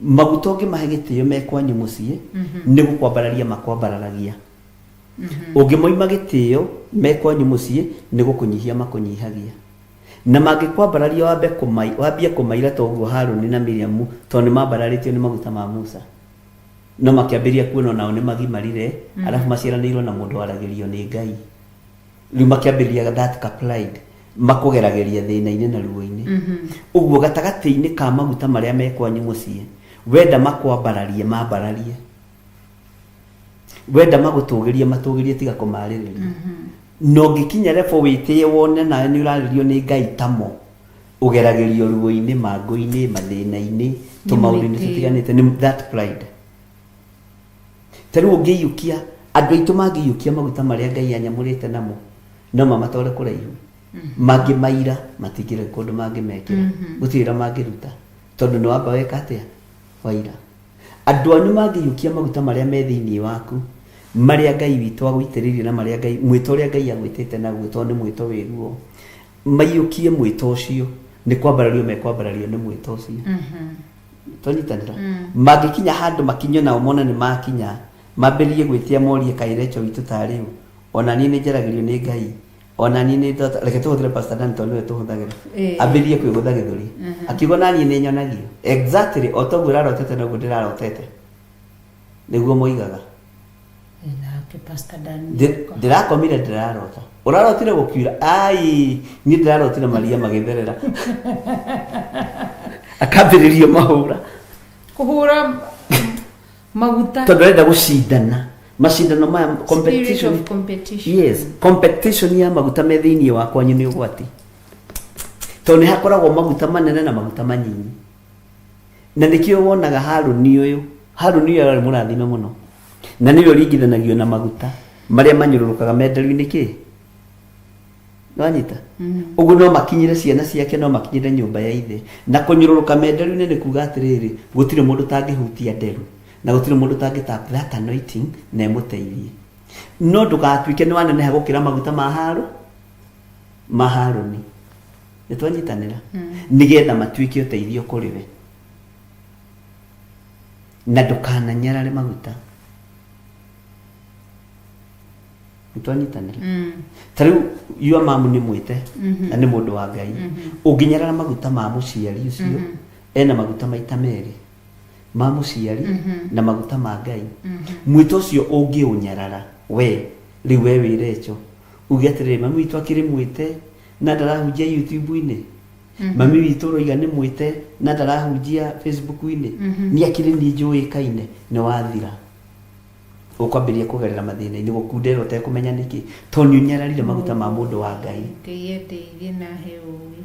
Maguta ũngĩmahe gĩtĩo me kwanyu mũciĩ, nĩ gũkwambararia makwambararagia. Ũngĩmoima gĩtĩo me kwanyu mũciĩ, nĩ gũkũnyihia makũnyihagia. Na mangĩkwambararia wambe kũmai, wambie kũmaira ta ũguo Harũni na Miriamu, tondũ nĩ mambararĩtio nĩ maguta ma Musa. No makĩambĩrĩria kuona onao nĩ magimarire, arabu maciaranĩirwo na mũndũ waragĩrio nĩ Ngai. Rĩu makĩambĩrĩria that ka pride, makũgeragĩria thĩna-inĩ na ruo-inĩ. Ũguo gatagatĩ-inĩ ka maguta marĩa me kwanyu mũciĩ, wenda makwambararie, mambararie. Wenda magũtũgĩrie, matũgĩrie, tiga kũmarĩrĩria. Na ũngĩkinya level wĩtĩe wone nawe nĩ ũrarĩrio nĩ Ngai tamo, ũgeragĩrio ruo-inĩ, mangũ-inĩ, mathĩna-inĩ, tũmaũndũ-inĩ tũtiganĩte, nĩ that pride. Ta rĩu ũngĩiyũkia, andũ aitũ mangĩiyũkia maguta marĩa Ngai anyamũrĩte namo, no mamatware kũraihu. Mangĩmaira, matingĩrĩ kũndũ mangĩmekĩra. Gũtirĩ wĩra mangĩruta. Tondũ nĩ wamba weka atĩa? Waira. Andũ anyu mangĩiyũkia maguta marĩa me thĩinĩ waku, marĩa Ngai witũ agũitĩrĩirie na marĩa Ngai, mwĩto ũrĩa Ngai agwĩtĩte naguo, tondũ nĩ mwĩto wĩ ruo, maiyũkie mwĩto ũcio, nĩ kwambarario mekwambarario nĩ mwĩto ũcio. Twanyitanĩra? Mangĩkinya handũ makinye nao mone nĩ makinya, mambĩrĩrie gwĩtia morie kaĩ Rachel witũ tarĩ ũ? Ona niĩ nĩ njaragĩrio nĩ Ngai. Ona niĩ nĩ ndota, reke tũhũthĩre Pastor Dan tondũ nĩwe tũhũthagĩra. Ambĩrĩrie kwĩgũtha gĩthũri. Akiuga ona niĩ nĩ nyonagio. Exactly, o ta ũguo ũrarotete noguo ndĩrarotete. Nĩguo moigaga. Nake Pastor Dan nĩoka. Ndĩrakomire ndĩrarota. Ũrarotire gũkiura? Ai, niĩ ndĩrarotire maria magĩtherera. Akambĩrĩria mahũra. Kũhũra Maguta. Tondũ arenda gũcindana macindano maya, Spirit competition. of competition. Yes, competition ya maguta me thĩinĩ wa kwanyu nĩ ũgwati, tondũ nĩ hakoragwo maguta manene na maguta manyinyi. Na nĩkĩo wonaga Harũni ũyũ, Harũni ũyũ arĩ mũrathime mũno, na nĩwe ũringithanagio na maguta marĩa manyũrũrũkaga me nderu-inĩ. Kĩ nĩwanyita ũguo? No makinyĩre ciana ciake, no makinyĩre nyũmba ya ithe. Na kũnyũrũrũka me nderu-inĩ nĩ kuga atĩrĩrĩ, gũtirĩ mũndũ ũtangĩhutia nderu na gũtirĩ mũndũ ũtangĩ tap that anointing na ĩmũteithie. No ndũgatuĩke nĩ waneneha gũkĩra maguta ma Harũ ma Harũni. Nĩ twanyitanĩra? Nĩgetha matuĩke ũteithio kũrĩ we, na ndũkananyarare maguta. Nĩ twanyitanĩra? Ta rĩu yua mamu nĩ mwĩte na nĩ mũndũ wa Ngai. Ũngĩnyarara maguta ma mũciari ũcio, ena maguta maita merĩ, ma mũciari na maguta ma Ngai. Mwĩto ũcio ũngĩũnyarara, we rĩu we wĩre uge atĩrĩrĩ, mami witũ akĩrĩ mwĩte na ndarahunjia YouTube-inĩ, mami witũ ũroiga nĩ mwĩte na ndarahunjia Facebook-inĩ, nĩ akĩrĩ niĩ njũĩkaine. Nĩ wathira, ũkwambĩrĩria kũgerera mathĩna-inĩ, gũkundera ũtekũmenya nĩkĩ, tondũ nĩ ũnyararire maguta ma mũndũ wa Ngai. Ngai andeithie na he ũũgĩ.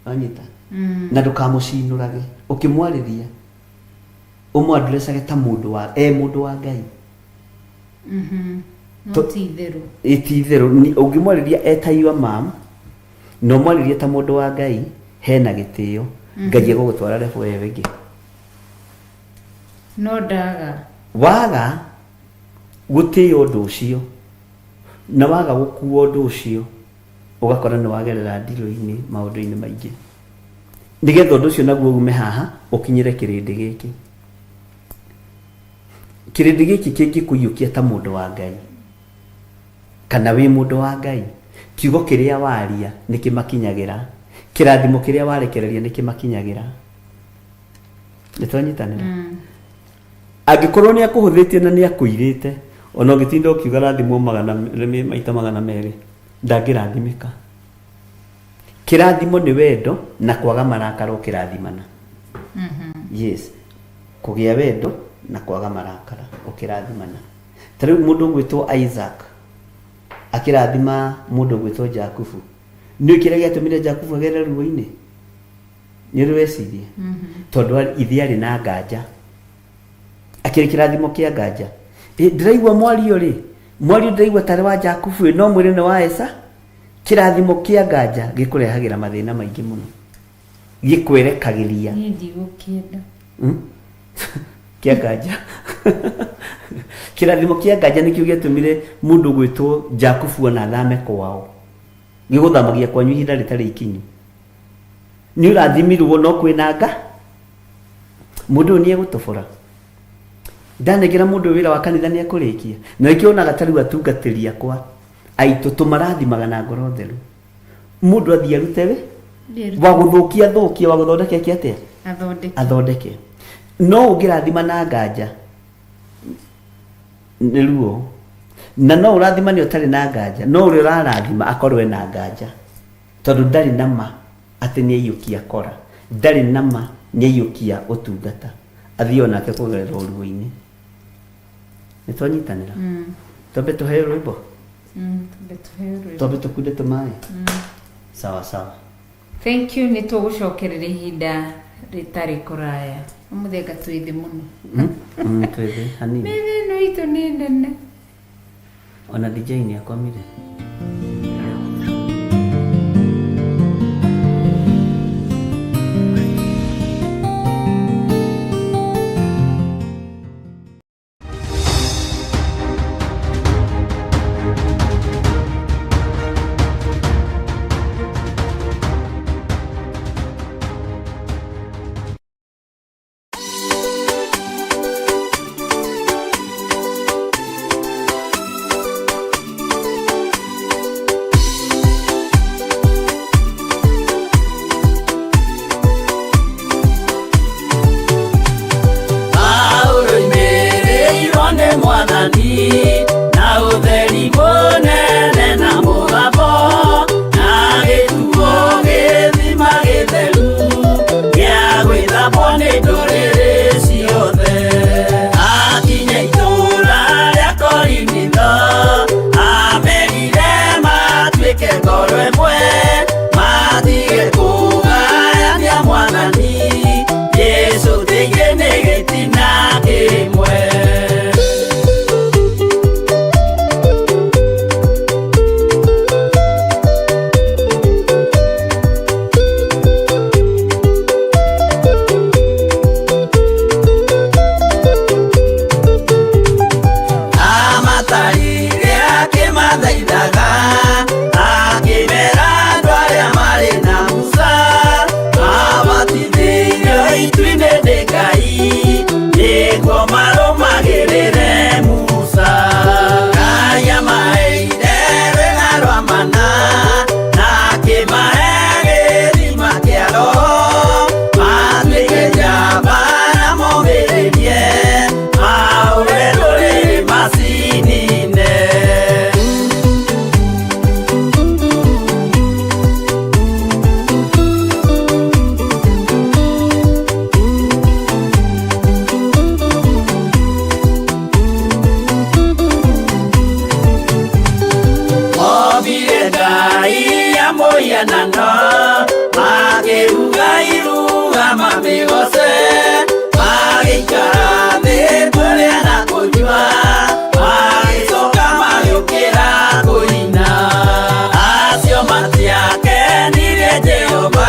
Wanyita? Na ndũkamũcinũrage ũkĩmwarĩria, ũmwandurecage ta mũndũ wa e mũndũ wa Ngai. No ti itherũ. Ĩ ti itherũ. Ũngĩmwarĩria eta your mom na ũmwarĩrie ta mũndũ wa Ngai hena gĩtĩo, Ngai egũgũtwara level ĩyo ĩngĩ. No ndaga. Waga gũtĩĩa ũndũ ũcio na waga gũkua ũndũ ũcio, ũgakora nĩ wagerera ndirũ-inĩ maũndũ-inĩ maingĩ, nĩgetha ũndũ ũcio naguo ume haha ũkinyĩre kĩrĩndĩ gĩkĩ. Kĩrĩndĩ gĩkĩ kĩngĩkũiyũkia ta mũndũ wa Ngai, kana wĩ mũndũ wa Ngai, kiugo kĩrĩa waria nĩ kĩmakinyagĩra, kĩrathimo kĩrĩa warekereria nĩ kĩmakinyagĩra. Nĩ twanyitanĩra? Angĩkorwo nĩ akũhũthĩtie na nĩ akũirĩte, ona ũngĩtinda ũkiuga rathimwo magana maita 200, ndangĩrathimĩka. Kĩrathimo nĩ wendo na kwaga marakara ũkĩrathimana. Yes, kũgĩa wendo na kwaga marakara ũkĩrathimana. Ta rĩu mũndũ ũgwĩtwo Isaac akĩrathima mũndũ ũgwĩtwo Jakubu, nĩ kĩrĩa gĩatũmire Jakubu agerere ruo-inĩ, nĩ ũrĩ weciria? Tondũ ithe arĩ na nganja, akĩrĩ kĩrathimo kĩa nganja. Ĩ, ndĩraigua mwario rĩ, mwario ndĩraigua tarĩ wa Jakubu ĩ, no mwĩrĩ nĩ wa Esa. Kĩrathimo kĩa nganja gĩkũrehagĩra mathĩna maingĩ mũno, gĩkwerekagĩria. Niĩ ndigũkĩenda. Kĩa nganja, kĩrathimo kĩa nganja nĩkĩo gĩatũmire mũndũ gwĩtwo Jakubu ona athame kwao. Gĩgũthamagia kwanyu ihinda rĩtarĩ ikinyu. Nĩ ũrathimirwo no kwĩna nga mũndũ ũyũ nĩ egũtobora, ndanengera mũndũ ũyũ wĩra wa kanitha nĩ ekũrĩkia. Na nĩkĩo onaga ta rĩu atungatĩri akwa aitũ tũmarathimaga na ngoro theru. Mũndũ athiĩ arute wĩ wa gũthũkia thũkia, wa gũthondeka eke atĩa? Athondeke. Athondeke. No ũngĩrathima na nganja nĩ ruo, na no ũrathimane ũtarĩ na nganja, no ũrĩa ũrarathima akorwo ena nganja, tondũ ndarĩ na ma atĩ nĩ aiyũkia kora, ndarĩ na ma nĩ aiyũkia ũtungata, athiĩ onake kũgerera ũruo-inĩ. Nĩ twanyitanĩra? Twambe tũheo rwĩmbo. Twambe tũheo rwĩmbo. Twambe tũkunde tũmaĩ. Sawa sawa. Thank you. Nĩ tũgũcokerera ihinda rĩtarĩ kũraya. Ũmũthĩ anga twĩ thĩ mũno. Twĩ thĩ hanini. Mĩthĩ ĩno itũ nĩ nene. Ona DJ nĩ akomire. mamĩgoce, magĩikara thĩ kũrĩa na kũnyua, magĩcoka magĩũkĩra kũina. Acio matiakenirie Jehova,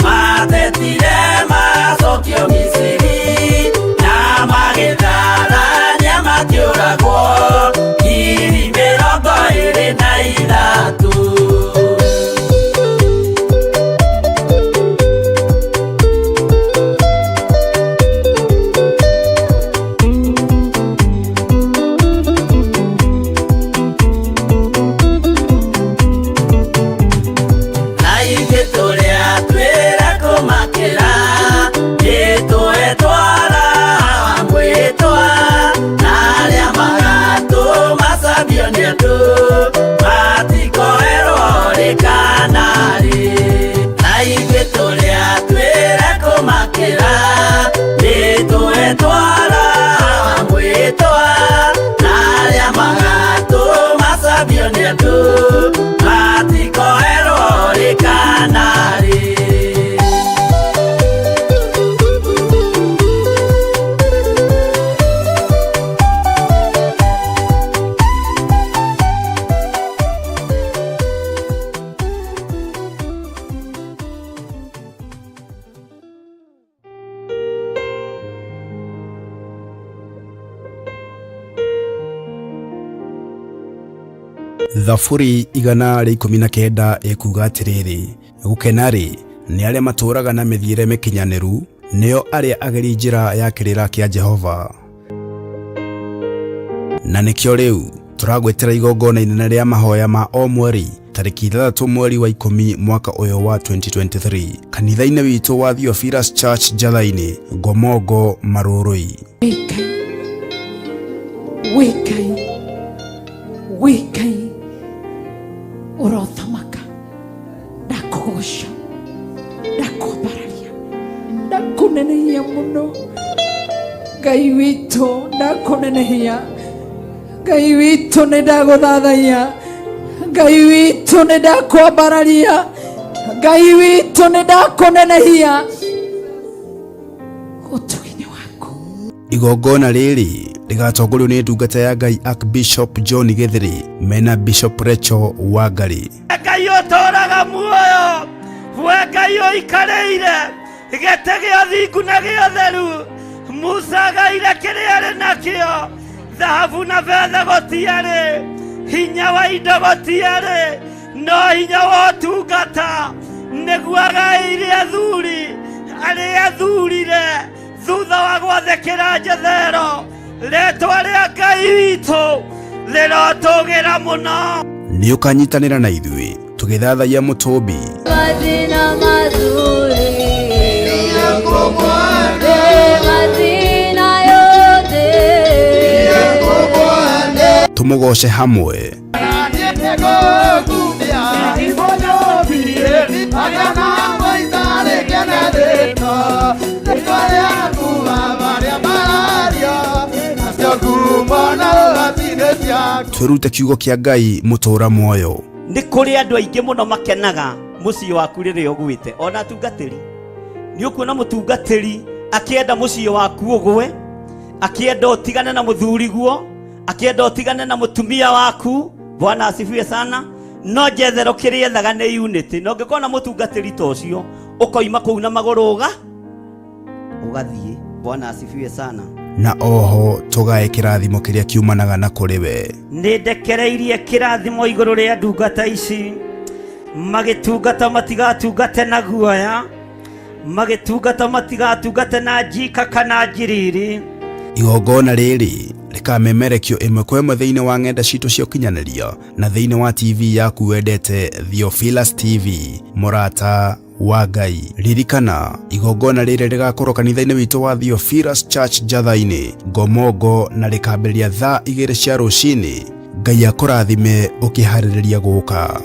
matetire macokio Misiri, na magĩtharania makĩũragwo 23,000. Na ithuĩ tũrĩa twĩra kũmakĩra, nĩtũetwara mwĩtwa, na arĩa magatũmacambio nĩ andũ, matikoerwo rĩ kana rĩ. Na ithuĩ tũrĩa twĩra kũmakĩra, nĩtũetwara mwĩtwa, na arĩa magatũmacambio nĩ andũ, matikoerwo rĩ kana rĩ. Thaburi 119 ĩkuuga atĩrĩrĩ, gũkena-rĩ, nĩ arĩa matũũraga na mĩthiĩre mĩkinyanĩru, nĩo arĩa ageri njĩra ya kĩrĩra kĩa Jehova. Na nĩkĩo rĩu tũragwĩtĩra igongona inene rĩa mahoya ma o mweri tarĩki 6 mweri wa 10 mwaka ũyũ wa 2023 kanitha-inĩ witũ wa Theophilus Church Njatha-inĩ, Ngomongo, Marũrũi. Wĩ Ngai, wĩ Ngai, ũrothamaka, ndakũgoca, ndakwambararia, ndakũnenehia mũno. Ngai witũ, ndakũnenehia. Ngai witũ, nĩ ndagũthathaiya. Ngai witũ, nĩ ndakwambararia. Ngai witũ, nĩ ndakũnenehia. Ũtugi-inĩ waku. Igongona rĩrĩ rĩgatongorio nĩ ndungata ya Ngai Archbishop John Gĩthĩrĩ mena Bishop Rachel Wangari. Ngai ũtũũraga muoyo, we Ngai ũikarĩire gĩtĩ gĩa thingu na gĩa ũtheru. Musa agaire kĩrĩa arĩ nakĩo, thahabu na betha gũtiarĩ, hinya wa indo gũtiarĩ, no hinya wa ũtungata nĩguo agaĩire athuri arĩa athurire thutha wa gwathĩkĩra Jethero. Rĩtwa rĩa Ngai witũ rĩrotũgĩra mũno. Nĩ ũkanyitanĩra na ithuĩ tũgĩthathaiya mũtũmbi. Majina mazuri, majina yote. Tũmũgoce hamwe. Twĩrute kiugo kĩa Ngai mũtũũra muoyo. Nĩ kũrĩ andũ aingĩ mũno makenaga mũciĩ waku rĩrĩa ũgwĩte, ona atungatĩri. Nĩ ũkuona mũtungatĩri akĩenda mũciĩ waku ũgwe, akĩenda ũtigane na mũthuriguo, akĩenda ũtigane na mũtumia waku. Bwana asifiwe sana. No Jethero kĩrĩa ethaga nĩ unity. Na ũngĩkorwo na mũtungatĩri ta ũcio, ũkoima kũu na magũrũ ũgathiĩ. Bwana asifiwe sana. Na oho tũgae kĩrathimo kĩrĩa kiumanaga na kũrĩ we. Nĩ ndekereirie kĩrathimo igũrũ rĩa ndungata ici, magĩtungata matigatungate na guoya, magĩtungata matigatungate na njika kana njiriri. Igongona rĩrĩ rĩkamemerekio ĩmwe kwa ĩmwe thĩinĩ wa ng'enda citũ cia ũkinyanĩria na thĩinĩ wa TV yaku wendete Theophilus TV, mũrata wa Ngai. Ririkana igongona rĩrĩ rĩgakorwo kanitha-inĩ witũ wa Theophilus Church Njatha-inĩ, Ngomongo, na rĩkambĩrĩria thaa 2 cia rũcinĩ. Ngai akũrathime ũkĩharĩrĩria gũka.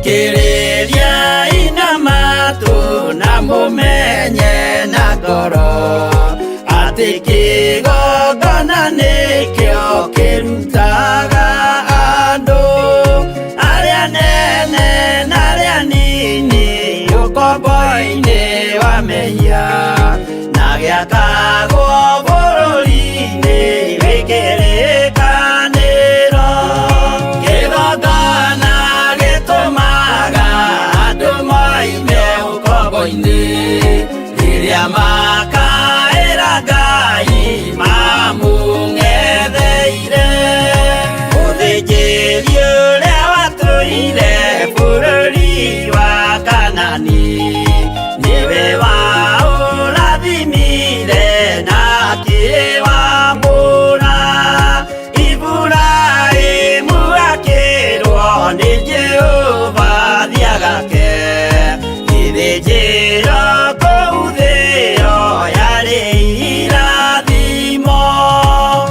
Thikĩrĩriai na matũ na mũmenye na ngoro atĩ kĩgongona nĩkĩo kĩrutaga andũ arĩa nene na arĩa nini ũkombo-inĩ wa mehia na gĩakagwo bũrũri-inĩ wĩ kĩrĩkanĩro. Kĩgongona gĩtũmaga andũ moime ũkombo-inĩ rĩrĩa makaĩra Ngai mamũng'etheire. Mũthĩnjĩri ũrĩa watũire bũrũri wa Kanani nĩwe waũrathimire na akĩwamũra. Iburahĩmu akĩrwo nĩ Jehova thiagake gĩthĩnjĩro kũu thĩo yarĩ irathimo.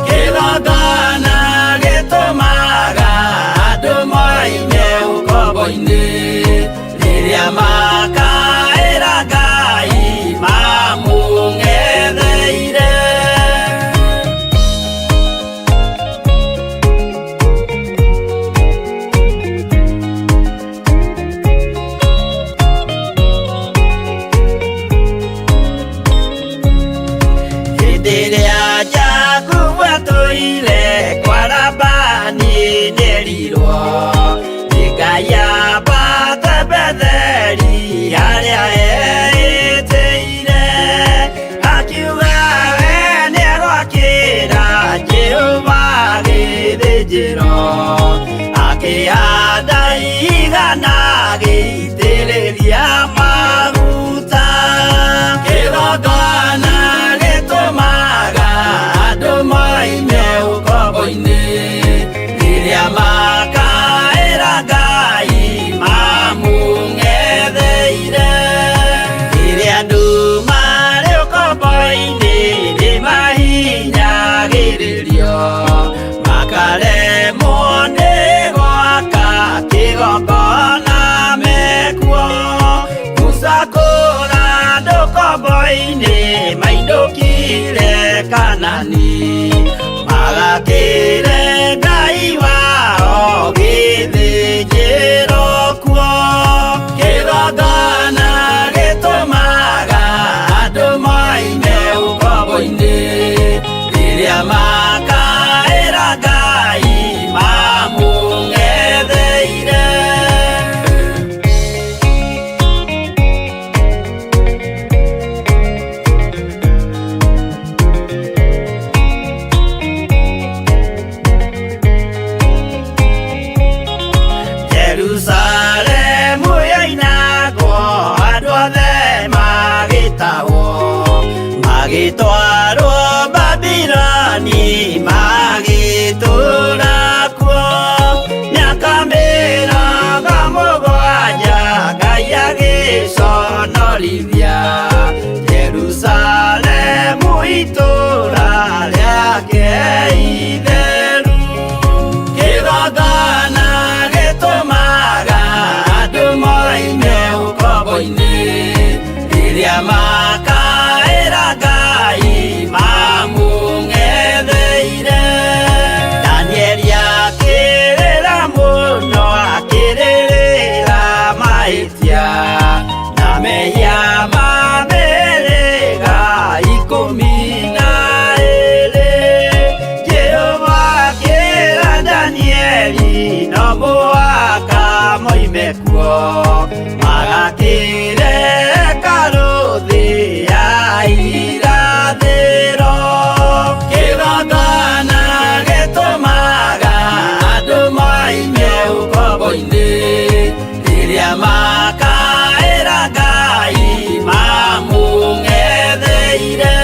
Kĩgongona gĩtũmaga andũ moime ũkombo-inĩ rĩrĩa makaĩra Ngai mamũng'etheire. Hĩndĩ ĩrĩa Jakubu atũire kwa Labani nĩerirwo nĩ Ngai ambate Betheli harĩa eĩtĩire. Akiuga we nĩegwakĩra Jehova gĩthĩnjĩro, akĩhanda igana agĩitĩrĩria maguta. Kĩgongona gĩtũmaga andũ moime ũkombo-inĩ rĩrĩa makaĩra Ngai mamũng'etheire. Rĩrĩa andũ marĩ ũkombo-inĩ nĩmahinyagĩrĩrio makaremwo nĩ gwaka kĩgongona mekuo. Musa kũra andũ ũkombo-inĩ mainũkire Kanani magakĩre Ngai wao gĩthĩnjĩro kuo. Kĩgongona gĩtũmaga andũ moime ũkombo-inĩ rĩrĩa makaĩra Ngai mamũng'etheire. Jerusalemu yoinagwo andũ othe magĩtahwo magĩtwarwo Babiloni magĩtũũra kuo mĩaka 70 Ngai agĩconorithia Jerusalemu itũũra rĩake itheru. Kĩgongona gĩtũmaga andũ moime ũkombo-inĩ rĩrĩa makaĩra Ngai mamũng'etheire. Danieli akĩrĩra mũno akĩrĩrĩra mahĩtia na mehia ma mĩhĩrĩga 12. Jehova akĩra Danieli no mũhaka moime kuo magakĩre hekarũ thĩ ya irathĩro. Kĩgongona gĩtũmaga andũ moime ũkombo-inĩ rĩrĩa makaĩra Ngai mamũng'etheire.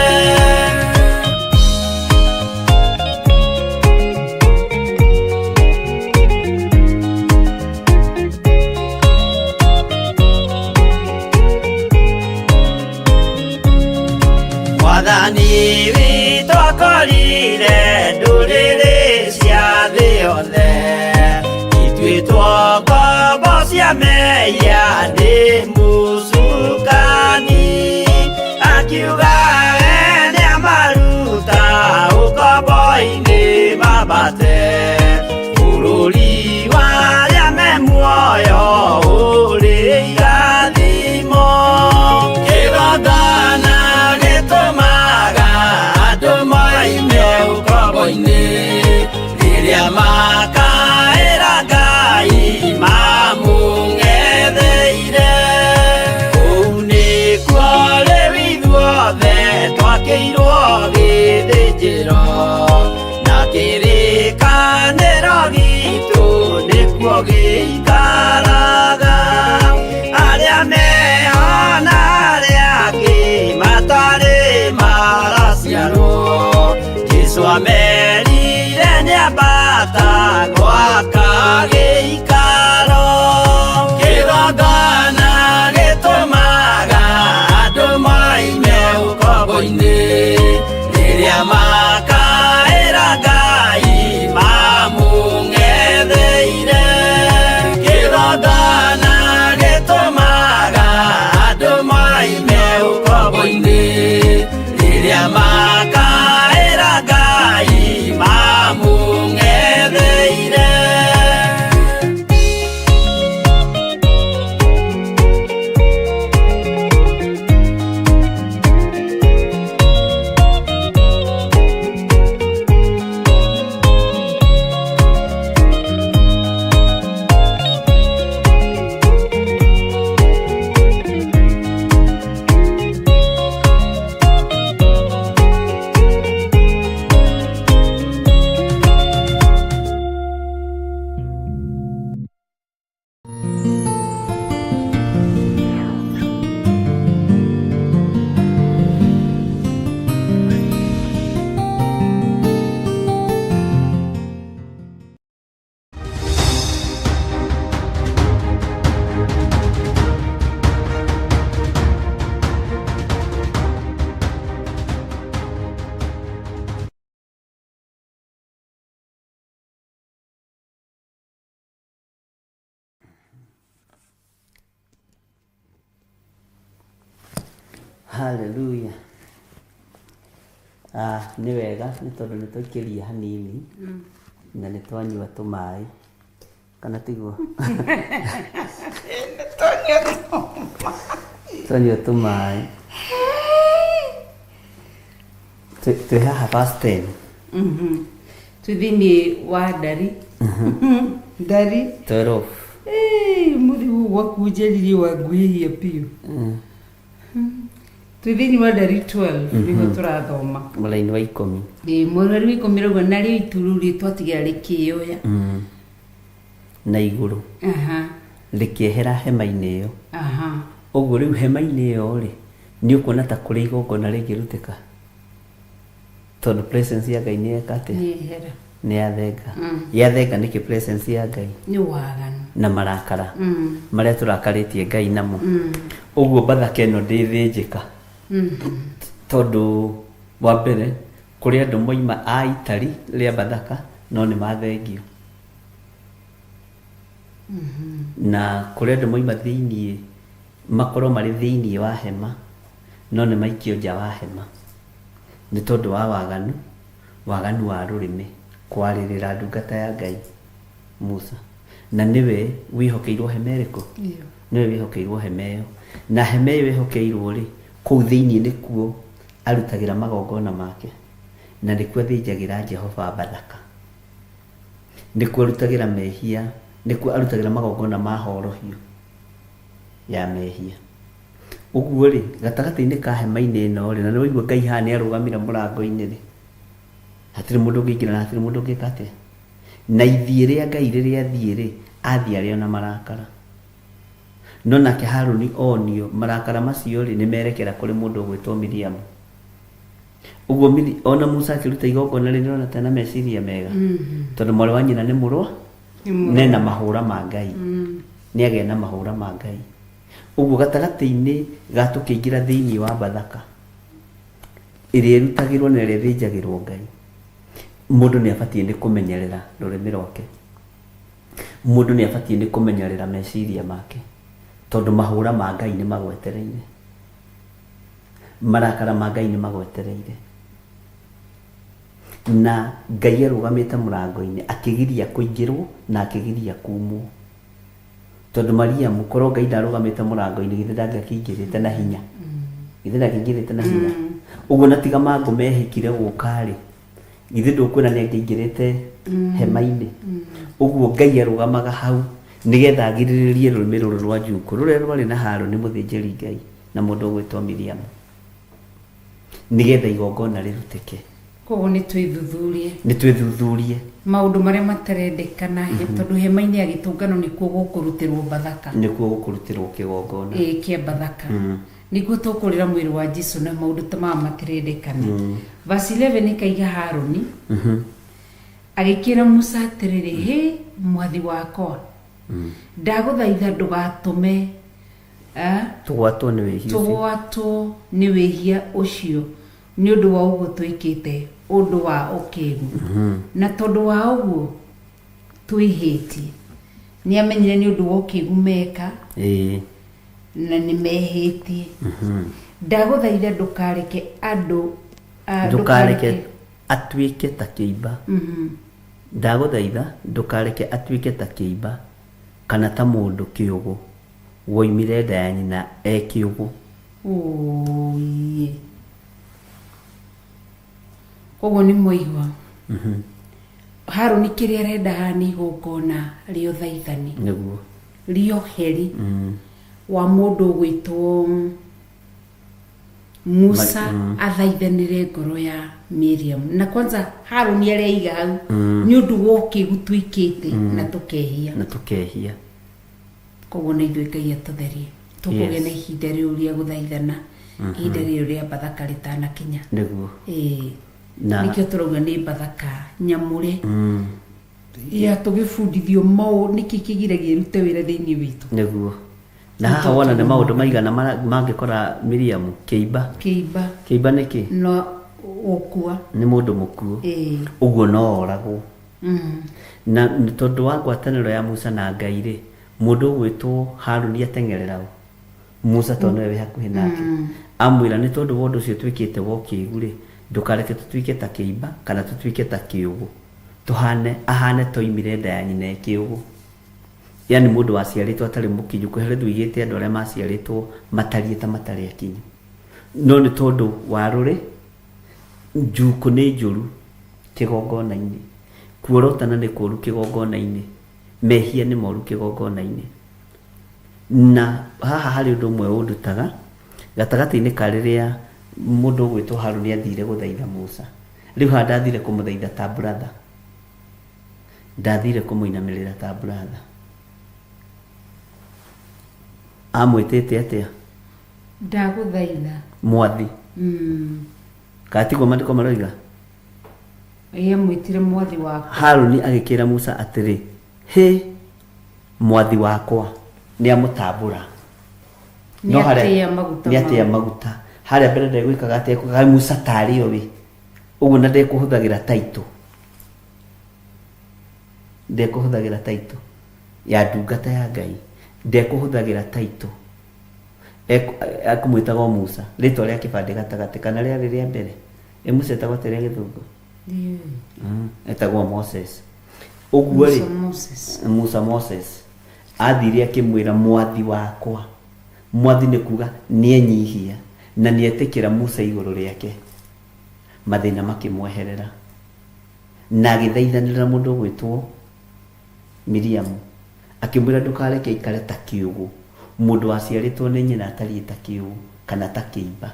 Kũtheria mehia nĩ mũcukani akiuga we nĩamaruta ũkombo-inĩ mambate bũrũri wa arĩa me muoyo ũrĩ irathimo kĩgongona gĩtũmaga andũ moime ũkombo-inĩ rĩrĩa makaĩra Ngai mamũng'etheire kũu nĩkuo rĩu ithuothe twakĩirwo gĩthĩnjĩro na kĩrĩkanĩro gitũ nĩkuo gĩikaraga arĩa meho na arĩa angĩ matarĩ maraciarwo Jesũ amerire nĩambata gwaka gĩikaro kĩgongona gĩtũmaga andũ moime ũkombo-inĩ rĩrĩa makaĩra Ngai mamũng'etheire kĩgongona gĩtũmaga andũ moime ũkombo-inĩ rĩrĩa makaĩra Ngai mamũng'etheire. Haleluya. Ah, nĩ wega nĩ tondũ nĩ twaikĩria hanini na nĩ twanyua tũmaĩ kana tiguo twanyua tũmaĩ twĩ haha verse 10. Twĩ thĩinĩ wa ndari ndari 12. Mũthi ũyũ gwakunjĩririe wanguhĩhia biũ. Twĩ thĩinĩ wa ndari 12 nĩguo tũrathoma. Mũraini wa 10. Ĩĩ, mũrwaru wa 10 rauga narĩo itu rĩu rĩtwatigĩra rĩkĩoya Na igũrũ rĩkĩehera hema-inĩ ĩyo. Ũguo rĩu hema-inĩ ĩyo rĩ, nĩ ũkuona ta kũrĩ igongona rĩngĩrutĩka tondũ presence ya Ngai nĩ yeka atĩa? Nĩ yehera. Nĩ yathenga. Yathenga nĩkĩ presence ya Ngai? Nĩ waganu. Na marakara marĩa tũrakarĩtie Ngai namo. Ũguo Bathaka ĩno ndĩthĩnjĩka tondũ wa mbere kũrĩ andũ moima a itari rĩa Bathaka no nĩ mathengio, na kũrĩ andũ moima thĩiniĩ makorwo marĩ thĩiniĩ wa hema no nĩ maikio nja wa hema nĩ tondũ wa waganu, waganu wa rũrĩmĩ kwarĩrĩra ndungata ya Ngai Musa, na nĩwe wĩhokeirwo hema ĩrĩkũ? Ĩyo. Nĩwe wĩhokeirwo hema ĩyo, na hema ĩyo ĩhokeirwo rĩ, kũu thĩiniĩ nĩkuo arutagĩra magongona make, na nĩkuo athĩnjagĩra Jehova Bathaka, nĩkuo arutagĩra mehia, nĩkuo arutagĩra magongona ma horohio ya mehia. Ũguo rĩ, gatagatĩ-inĩ ka hema-inĩ ĩno rĩ, na nĩ waigua Ngai haha nĩ arũgamire mũrango-inĩ rĩ, hatirĩ mũndũ ũngĩingĩra na hatirĩ mũndũ ũngĩka atĩa. Na ithiĩ rĩa Ngai rĩrĩa athiĩ rĩ, athiĩ arĩ ona marakara. No nake Harũni onio marakara macio rĩ, nĩ merekera kũrĩ mũndũ ũgwĩtwo Miriamu. Ũguo ona Musa akĩruta igongona rĩ, nĩũrona ta ena meciria mega. Tondũ mwarĩ wa nyina nĩ mũrũa, nena mahũra ma Ngai. Nĩagĩa na mahũra ma Ngai. Ũguo gatagatĩ-inĩ ga tũkĩingĩra thĩiniĩ wa Bathaka, ĩrĩa ĩrutagĩrwo na ĩrĩa ĩthĩnjagĩrwo Ngai, mũndũ nĩ abatiĩ nĩ kũmenyerera rũrĩmĩ rwake. Mũndũ nĩ abatiĩ nĩ kũmenyerera meciria make, tondũ mahũra ma Ngai nĩ magwetereire, marakara ma Ngai nĩ magwetereire. Na Ngai arũgamĩte mũrango-inĩ akĩgiria kũingĩrwo na akĩgiria kumwo. Tondũ Mariamu, korwo Ngai ndarũgamĩte mũrango-inĩ, githĩ ndangĩakĩingĩrĩte na hinya? Githĩ ndangĩaingĩrĩte na hinya? Ũguo na tiga mangũ mehĩkire gũka-rĩ, githĩ ndũkuona nĩ angĩaingĩrĩte hema-inĩ? Ũguo Ngai arũgamaga hau nĩgetha agirĩrĩrie rũrĩmĩ rũrũ rwa njukũ rũrĩa rwarĩ na Harũni mũthĩnjĩri Ngai na mũndũ ũgwĩtwo Miriamu, nĩgetha igongona rĩrutĩke. Koguo nĩ twĩthuthurie. Nĩ twĩthuthurie. Maũndũ marĩa matarendekana, tondũ hema-inĩ ya gĩtũngano nĩkuo gũkũrutĩrwo Bathaka. Nĩkuo gũkũrutĩrwo kĩgongona. Ĩĩ, kĩa Bathaka. Nĩkuo tũkũrĩra mwĩrĩ wa Jesu na maũndũ ta maya matirendekana. Verse 11 ĩkaiga Harũni agĩkĩra Musa atĩrĩrĩ, hĩ mwathi wakwa, ndagũthaitha ndũgatũme Tũgwatwo nĩ wĩhia ũcio. Tũgwatwo nĩ wĩhia ũcio nĩ ũndũ wa ũguo twĩkĩte ũndũ wa ũkĩgu, na tondũ wa ũguo twĩhĩtie. Nĩ amenyire nĩ ũndũ wa ũkĩgu meka na nĩ mehĩtie. Ndagũthaitha ndũkareke andũ ndũkareke atuĩke ta kĩimba. Ndagũthaitha ndũkareke atuĩke ta kĩimba kana ta mũndũ kĩũgũ woimire nda ya nyina e kĩũgũ. Ũũi. Koguo nĩ mwaigua. Harũni kĩrĩa arenda haha nĩ igongona rĩa ũthaithani. Nĩguo. Rĩa ũheri wa mũndũ ũgwĩtwo Musa athaithanĩre ngoro ya Miriam. Na kwanza Harũni areiga hau nĩ ũndũ wa ũkĩgu twĩkĩte na tũkehia. Na tũkehia. Koguo na ithuĩ Ngai atũtherie. Tũkũgĩa na ihinda rĩu rĩa gũthaithana, ihinda rĩu rĩa Bathaka rĩtanakinya. Nĩguo. Ĩĩ. Na nĩkĩo tũrauga nĩ Bathaka nyamũre. Ya tũgĩbundithio maũ nĩkĩ kĩgiragia ĩrute wĩra thĩinĩ witũ. Nĩguo. Na haha wona nĩ maũndũ maigana mangĩkora Miriam kĩimba. Kĩimba. Kĩimba nĩ kĩ? No gũkua. Nĩ mũndũ mũkuũ. Ĩĩ. Ũguo no oragwo. Na tondũ wa ngwatanĩro ya Musa na Ngai rĩ, mũndũ ũgwĩtwo Haruni ateng'erera ũ? Musa tondũ nĩwe wĩ hakuhĩ nake. Amwĩra nĩ tondũ wa ũndũ ũcio twĩkĩte wa ũkĩgu rĩ, ndũkareke tũtuĩke ta kĩimba kana tũtuĩke ta kĩũgũ. Tũhane, ahane toimire nda ya nyina e kĩũgũ. Yaani mũndũ waciarĩtwo atarĩ mũkinyu, kweheretwo igĩte andũ arĩa maciarĩtwo matariĩ ta matarĩ akinyu. No nĩ tondũ wa rũrĩ, njukũ nĩ njũru kĩgongona-inĩ, kuorotana nĩ kũru kĩgongona-inĩ, mehia nĩ moru kĩgongona-inĩ. Na haha harĩ ũndũ ũmwe ũndutaga, gatagatĩ-inĩ ka rĩrĩa mũndũ ũgwĩtwo Haruni athire gũthaitha Musa. Rĩu haha ndathire kũmũthaitha ta brother. Ndathire kũmũinamĩrĩra ta brother. Amwĩtĩte atĩa? Ndagũthaitha. Mwathi. Kana tiguo maandĩko maroiga? Ĩĩ, amwĩtire mwathi wakwa. Haruni agĩkĩra Musa atĩrĩ, Hĩ, mwathi wakwa, nĩ amũtambũra. Nĩ atĩa maguta Nĩ atĩa mau. maguta. Harĩa mbere ndegwĩkaga atĩa, ekwĩkaga Musa tarĩ o we. Ũguo na ndekũhũthagĩra title. Ndekũhũthagĩra title ya ndungata ya Ngai. Ndekũhũthagĩra title. Ekũmwĩtaga o Musa. Rĩtwa rĩa kĩbandĩ gatagatĩ kana rĩarĩ rĩa mbere. Ĩ Musa etagwo atĩa rĩa gĩthũngũ? Etagwo Moses. Ũguo rĩ, Musa Moses. Musa Moses athire akĩmwĩra mwathi wakwa. Mwathi nĩ kuga nĩenyihia na nĩetĩkĩra Musa igũrũ rĩake. Mathĩna makĩmweherera. Na agĩthaithanĩrĩra mũndũ ũgwĩtwo Miriamu. Akĩmwĩra ndũkareke aikare ta kĩũgũ. Mũndũ waciarĩtwo nĩ nyina atariĩ ta kĩũgũ kana ta kĩimba.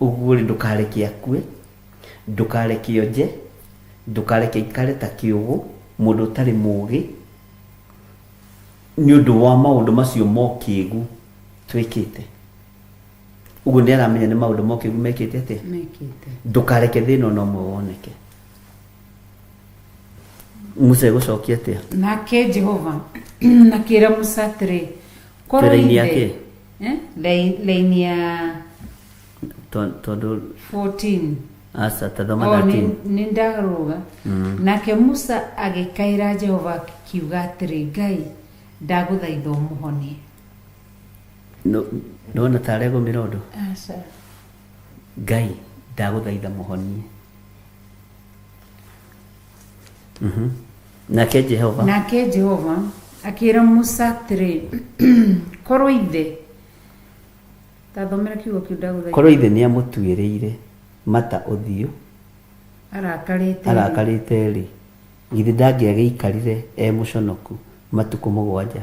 Ũguo rĩ, ndũkareke akue, ndũkareke onje, ndũkareke aikare ta kĩũgũ, mũndũ ũtarĩ mũũgĩ, nĩ ũndũ wa maũndũ macio mokĩgu twĩkĩte. Ũguo nĩ aramenya nĩ maũndũ mokĩgu mekĩte atĩa? Mekĩte. Ndũkareke thĩna ona ũmwe woneke. Musa egũcokia atĩa? Nake Jehova akĩra Musa atĩrĩ, korwo Twĩ raini ya ithe kĩ? Raini ya Tondũ 14. Aca, ta thoma O, 13. nĩ ndarũga. Nake Musa agĩkaĩra Jehova akiuga atĩrĩ, Ngai, ndagũthaitha ũmũhonie. Nĩwona ta aregũmĩra ũndũ? Aca. Ngai, ndagũthaitha mũhonie. Nake Jehova. Nake Jehova akĩra Musa atĩrĩ, korwo ithe, tathomera kiugo kĩu ndagũthaitha. Korwo ithe nĩamũtuĩrĩire mata ũthiũ arakarĩte arakarĩte-rĩ, githĩ ndangĩagĩikarire e mũconoku matukũ 7?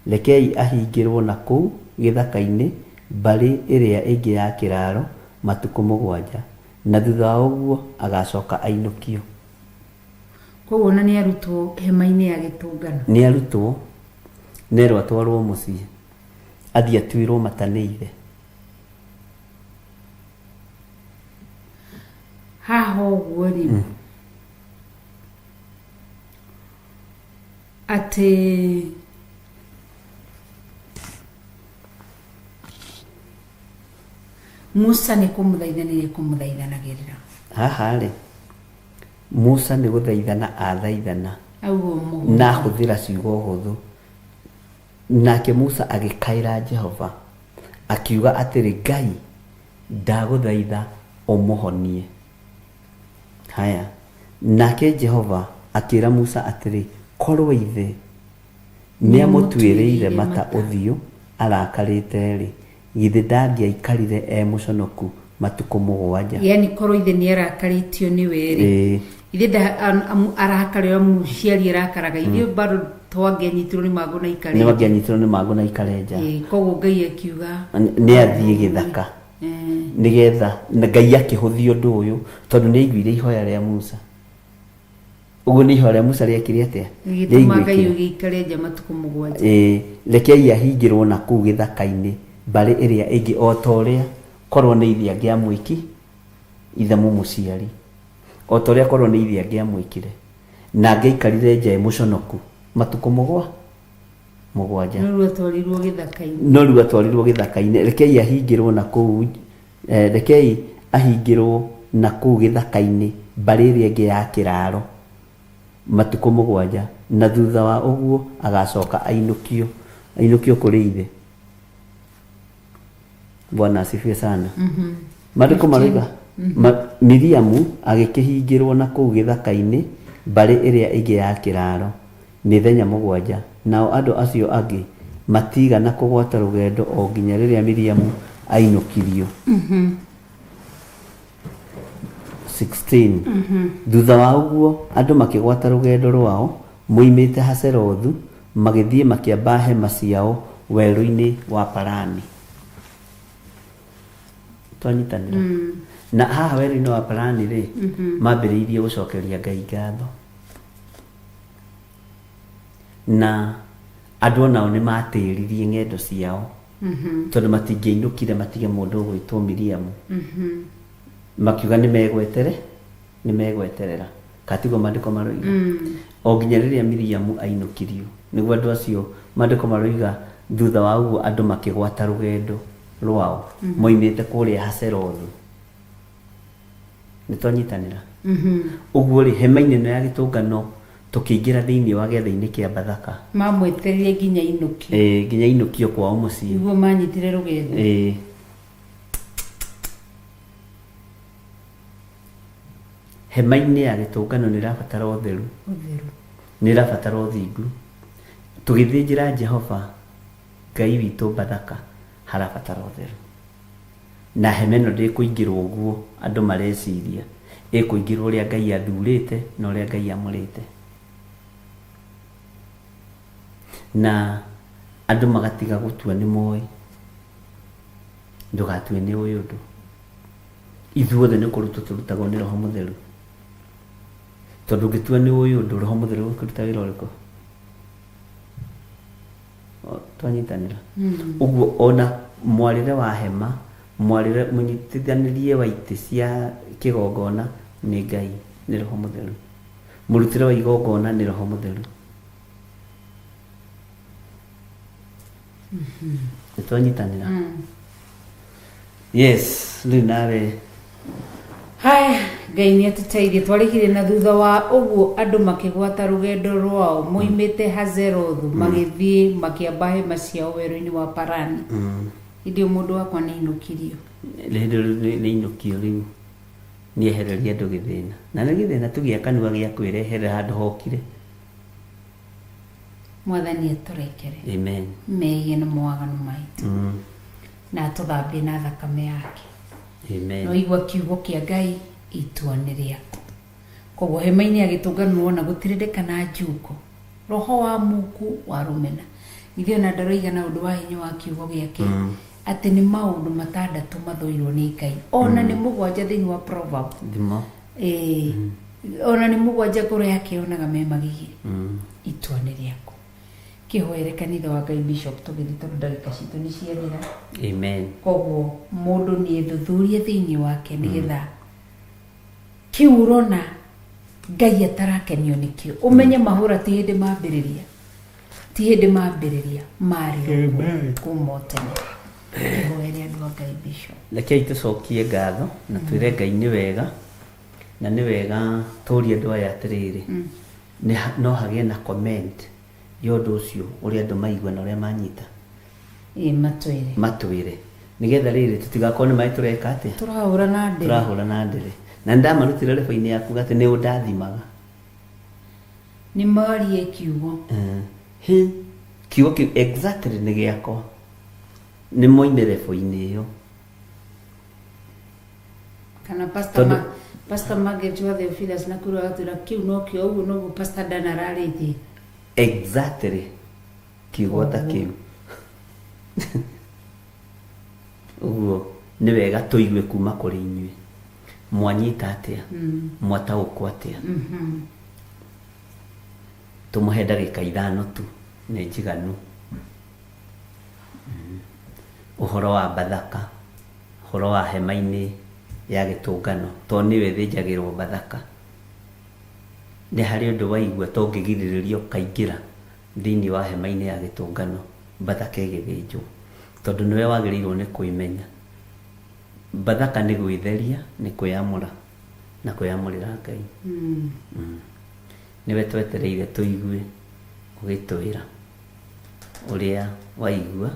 Rekei ahingĩrwo na kũu gĩthaka-inĩ mbarĩ ĩrĩa ĩngĩ ya kĩraaro matukũ 7, na thutha wa ũguo agacoka ainũkio. Koguo ona nĩ arutwo hema-inĩ ya gĩtũngano. Nĩ arutwo, nerwo atwarwo mũciĩ athiĩ atuĩrwo mata nĩ ithe. Haha ũguo rĩ, atĩ Musa nĩ kũmũthaithanĩria kũmũthaithanagĩrĩra. Haha rĩ, Musa nĩ gũthaithana athaithana auga ũmũhonie. Na ahũthĩra ciugo hũthũ. Nake Musa agĩkaĩra Jehova akiuga atĩrĩ, Ngai, ndagũthaitha ũmũhonie. Haya, nake Jehova akĩra Musa atĩrĩ, korwo ithe nĩamũtuĩrĩire mata ũthiũ arakarĩte-rĩ, githĩ ndangĩaikarire e mũconoku matukũ 7? Yani korwo ithe nĩ arakarĩtio nĩwe rĩ, ithe arakarĩra mũciari arakaraga, ithuĩ bado twangĩanyitirwo nĩ mangũ na ikare. Nĩ wangĩanyitirwo nĩ mangũ na ikare nja. Koguo Ngai akiuga nĩ athiĩ gĩthaka nĩgetha Ngai akĩhũthia ũndũ ũyũ, tondũ nĩ aiguire ihoya rĩa Musa. Ũguo nĩ ihoya rĩa Musa rĩekire atĩa? Rĩgĩtũma Ngai Rĩaiguĩkire. ũgĩikare nja matukũ 7. Rekei ahingĩrwo na kũu gĩthaka-inĩ mbarĩ ĩrĩa ĩngĩ, o ta ũrĩa korwo nĩ ithe angĩamwĩki, ithe mũmũciari, o ta ũrĩa korwo nĩ ithe angĩamwĩkire, na angĩaikarire nja ĩ mũconoku matukũ 7. No rĩu atwarirwo gĩthaka-inĩ. No rĩu atwarirwo gĩthaka-inĩ. Rekei ahingĩrwo na kũu, rekei ahingĩrwo na kũu gĩthaka-inĩ mbarĩ ĩrĩa ĩngĩ ya kĩraro matukũ 7, na thutha wa ũguo agacoka ainũkio, ainũkio kũrĩ ithe. Bwana asifiwe sana. Maandĩko maroiga Miriamu agĩkĩhingĩrwo na kũu gĩthaka-inĩ mbarĩ ĩrĩa ĩngĩ ya kĩraro mĩthenya 7, nao andũ acio angĩ matigana kũgwata rũgendo o nginya rĩrĩa Miriamu ainũkirio. 16. Thutha wa ũguo andũ makĩgwata rũgendo rwao moimĩte Haserothu, magĩthiĩ makĩamba hema ciao werũ-inĩ wa Parani. Twanyitanĩra. Na haha werũ-inĩ wa Parani rĩ, mambĩrĩirie gũcokeria Ngai ngatho. Na andũ onao nĩ matĩririe ng'endo ciao, tondũ matingĩainũkire matige mũndũ ũgwĩtwo Miriamu. Makiuga nĩ megwetere, nĩ megweterera. Katiguo maandĩko maroiga. O nginya rĩrĩa Miriamu ainũkirio, nĩguo andũ acio maandĩko maroiga thutha wa ũguo andũ makĩgwata rũgendo rwao moimĩte kũrĩa Haserothu. Nĩ twanyitanĩra. Ũguo rĩ, hema-inĩ ĩno ya gĩtũngano tũkĩingĩra thĩinĩ wa gĩathĩ-inĩ kĩa Bathaka. Mamwetereire nginya ainũkio. Nginya ainũkio kwao mũciĩ. Nĩguo manyitire rũgendo. Hema-inĩ ya gĩtũngano nĩ ĩrabatara ũtheru. Ũtheru. Nĩ ĩrabatara ũthingu. Tũgĩthĩnjĩra Jehova Ngai witũ Bathaka, harabatara ũtheru. Na hema ĩno ndĩkũingĩrwo ũguo andũ mareciria, ĩkũingĩrwo ũrĩa Ngai athurĩte na ũrĩa Ngai amũrĩte. Na andũ magatiga gũtua nĩ moĩ, ndũgatue nĩ ũĩ ũndũ. Ithuothe nĩ kũrutwo tũrutagwo nĩ Roho Mũtheru. Tondũ ũngĩtua nĩ ũĩ ũndũ, Roho Mũtheru ũkũruta wĩra ũrĩkũ? Twanyitanĩra. Ũguo ona mwarĩre wa hema, mwarĩre mũnyitithanĩrie wa itĩ cia kĩgongona nĩ Ngai, nĩ Roho Mũtheru. Mũrutĩre wa igongona nĩ Roho Mũtheru. Nĩ twanyitanĩra. Yes, rĩu nawe Haya, Ngai nĩ atũteithie. Twarĩkirie na thutha wa ũguo andũ makĩgwata rũgendo rwao moimĩte Hazerothu magĩthiĩ makĩamba hema ciao werũ-inĩ wa Parani. Hĩndĩ ĩyo mũndũ wakwa nĩ ainũkirio. Rĩrĩ nĩ inũkio rĩu nĩehereria andũ gĩthĩna na nĩ gĩthĩna tu gĩa kanua gĩa kwĩreherera handũ hokire. Mwathani atũrekere Amen. mehia na mawaganu maitũ na atũthambie na thakame yake. Amen. No igua kiugo kĩa Ngai, itua nĩ rĩaku. Koguo hema-inĩ ya gĩtũngano wona gũtirĩ kana njuko, roho wa muku wa rũmena. Ithuĩ ona ndaroiga na ũndũ wa hinya wa kiugo gĩake atĩ nĩ maũndũ matandatũ mathũirwo nĩ Ngai, ona nĩ mũgwanja thĩinĩ wa Proverb. Thimo. Ĩĩ, ona nĩ mũgwanja ngoro yake yonaga me magigi. Itua nĩ rĩaku. Kĩhoere kanitha wa Ngai Bishop tũgĩthiĩ tondũ ndagĩka citũ nĩ ciathira. Amen. Koguo mũndũ nĩ ethuthurie thĩinĩ wake nĩgetha kĩu ũrona Ngai atarakenio nĩkĩo ũmenye mahũra ti hĩndĩ mambĩrĩria, ti hĩndĩ mambĩrĩria, marĩ o kuma o tene. Kĩhoere andũ a Ngai Bishop. Rekei tũcokie ngatho na twĩre Ngai nĩ wega, na nĩ wega tũrie andũ aya atĩrĩrĩ, no hagĩe na comment ya ũndũ ũcio ũrĩa andũ maigua na ũrĩa manyita. Ĩĩ, matwĩre. Matwĩre nĩgetha rĩrĩ tũtigakorwo nĩ maĩ tũreka atĩa, tũrahũra na ndĩrĩ. Tũrahũra na ndĩrĩ. Na nĩndamarutire rebo-inĩ yaku atĩ nĩ ũndathimaga. Nĩ marie kiugo. Hĩ, kiugo kĩu exactly nĩ gĩakwa. Nĩ moime rebo-inĩ ĩyo. Kana Pastor Margaret wa Theophilus na kũrĩa agatwĩra kĩu nokĩo ũguo noguo Pastor Dan ararĩtie. Exactly. Kiugo ta kĩu. Ũguo nĩ wega tũigue kuma kũrĩ inyuĩ. Mwanyita atĩa? Mwataũkwo atĩa? Tũmũhe ndagĩka 5 tu nĩ njiganu. Ũhoro wa Bathaka, ũhoro wa hema-inĩ ya gĩtũngano, tondũ nĩyo ĩthĩnjagĩrwo Bathaka. Nĩ harĩ ũndũ waigua tongĩgirĩrĩria ũkaingĩra thĩinĩ wa hema-inĩ ya gĩtũngano Bathaka ĩgĩthĩnjwo, tondũ nĩwe wagĩrĩirwo nĩ kũimenya. Bathaka nĩ gwĩtheria, nĩ kwĩamũra na kwĩamũrĩra Ngai. Nĩwe twetereire tũigue ũgĩtwĩra ũrĩa waigua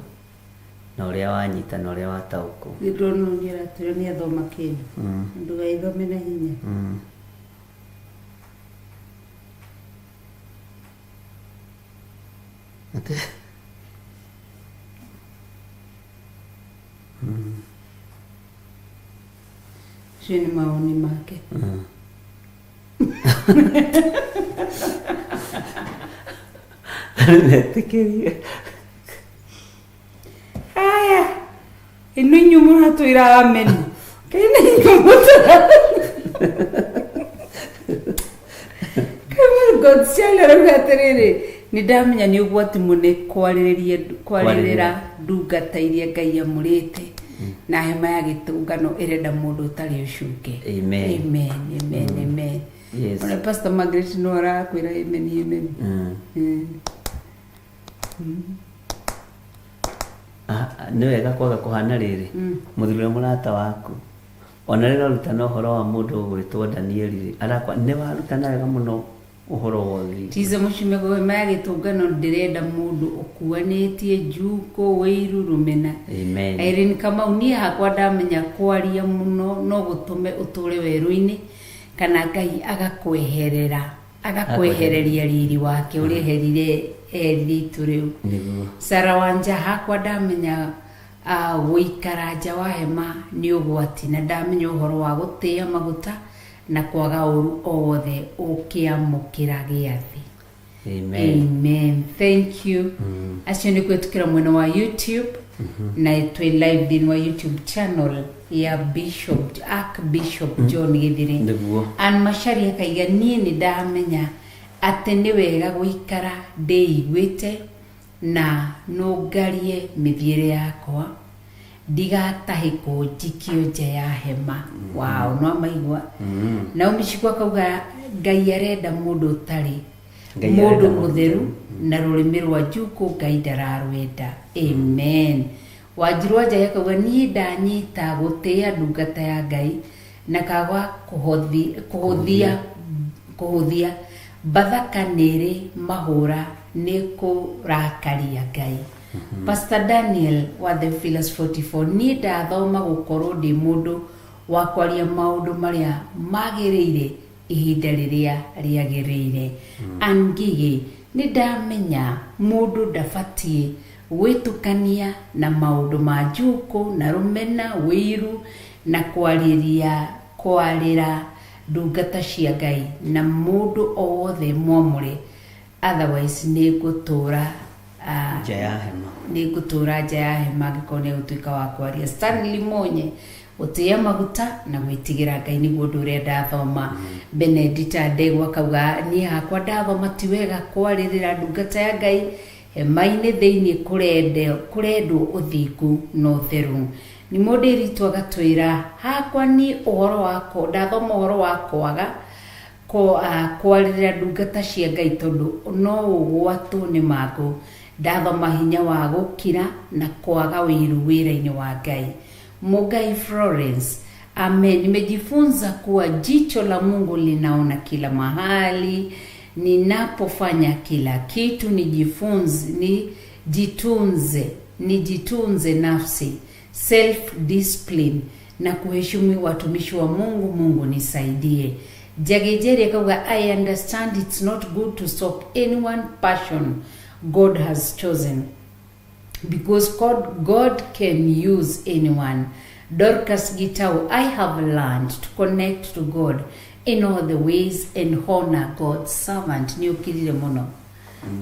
na ũrĩa wanyita na ũrĩa wataũkwo. Nĩ ndona ũngĩ aratwĩra nĩ athoma kĩndũ. Ndũgaithome na hinya. Atĩ? Ũcio nĩ mawoni make. Metĩkĩrie. Haya, ĩno inyuĩ mũratwĩra amen. Kaĩ nĩ inyuĩ mũtara. Kaĩ God's arauga atĩrĩrĩ, nĩ ndamenya nĩ ũgwati mũnene kwarĩrĩra ndungata iria Ngai amũrĩte na hema ya gĩtũngano ĩrenda mũndũ ũtarĩ ũcuke. Amen. Amen, amen, amen. Yes. Ona Pastor Margaret no arakwĩra amen, amen. Nĩ wega kwaga kũhana rĩrĩ mũthuri ũrĩa mũrata waku ona rĩrĩa ũrarutana ũhoro wa mũndũ ũgwĩtwo Danieli rĩ, arakwa nĩ warutana wega mũno ũhoro wa ũthingu. Tiza mũcume kwa hema ya gĩtũngano ndĩrenda mũndũ ũkuanĩtie njuko wĩiru rũmena. Amen. Irene Kamau, niĩ hakwa ndamenya kwaria mũno no gũtũme ũtũre werũ-inĩ kana Ngai agakwehereria riri wake ũrĩa eherire itu rĩu. Nĩguo. Sarah Wanja, hakwa ndamenya gũikara nja wa hema nĩ ũgwati na ndamenya ũhoro wa gũtĩĩa maguta na kwaga ũru o wothe ũkĩamũkĩra gĩathĩ. Amen. Amen. Thank you. Acio nĩ kũhetũkĩra mwena wa YouTube na twĩ live thĩinĩ wa YouTube channel ya Bishop Archbishop John Gĩthire. Nĩguo. Ann Macharia akaiga niĩ nĩ ndamenya atĩ nĩ wega gũikara ndĩiguĩte na nũngarie mĩthiĩre yakwa ndigatahĩkwo njikio nja ya hema. Wow, no maigua. Naomi Shikwa akauga Ngai arenda mũndũ ũtarĩ Ngai mũndũ arenda mũndũ mũtheru na rũrĩmĩ rwa njukũ Ngai ndararwenda. Amen. Wanjiru wa Njahi akauga niĩ ndanyita gũtĩĩa ndungata ya Ngai Na kaga kũhũthia kũhũthia Bathaka nĩ ĩrĩ mahũra nĩ kũrakaria Ngai. Pastor Daniel wa The Pillars 44, niĩ ndathoma gũkorwo ndĩ mũndũ wa kwaria maũndũ marĩa magĩrĩire ihinda rĩrĩa rĩagĩrĩire. Angigĩ nĩ ndamenya mũndũ ndabatiĩ gwĩtukania na maũndũ ma njukũ na rũmena, wĩiru na kwarĩria kwarĩra ndungata cia Ngai na mũndũ o wothe mwamũre, otherwise nĩ ngũtũra nja ya hema. Nĩ ngũtũra nja ya hema angĩkorwo nĩ gũtuĩka wa kwaria. Stanley Monye, gũtĩĩa maguta na gwĩtigĩra Ngai nĩguo ũndũ ũrĩa ndathoma. Benedita Ndegwa akauga, niĩ hakwa ndathoma ti wega kwarĩrĩra ndungata ya Ngai hema-inĩ thĩinĩ, kũrendwo ũthingu na ũtheru. Nĩ mũndũ ĩritũ agatwĩra, hakwa niĩ ũhoro wakwa ndathoma ũhoro wa kwaga kwarĩrĩra ndungata cia Ngai tondũ no ũgwatwo nĩ mangũ. Ndathoma hinya wa gũkira na kwaga wĩiru wĩra-inĩ wa Ngai. Mugai Florence, amen, nimejifunza kuwa jicho la Mungu linaona kila mahali ninapofanya kila kitu. Nijifunze, nijitunze nafsi, self discipline na kuheshimu watumishi wa Mungu. Mungu nisaidie. Jagejeri akauga, I understand it's not good to stop anyone passion God has chosen because God can use anyone. Dorcas Gitau, I have learned to connect to God in all the ways and honor God's servant. Nĩ ũkirire mũno,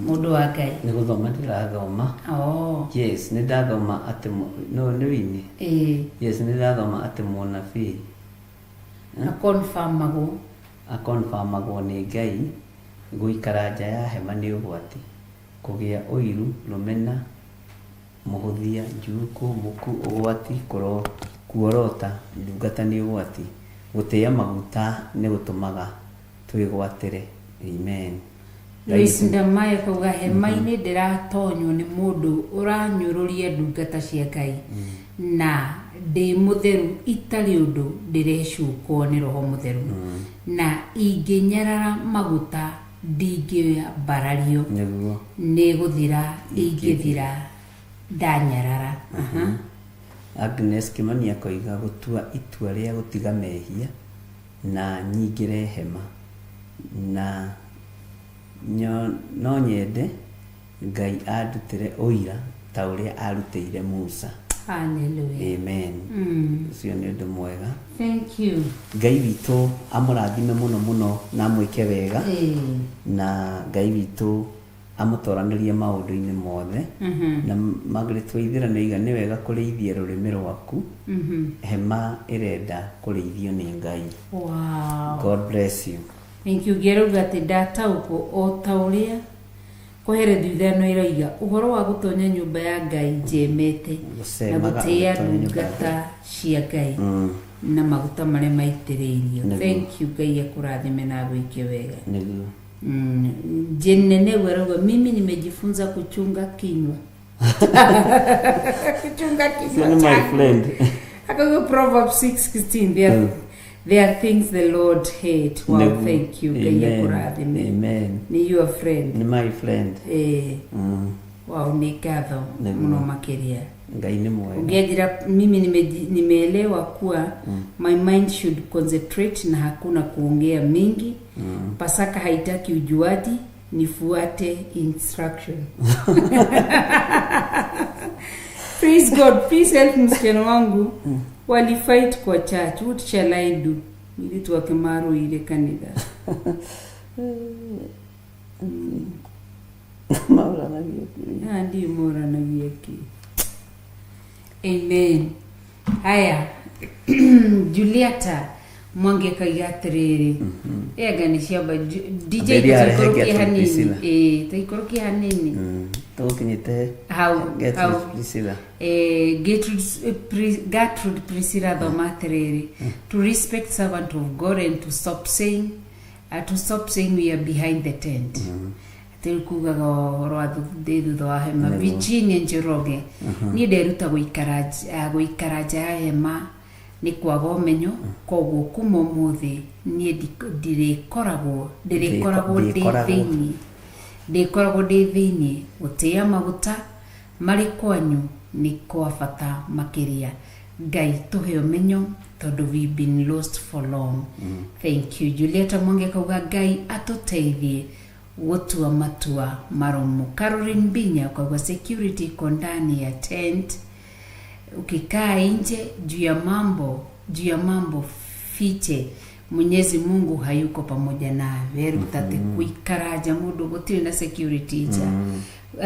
mũndũ wa Ngai. Nĩ gũthoma ndĩrathoma. Oh. Yes, nĩ ndathoma atĩ no nĩ wini. Ĩĩ. Yes, nĩ ndathoma atĩ mũnabii akonfamagwo akonfamagwo nĩ Ngai. Gũikara nja ya hema nĩ ũgwati, kũgĩa ũiru, rũmena, mũhũthia, njuukũ, mũku, ũgwati, kuorota ndungata nĩ ũgwati. Gũtĩĩa maguta nĩ gũtũmaga twĩgwatĩre. Amen. Lois Ndamayo kauga, hema-inĩ ndĩratonywo nĩ mũndũ ũranyũrũria ndungata cia Ngai na ndĩ mũtheru itarĩ ũndũ ndĩrecukwo nĩ Roho Mũtheru, na ingĩnyarara maguta ndingĩambarario. Nĩ gũthira ingĩthira ndanyarara. Aha. Agnes Kimani akoiga, gũtua itua rĩa gũtiga mehia na nyingĩre hema na no nyende Ngai andutĩre ũira ta ũrĩa arutĩire Musa. Hallelujah. Amen. Ũcio nĩ ũndũ mwega. Thank you. Ngai witũ amũrathime mũno mũno na amwĩke wega, na Ngai witũ amũtoranĩrie maũndũ-inĩ mothe. Na Margaret Waithĩra nĩ oiga nĩ wega kũrĩithia rũrĩmĩ rwaku. Hema ĩrenda kũrĩithio nĩ Ngai. God bless you. Thank you. Ngĩrauga atĩ ndataũkwo o ta ũrĩa Koherethu 5 ĩroiga ũhoro wa gũtonya nyũmba ya Ngai njemete na Gũcemaga gũtĩĩa ũgĩtonya nyũmba ya ndungata cia Ngai na maguta marĩa maitĩrĩirio. Thank you. Ngai akũrathime na agwĩke wega. Jane Nene arauga, mimi nimejifunza kuchunga kinywa, kuchunga Ũcio kinywa nĩ my changu. friend. Akauga Proverbs 6:16, there are things the Lord hate. Wow. Thank you. Ngai akũrathime. Amen. Nĩ your friend. Nĩ my friend. Wow, nĩ ngatho mũno makĩria. Ngai nĩ mwega. Ũngĩanjĩra mimi nimeelewa kuwa my mind should concentrate na hakuna kuongea mingi. Pasaka haitaki ujuaji, nifuate instruction. Praise God. Please help msichana wangu, walifight kwa church. What shall I do? Mũirĩtu wake marũire kanitha. Maũranagia kĩ? Ah, ndiũ moranagia kĩ. Amen. Haya, Julieta Mwangi akauga atĩrĩrĩ, anga nĩ ciamba DJ. Ambĩrĩria harehe tũikũrũkie Gertrude hanini. Priscilla. Ĩĩ, tũikũrũkie hanini. Tũgũkinyĩte hau. Gertrude Hau. Priscilla. Gertrude Priscilla thoma atĩrĩrĩ, to respect servant of God and to stop saying we are behind the tent, atĩ kugaga ũhoro wa ndĩ thutha wa hema. Virginia Njoroge, niĩ nderuta gũikara nja ya hema. Nĩ kwaga ũmenyo. Koguo kuma ũmũthĩ niĩ ndirĩkoragwo ndĩrĩkoragwo ndĩ Ndĩkoragwo. thĩinĩ, ndĩkoragwo ndĩ thĩinĩ. Gũtĩĩa maguta marĩ kwanyu nĩ kwa bata makĩria. Ngai tũhe ũmenyo tondũ we've been lost for long. Thank you. Julieta Mwangi akauga Ngai atũteithie gũtua matua marũmu. Caroline Binya akauga security iko ndani ya tent, ukikaa nje juu ya mambo fiche Mwenyezi Mungu hayuko pamoja nawe. Weruta atĩ kuikara nja mũndũ gũtirĩ na security nja.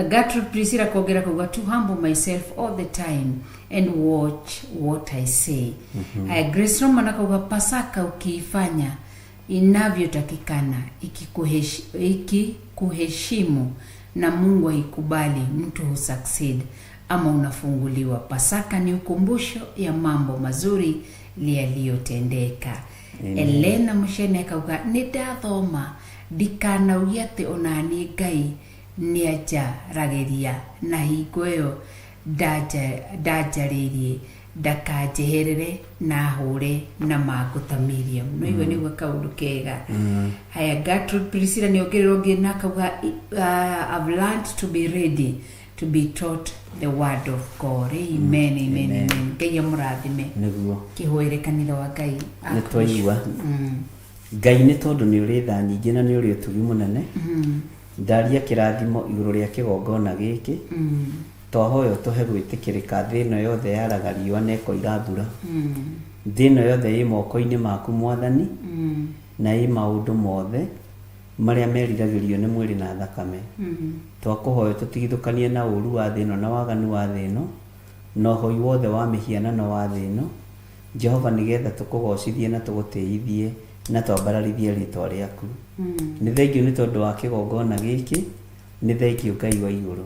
Gertrude Priscilla kongera kuga to humble myself all the time and watch what I say. Grace Roman akauga Pasaka ukiifanya inavyotakikana, ikikuheshimu na Mungu aikubali, mtu husucceed ama unafunguliwa. Pasaka ni ukumbusho ya mambo mazuri yaliyotendeka. Elena Mushene akauga nĩ ndathoma ndikanauge atĩ onani Ngai nĩanjaragĩria na hingo ĩyo ndanjarĩirie ndakanjeherere na hũre na mangũ ta Miriam. No igua nĩguo kaũndũ kega. Haya, Gertrude Priscilla nĩongererwo ũngĩ na akauga I've learned to be ready to be taught the word of God. Amen, amen, amen. Ngai amũrathime. Nĩguo. Kĩhoere kanitha wa Ngai. Nĩ twaigua. Ngai, nĩ tondũ nĩ ũrĩ tha nyingĩ na nĩ ũrĩ ũtugi mũnene, ndaria kĩrathimo igũrũ rĩa kĩgongona gĩkĩ. Twahoya ũtũhe gwĩtĩkĩrĩka. Thĩ ĩno yothe yaraga riũa na ĩkoira mbura, thĩ ĩno yothe ĩ moko-inĩ maku, Mwathani, na ĩ maũndũ mothe marĩa meriragĩrio nĩ mwĩrĩ na thakame. Twakũhoya tũtigithũkanie na ũru wa thĩ ĩno na waganu wa thĩ ĩno na ũhoi wothe wa mĩhianano wa thĩ ĩno, Jehova, nĩgetha tũkũgocithie na tũgũtĩithie na twambararithie rĩtwa rĩaku. Nĩ thengiũ nĩ tondũ wa kĩgongona gĩkĩ. Nĩ thengiũ, Ngai wa igũrũ.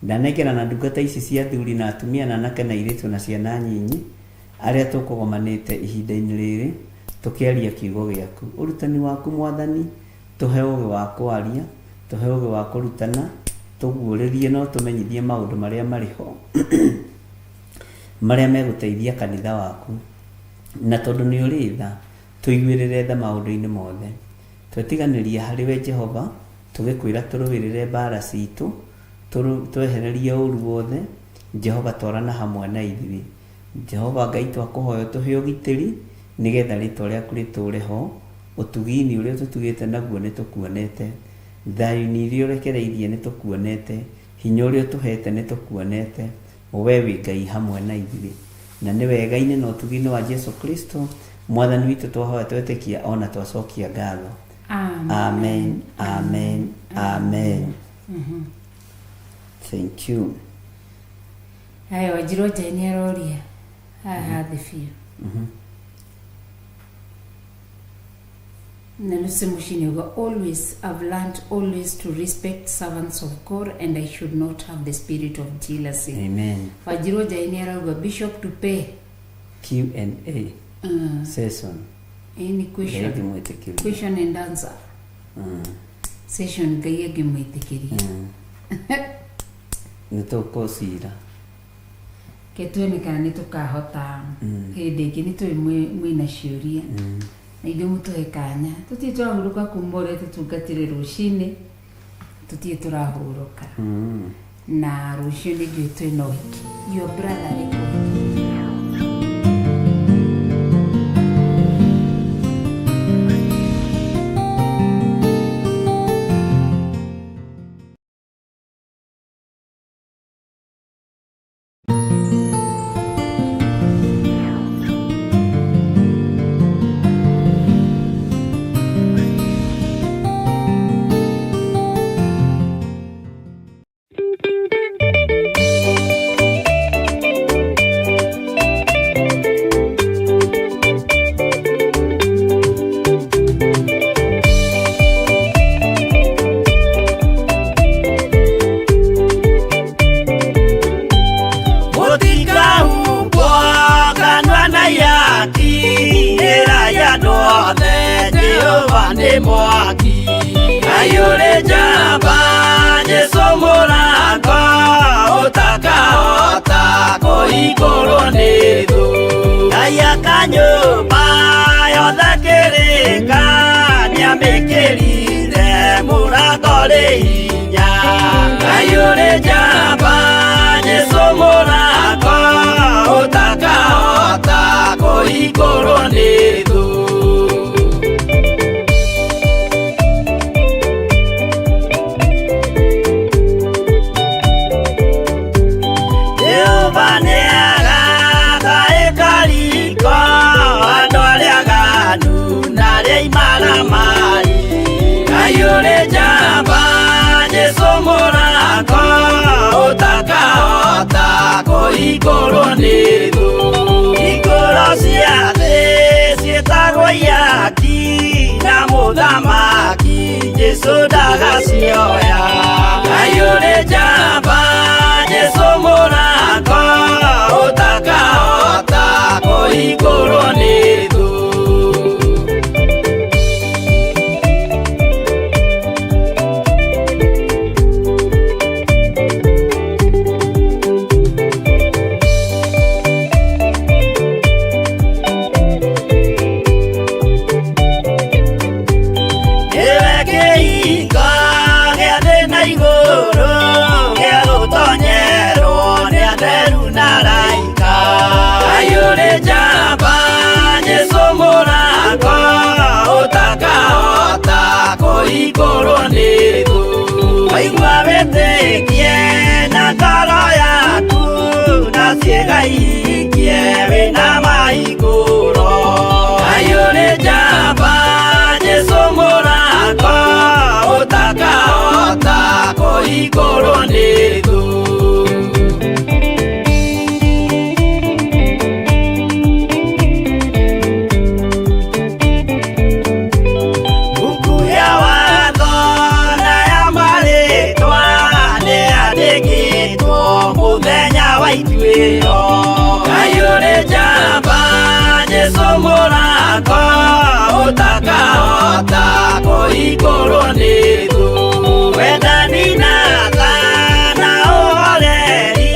Ndanengerana ndungata ici cia athuri na atumia na anake na airĩtu na ciana nyinyi arĩa tũkũgomanĩte ihinda-inĩ rĩrĩ tũkĩaria kiugo gĩaku, ũrutani waku. Mwathani, tũhe ũgĩ wa kwaria, tũhe ũgĩ wa kũrutana, tũguũrĩrie no tũmenyithie maũndũ marĩa marĩ ho marĩa megũteithia kanitha waku. Na tondũ nĩ ũrĩ tha, tũiguĩrĩre tha maũndũ-inĩ mothe. Twetiganĩria harĩ we, Jehova, tũgĩkwĩra tũrũĩrĩre mbara citũ, twehererie ũru wothe. Jehova, twarana hamwe na ithuĩ. Jehova Ngai, twakũhoya tũhe ũgitĩri nĩgetha rĩtwa rĩaku rĩtũre ho. Ũtugi-inĩ ũrĩa ũtũtugĩte naguo nĩ tũkuonete, thayũ-inĩ iria ũrekereirie nĩ tũkuonete, hinya ũrĩa ũtũhete nĩ tũkuonete. We wĩ Ngai hamwe na ithuĩ, na nĩ wega-inĩ na ũtugi-inĩ wa Jesu Kristo Mwathani witũ twahoya, twetĩkia ona twacokia ngatho. Amen, amen, amen. Thank you. Haya, Wanjirũ Njai nĩ aroria haha thĩ biũ. Na Lucy Mushini uga always I've learned always to respect servants of God and I should not have the spirit of jealousy. Amen. Wanjirũ Njai nĩ arauga Bishop tupe Q&A session. Hii ni Ngai question angĩmwĩtĩkĩria. Question and answer session, Ngai angĩmwĩtĩkĩria. Nĩ tũkũcira. Ke tuone kana nĩ tũkahota hĩndĩ ĩngĩ. Nĩ tũĩ mwĩna ciũria na ithuĩ mũtũhe kanya. Tũtirĩ tũrahurũka kuma ũrĩa tũtungatire rũcinĩ, tũtirĩ tũrahurũka. Na rũciũ nĩ njũĩ twĩna ũhiki, your brother arĩ kũhiki. Mũtikahumbwo kanua na ihaki, ĩra ya andũ othe Jehova nĩ mwaki. Ngai ũrĩ njamba, Jesũ mũrango ũtakahota kũhingũrwo nĩ thũ. Ngai aka. ũrĩ hinya. Ngai ũrĩ njamba, Jesũ mũrata, ũtakahota kũhingũrwo nĩ thũ. Jehova nĩagaka ĩkariko andũ arĩa aganu na arĩa imaramari. Ngai ũrĩ njamba, Jesũ mũrata, ũtakahota kũhingũrwo nĩ thũ. Hingũro cia thĩ ciĩtagwo ihaki na mũthamaki Jesũ ndagacioya. Ngai ũrĩ njamba, Jesũ mũrata, ũtakahota kũhingũrwo nĩ thũ. Nĩwe kĩhingo gĩa thĩ na igũrũ, gĩa gũtonyerwo nĩ atheru na araika. Ngai ũrĩ njamba, Jesũ mũrata, ũtakahota kũhingũrwo nĩ thũ. Waigua wĩtĩkie na ngoro yaku, na ciĩga ihingie wĩna mahingũro. Ngai ũrĩ njamba, Jesũ mũrata, ũtakahota kũhingũrwo nĩ thũ. Buku ya watho na ya marĩtwa nĩyandĩkĩtwo mũthenya wa ituĩro. Ngai ũrĩ njamba, Jesũ mũrata, ũtakahota kũhingũrwo nĩ thũ. Wendani na tha na ũhoreri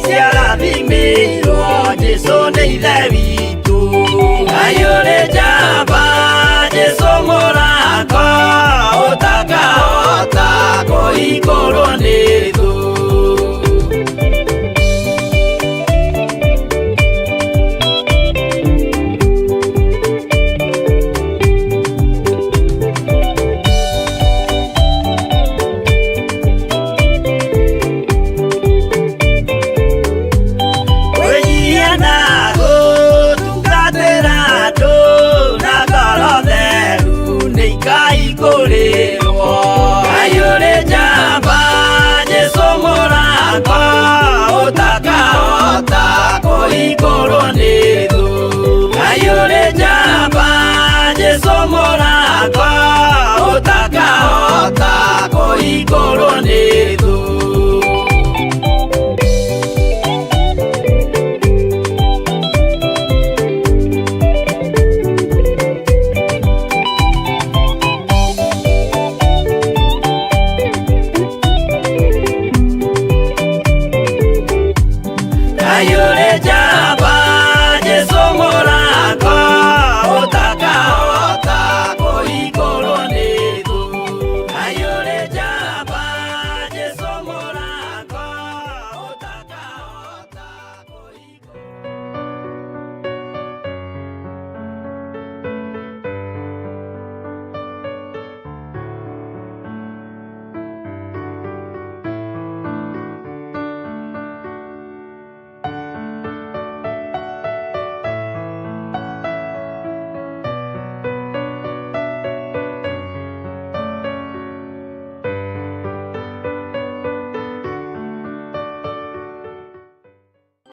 ciarathimĩirwo Jesũ nĩ Ithe witũ. Ngai ũrĩ njamba, Jesũ mũrata, ũtakahota kũhingũrwo nĩ thũ. Kwĩnyihia na gũtungatĩra andũ na ngoro theru nĩ ikahingũrĩrwo. Ngai ũrĩ njamba, Jesũ mũrata, ũtakahota kũhingũrwo nĩ thũ. Ngai ũrĩ njamba, Jesũ mũrata, ũtakahota kũhingũrwo nĩ thũ. Ngai ũrĩ njamba,